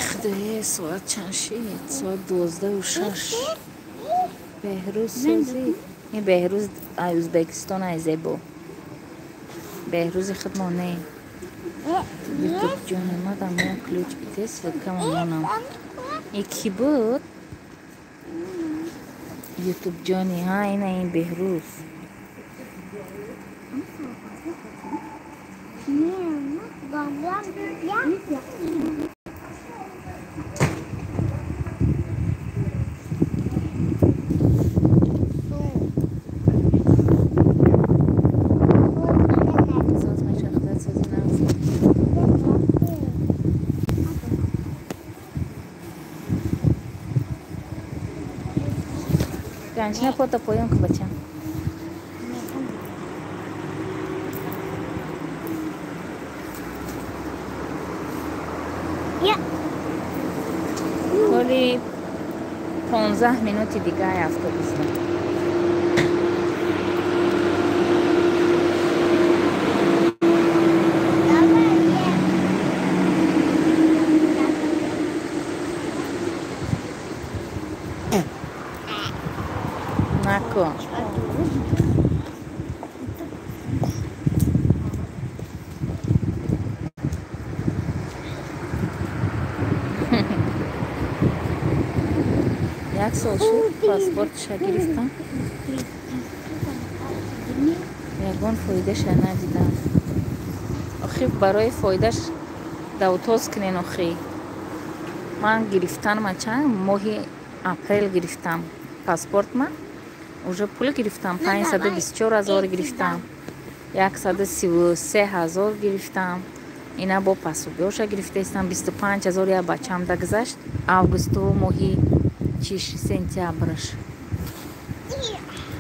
Худоё, соат чанд шид? Соат 12:06. Беҳрӯз созӣ. Ин Беҳрӯз ай Ӯзбекистон ай зебо. Беҳрӯзи худмон не. Ютуб ҷон омадам, мо ключ битес вакама монам. И ки буд? Ютуб ҷони, ҳа ина ин Беҳрӯз. Ганҷина пота поён ку бачам. Ҳоли 15 минути дигаи автобусда. Накун. Як сол шуд паспортша гирифтам. Ягон фоидаша надидам. Охи барои фоидаш давтоз кунен охи. Ман гирифтанма чанд моҳи апрел гирифтам паспортма. Уже пул гирифтам, 524 ҳазор гирифтам, 133 ҳазор гирифтам. Ина бо пасубиёша гирифтаистам, 25 ҳазор я бачам дагзашт августу моҳи чиш сентябрш.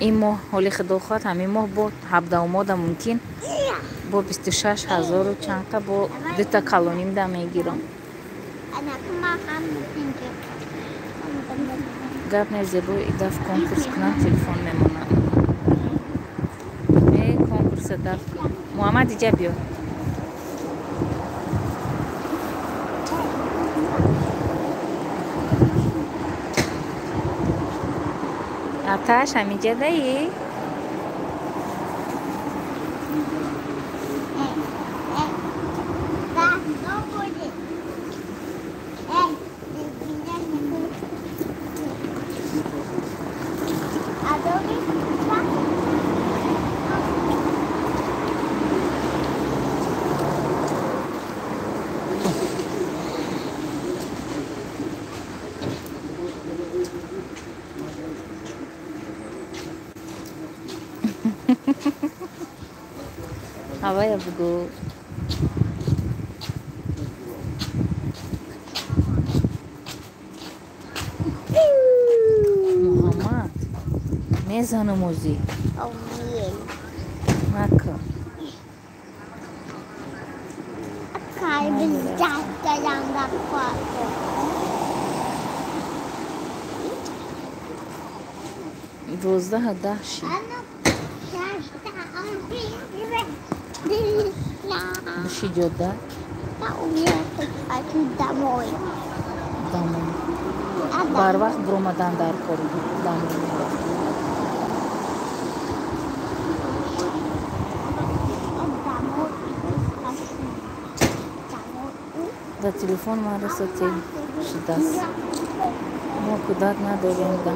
Ин моҳ ҳоли худо хоҳад ҳамин моҳ бо ҳабдаҳумода мумкин бо 26 ҳазору чандта бо дута калонимда мегирам. Гап не зебо даф конкурс кунам телефон мемонам. Э конкурса даф кун. Муҳаммад иҷа биё. Аташ ҳамиҷа даи? Ҳавая бугӯ. Муҳаммад, мезанам озӣ. Накун. 12:10 шид. Буши ҷода? Домой. Барвақт биромадан дар кор домой мерафт. Дар телефон ман расоти шудааст. Мо кӯдак надорем да.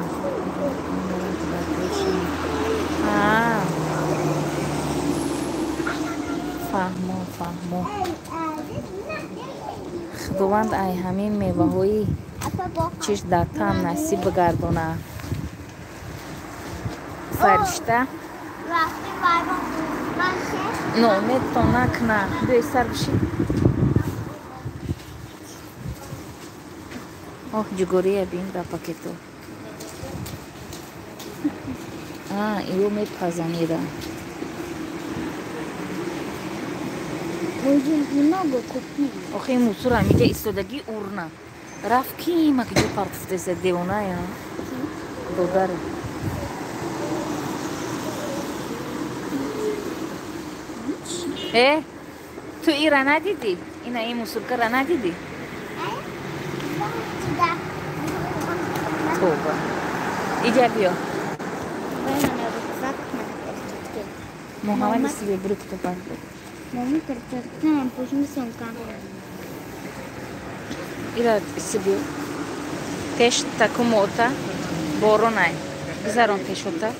Фаҳмо, фаҳмо. Худованд ай ҳамин меваҳои чиш дар таъм насиб бигардона. Фаришта ноумедтон накуна. Биёй сар биши. Оҳ, ҷугория бин дар пакето. Ё мепазанира. Охи мусур ҳамиҷа истодагӣ урна. Рафт кима ки ҷо партуфтеса девоная. Додаре. Э, ту ира надидӣ? Ина ин мусуркара надидӣ? Тоба. Иҷа биё. Муҳаммад себе брюк-то партуфт. Ира себе пеш такумота боронай. Гузарон пешота.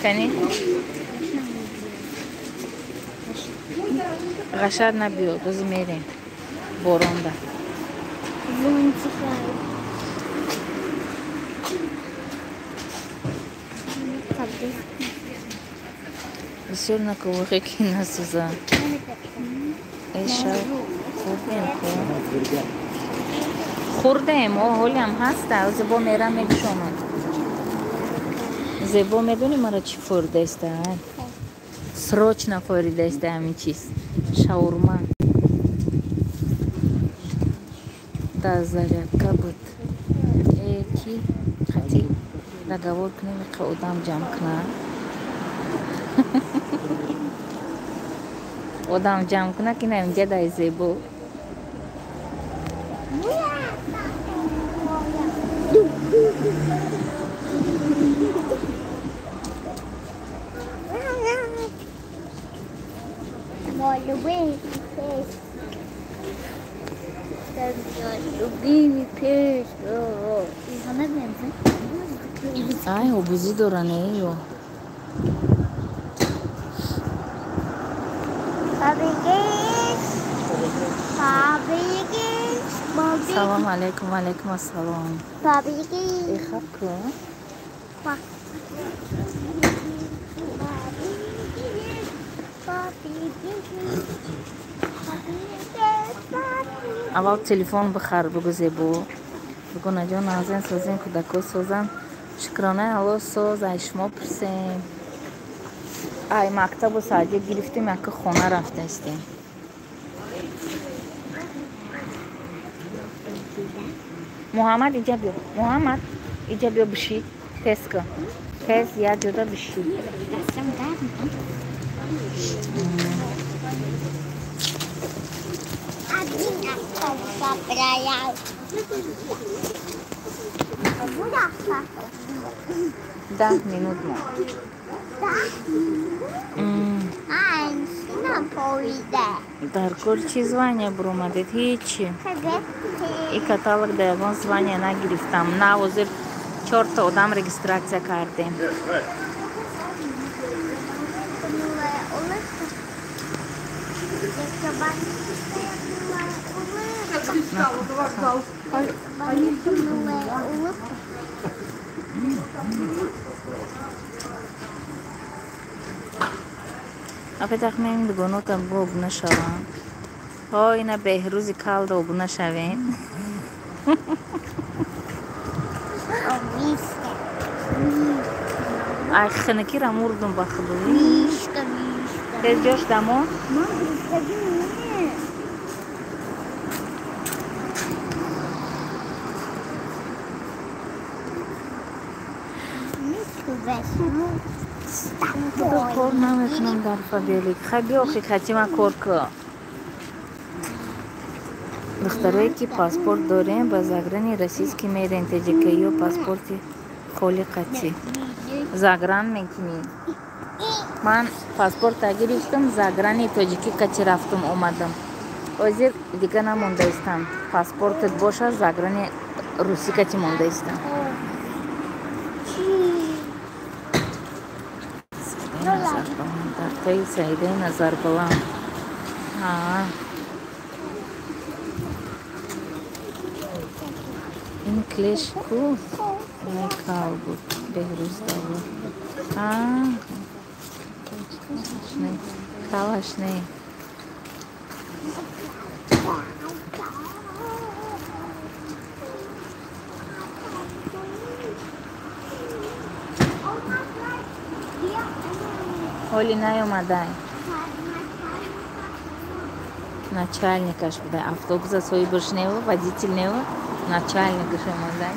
Кани? Ғашар набиё, боз мерем. Боронда. Бисёр накувохе ки насӯза. Эша хӯрдем ку. Хӯрдем, о ҳолиам ҳаста, зебо мерам мекушонам. Зебо медонӣ мара чӣ форидаиста? Срочно форидаиста ҳамин чиз. Шаурма. Дар зарядка буд. Э ки хати договор кунем, иқа одам ҷамъ куна. Одам ҷамъ куна ки на инҷа дай зебо. Ай, обузӣ дора не ё. Салом алейкум, алейкум ассалом. Э, хаб ку. Аввал телефон бихар, бугӯ зебо. Бугӯ наҷон азен созен, кӯдако созан. Шукронаи Аллоҳ соз, ай шумо пурсем. Ай мактабу саъдия гирифтем, яка хона рафтаистем. Муҳаммад иҷа биё. Муҳаммад иҷа биё биши. Тез кун. Тез як ҷода биши. Даҳ минут мо. Дар кор чӣ звания буромадед? Ҳечи. И каталог да ягон звания нагирифтам. На ҳозир чорта одам регистрация кардем. Апетах меем дугонотам бо обуна шавам. Ҳо ина беҳрӯзи калда обуна шавем. Ай хинакира мурдум ба худо. Тез ҷош дамо? Кор намекунам дар Фаберлик. Хай биё охи хатима кор ку. Духтарое ки паспорт дорем ба заграни российский мерем ТЖК ё паспорти холи қатӣ. Загран мекунӣ. Ман паспорта гирифтам, заграни тоҷикӣ қатӣ рафтум омадам. Ҳозир дига намондаистам. Паспортат боша, заграни русӣ қатӣ мондаистам. Назарбаланд, дар таи Саидаи Назарбаланд. Ин клеш ку кал буд, Беҳрӯз Давлат. Калаш не. Ҳоли наёмадай. Начальникаш будай. Автобуса соҳибаш нева, водитель нева, начальникаш омадай.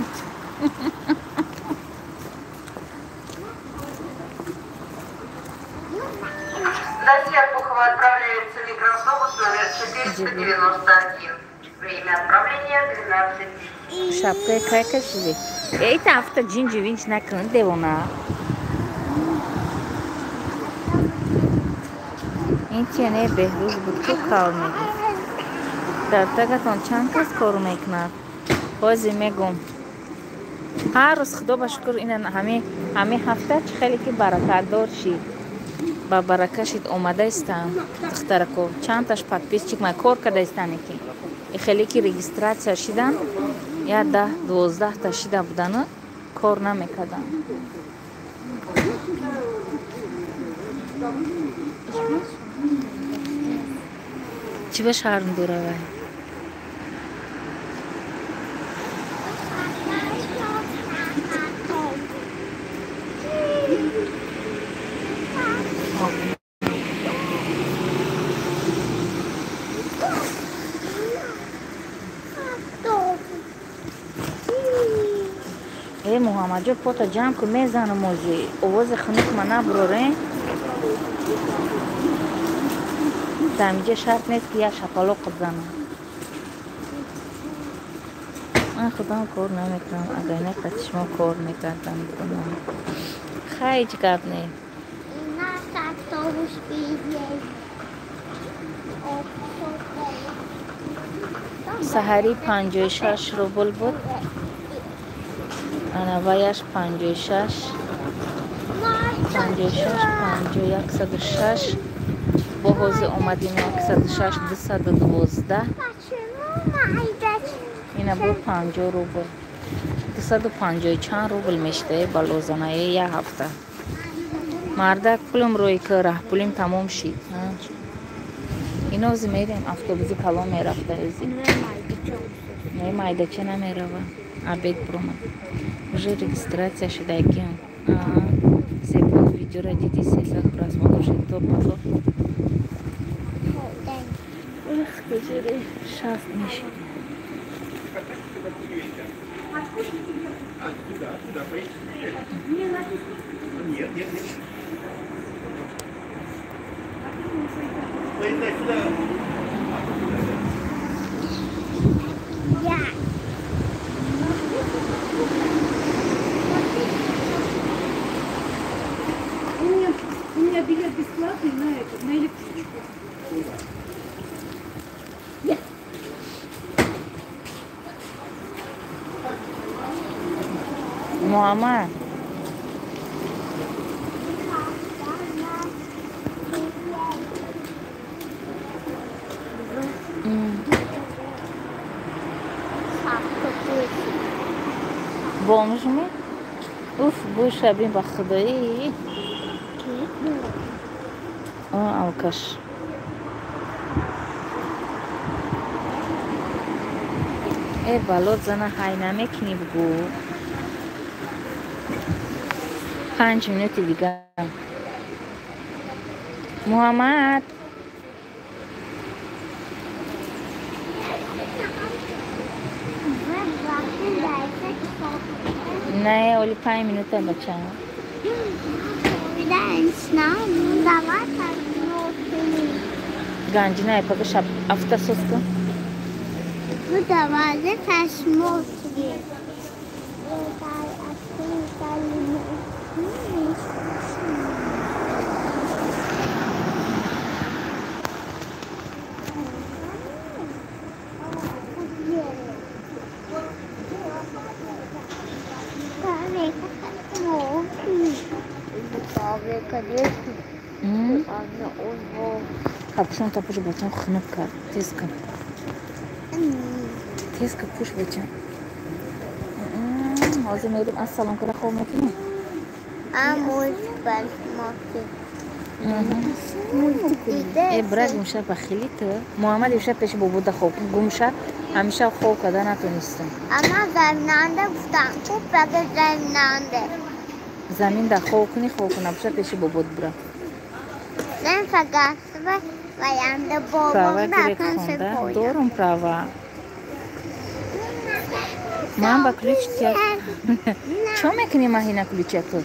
До Серпухова отправляется микроавтобус номер 491. Время отправления 12:10. Шапкаи кай кашиди? Эйта авто ҷинҷи винҷ накун, девона. Ин чене Беҳрӯз буд, ку кал мегуфт. Дар тагатон чанд кас кор мекунад? Ҳозир мегум. Ҳар рӯз худо ба шукр, ина ҳами ҳафта чӣ хеле ки баракатдор шид. Ба барака шид, омадаистам духтарако. Чандташ подписчик ма кор кардаистане ки. И хеле ки регистрация шидан, я 10-12 та шида будану кор намекарданд. Чӣ ба шарм доравай? Э, Муҳаммадҷон, пота ҷамъ кун, мезанам ози. Овози хунук ма набурорем. Дар инҷа шарт нест, ки як шапалоқ бизанам. Ман худам кор намекунам, агар не қати шумо кор мекардам. Хай, ҳеҷ гап не. Наш автобус приедет. Саҳарӣ 56 рубл буд, анаваяш 56, 56, панҷо 106. Бо ҳозир омадем 106, 212. Ина бо 50 рубл, 250 чанд рубл мешидае ба лозанаи як ҳафта. Мардак, пулам рӯи ки раҳпулим тамом шид. Инози мерем, автобуси калон мерафта ӯзи. Не, майдача намерава. Обед бромад. Уже регистрация шудагиам. Зебо видеора диди, 300 просмотр шид, то пало. 60 мешид. Нет, нет, нет. Поезжай сюда. Я. У меня билет бесплатный на эту, на электричку. Я. Муҳаммад. Бомжми? Уф, бӯша бин, ба худоӣ. О, алкаш. Э, балот зана, ҳай намекунӣ, бугӯ. 5 минути дига. Муҳаммад. Не, оли 5 минута, бача. Ну, давай посмотрим. Ганҷина пага шаб автосоз кун. Ну, давай посмотрим. Капюшон та пуш бачам хунук кард. Тез кун. Тез ка пуш бачам. Ҳозир мерим ассалом кара хоб мекунем. Э брат имшаб бахили ту. Муҳаммад имшаб пеши бобода хоб гумша ҳамеша хоб карда натонистам. Ама заминанда гуфтам, ку пага заминанда. Замин да хоб кунӣ хоб кун абша пеши бобод бура. Зан фақат ваянда бобом да дорум права. Ман ба ключ тя. Чо мекунӣ маҳина ключа ту?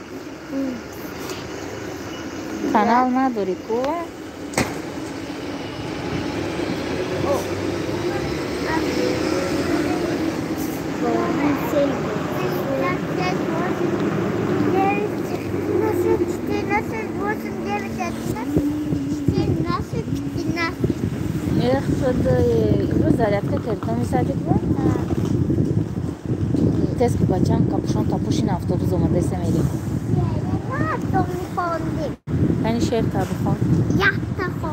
Канал надорӣ ку? Эх, имрӯз зарядка кардам садик бо? Тез ки бачам капюшон та пушин автобус омадаиса мерем. Кани шер та бихон.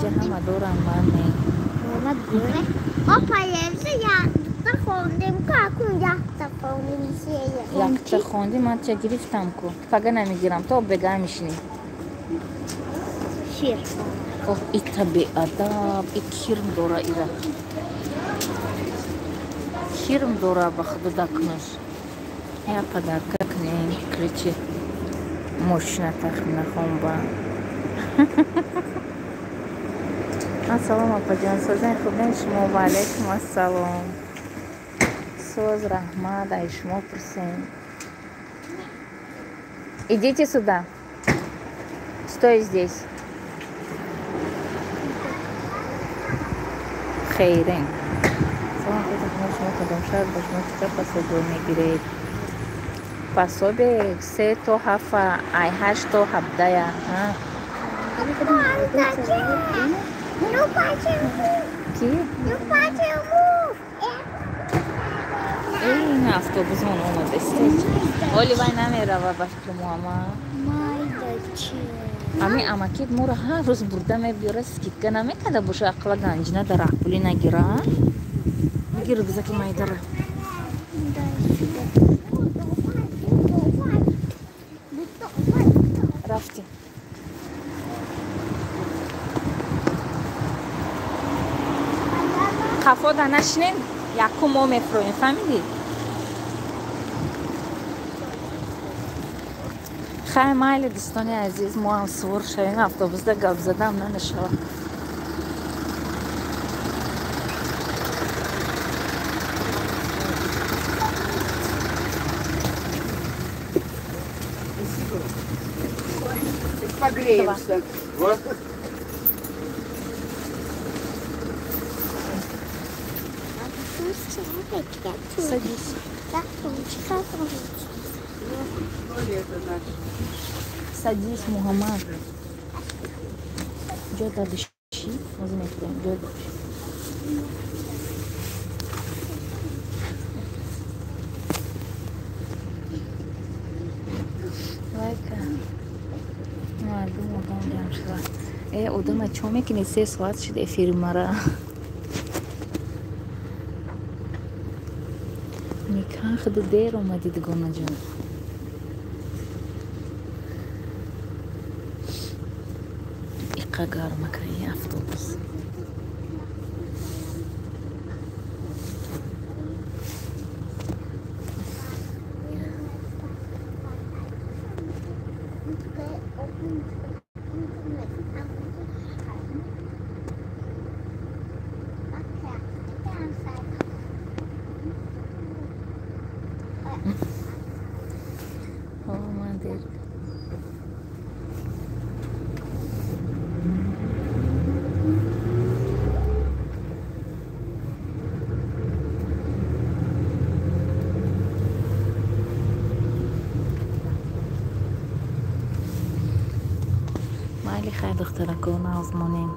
Ҷа ҳама дорам ман не. Якта хондим, ман ча гирифтам ку. Пага намегирам, то бега мешинӣ. Ох, ита беадаб, и кирм дора ира. Кирм дора ба худо дакнуш. Я подарка кунем, ключи мошина тахмина хомба. Ассалом апаҷон, созен хубен шумо? Ва алайкум ассалом. Соз, раҳмат, ай шумо пурсем. Идите сюда. Стой здесь. Хейрин. Салом алейкум, шумо кадом шаҳр ба шумо чӣ қадр пособие мегиред? Пособие 3 то 7, ай 8 то 17. Ки? Ин автобусмон омадааст. Оли вай намерава ба фикри Муҳаммад. Ами амакит моро ҳар рӯз бурда мебиёра, скидка намекарда боша, ақла ганҷина дар раҳпулӣ нагира. Бигир рюкзаки майдара. Рафтем. Қафода нашинем, якум мо мефуроем, фаҳмидӣ? Хай майли, дӯстони азиз, мо ҳам сувор шавем, автобусда гап задам намешавад. Погреемся. Садись. Садись, Мухаммад. Ҷо дыши. Ҷо дыши. Лайка. Мардум одам ҷамъ шуда. Э, одама чо мекунед? 3 соат шуд эфири мара. Никан худу дер омадӣ, дугонаҷон. Иқа гармакаи автобус. Майли хай, духтарако, наозмонем.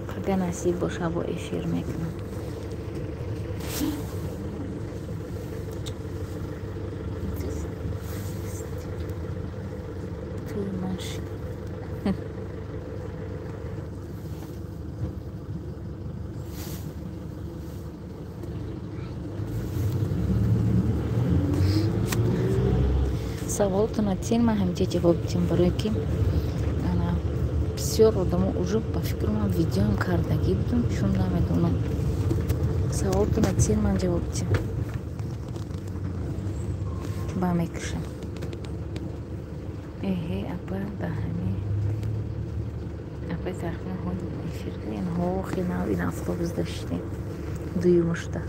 Пага насиб боша бо эфир мекунам. Туй машина. Саволтона тен, ман ҳамҷа ҷавоб дидем, барое ки ана бисёр одамо уже ба фикру ман видеоам кардагӣ будум, чун намедонам. Саволтона тен, ман ҷавоб дидем. Ба мекушам. Эҳе, апа, да ҳами апай тахмин ҳоли эфир кардем. Ҳо, хинав ин автобус даштем. Дуюмушта.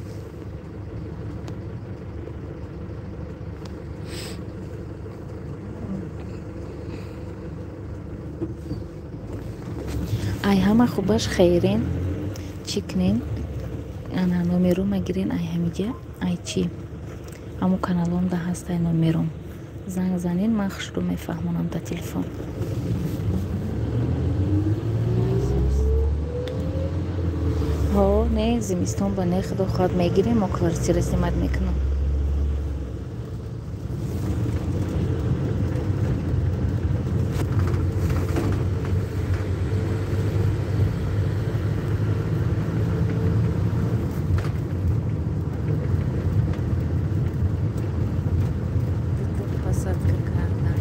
Ай ҳама хубаш хайрен, чӣ кунен, ана номерум агирен, ай ҳамиҷа, ай чӣ ҳамо каналом да ҳаст ай номерум. Занг занен, ман хушрӯ мефаҳмонам да телефон. Ҳо, не, зимистон ба не, худо хоҳад мегирем, мо квартира снимать мекунам. Посадка кардан.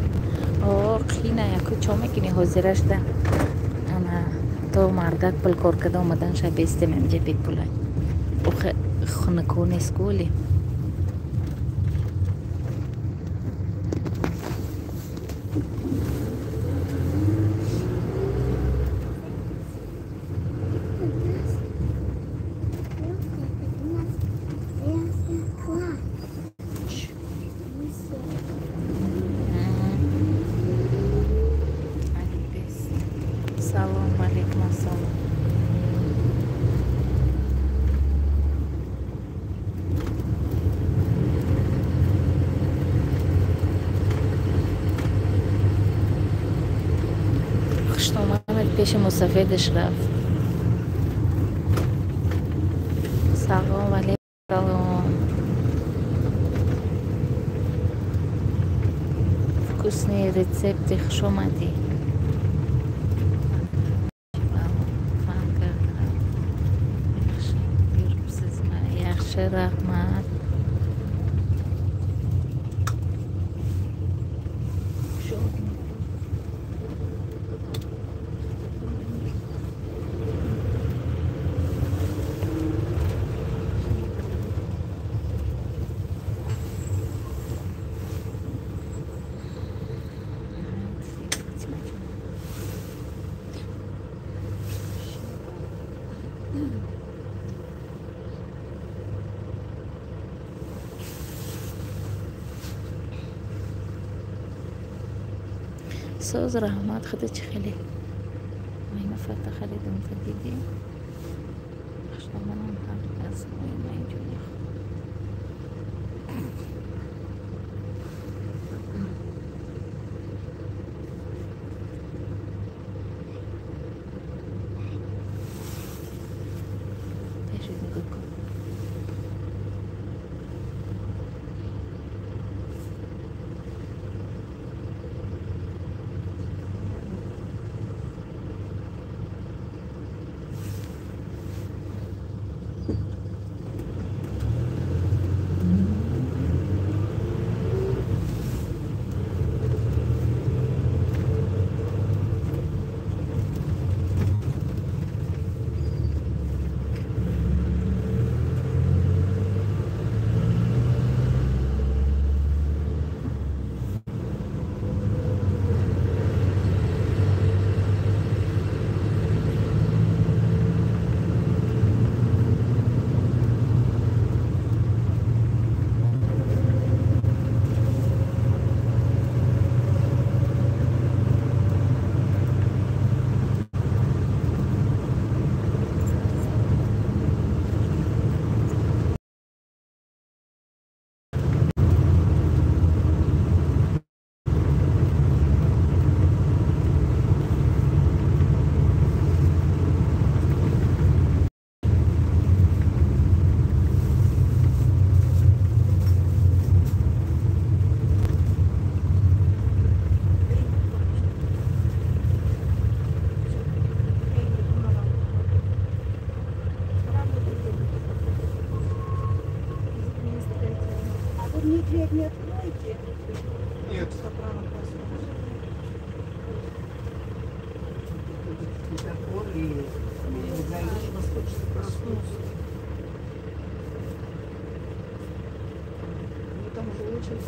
О, қина яку чо мекунӣ ҳозирашда? Ана то мардак пул кор карда омадан ша бестем инҷа бепулай. Охе хунуко нест голи. Салом алейкум, ассалом. Хуштомад пеши мусафедаш рафт. Салом алейкум, салом. Вкусные рецепты, хуш омадӣ. Yaxshi, rahmat. Соз, раҳмат, худо чӣ хеле майна фата харидам, та дидӣ? Хуштоманам ҳам аз майҷони худ. Пеши нигоҳ кун. Мне дверь не откроете? Нет. Светофор и Восточный проснулся. Ну там уже очередь.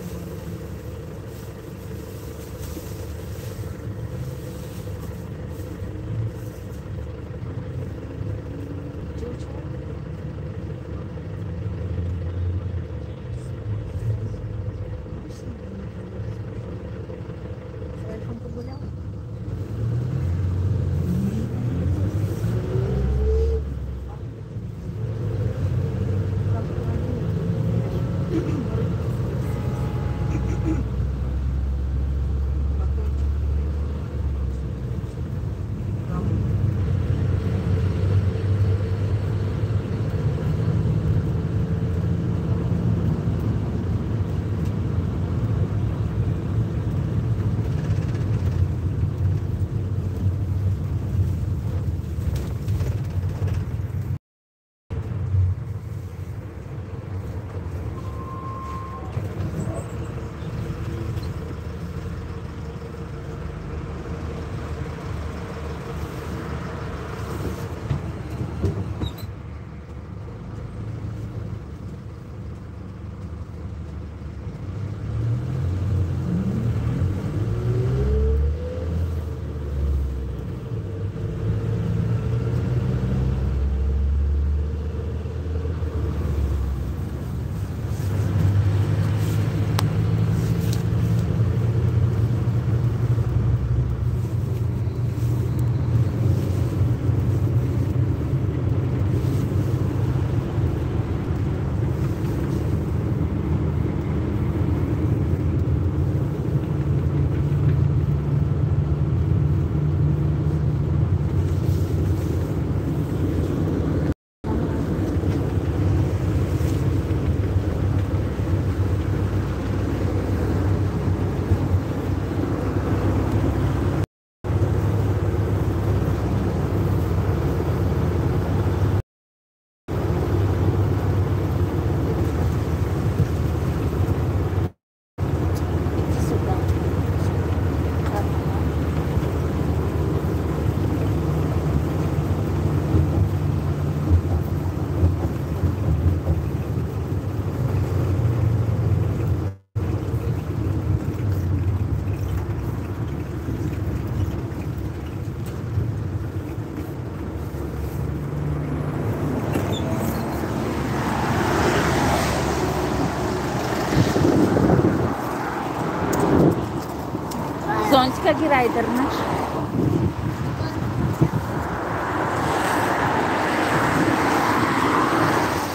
Зонтика гирайдер наш.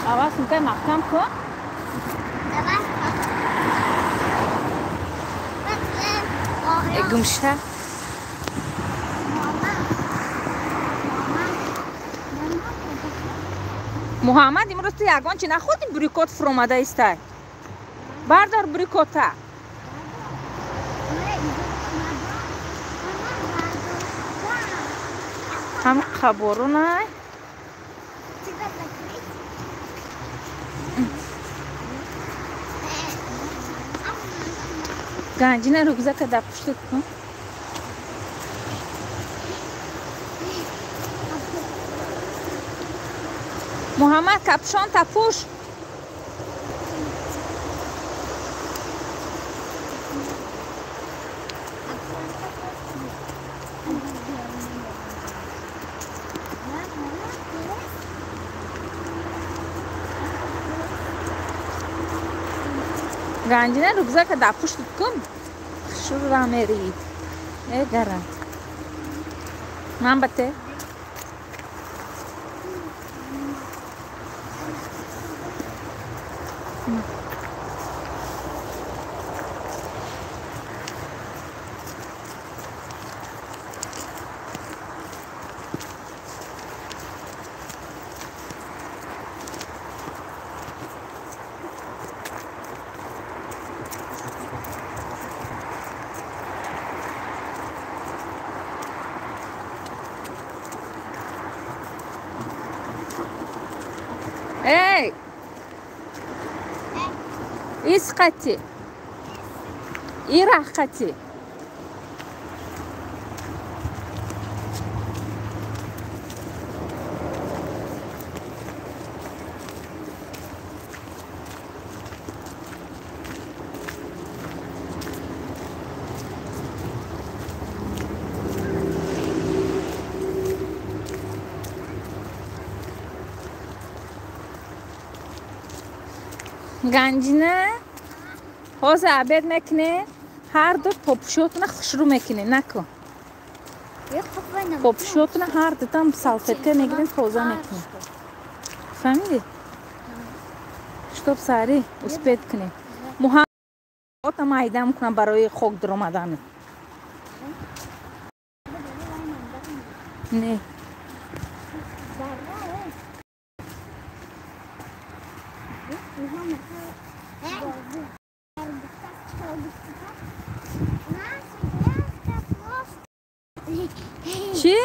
Ава сумкай маҳкам кун. Гумша. Муҳаммад, имрӯз ту ягон чи нахӯрдӣ, брюкот фуромада истай. Бардор брюкота. Ҳам қаборунай. Ганҷина рюкзака дар пуштат кун. Муҳаммад, капюшон та пӯш. Ганҷина рюкзака дар пуштат кун. Шурра мери. Э гарам. Ман бате. Эй! Исқати! Ирахқати! Ганҷина ҳозир обед мекунед, ҳар ду попушотона хушрӯ мекунед, наку. Попушотона ҳар дутам салфетка мегирем, тоза мекунем. Фаҳмидӣ? Чтоб сари успеть кунем. Муҳаммад майда мекунам барои хок дуромадан. Не. Чӣ?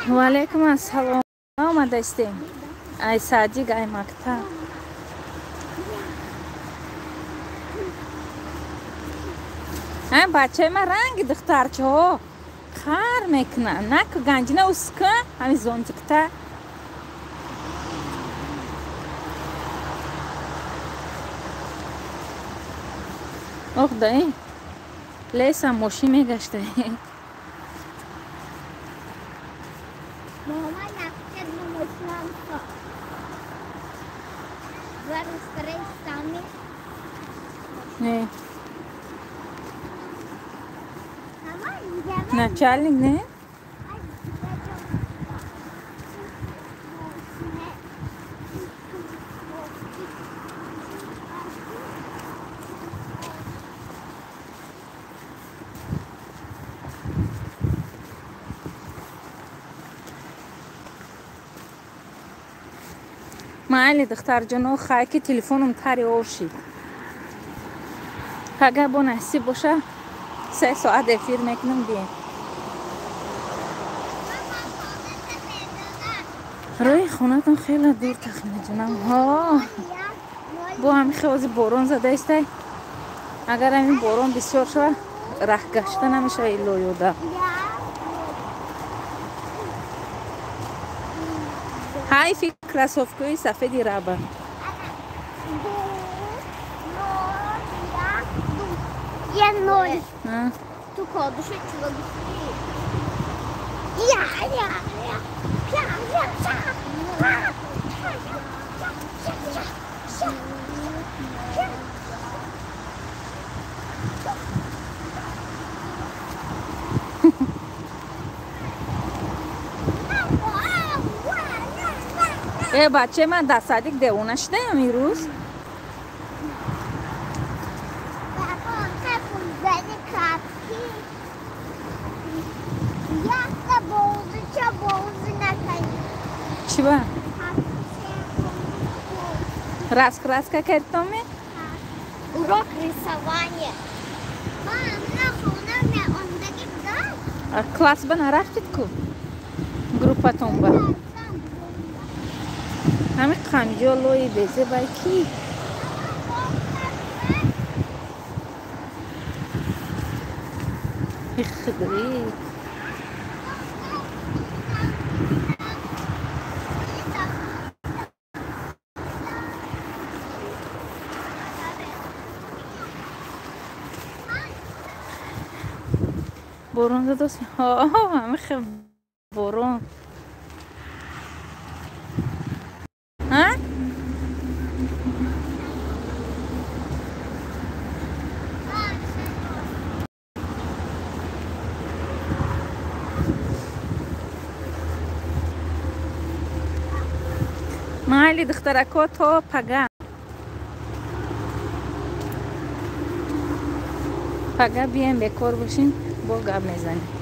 Ваалайкум ассалом. Омадаистем. Ай садик, ай мактаб. Ай бачаи ман ранги духтарчаҳо қар мекунанд. Наку Ганҷина уска ҳамин зонтикта. Ох даи лесам мошин мегашта. Не. Начальник, не? Майли, духтарҷоно, хай ки телефоном тари ошид. Агар бо насиб боша, 3 соат эфир мекунам, бием. Роҳи хонатон хеле дур, тахминаҷонам. Ҳо, бо ҳамин хелози борон задаистай. Агар ҳамин борон бисёр шава, раҳ гашта намешава илоёда. Ҳайфи кроссовкаи сафеди раба. Я ноль. Ту кодуши чего Я, я, я, я, я, я, я, Э, бачаи ман дар садик девона шудаям имрӯз? Чӣ ба? Раскраска кардитоме? Урок рисования. Класс ба нарафтид ку? Группатон ба? Ҳамин қанҷо лои безе бай ки? Худои. Борон задост? Ҳо, ҳамин хел борон. Майли, духтарако, то пага. Пага бием, бекор бошин, бо гап мезанем.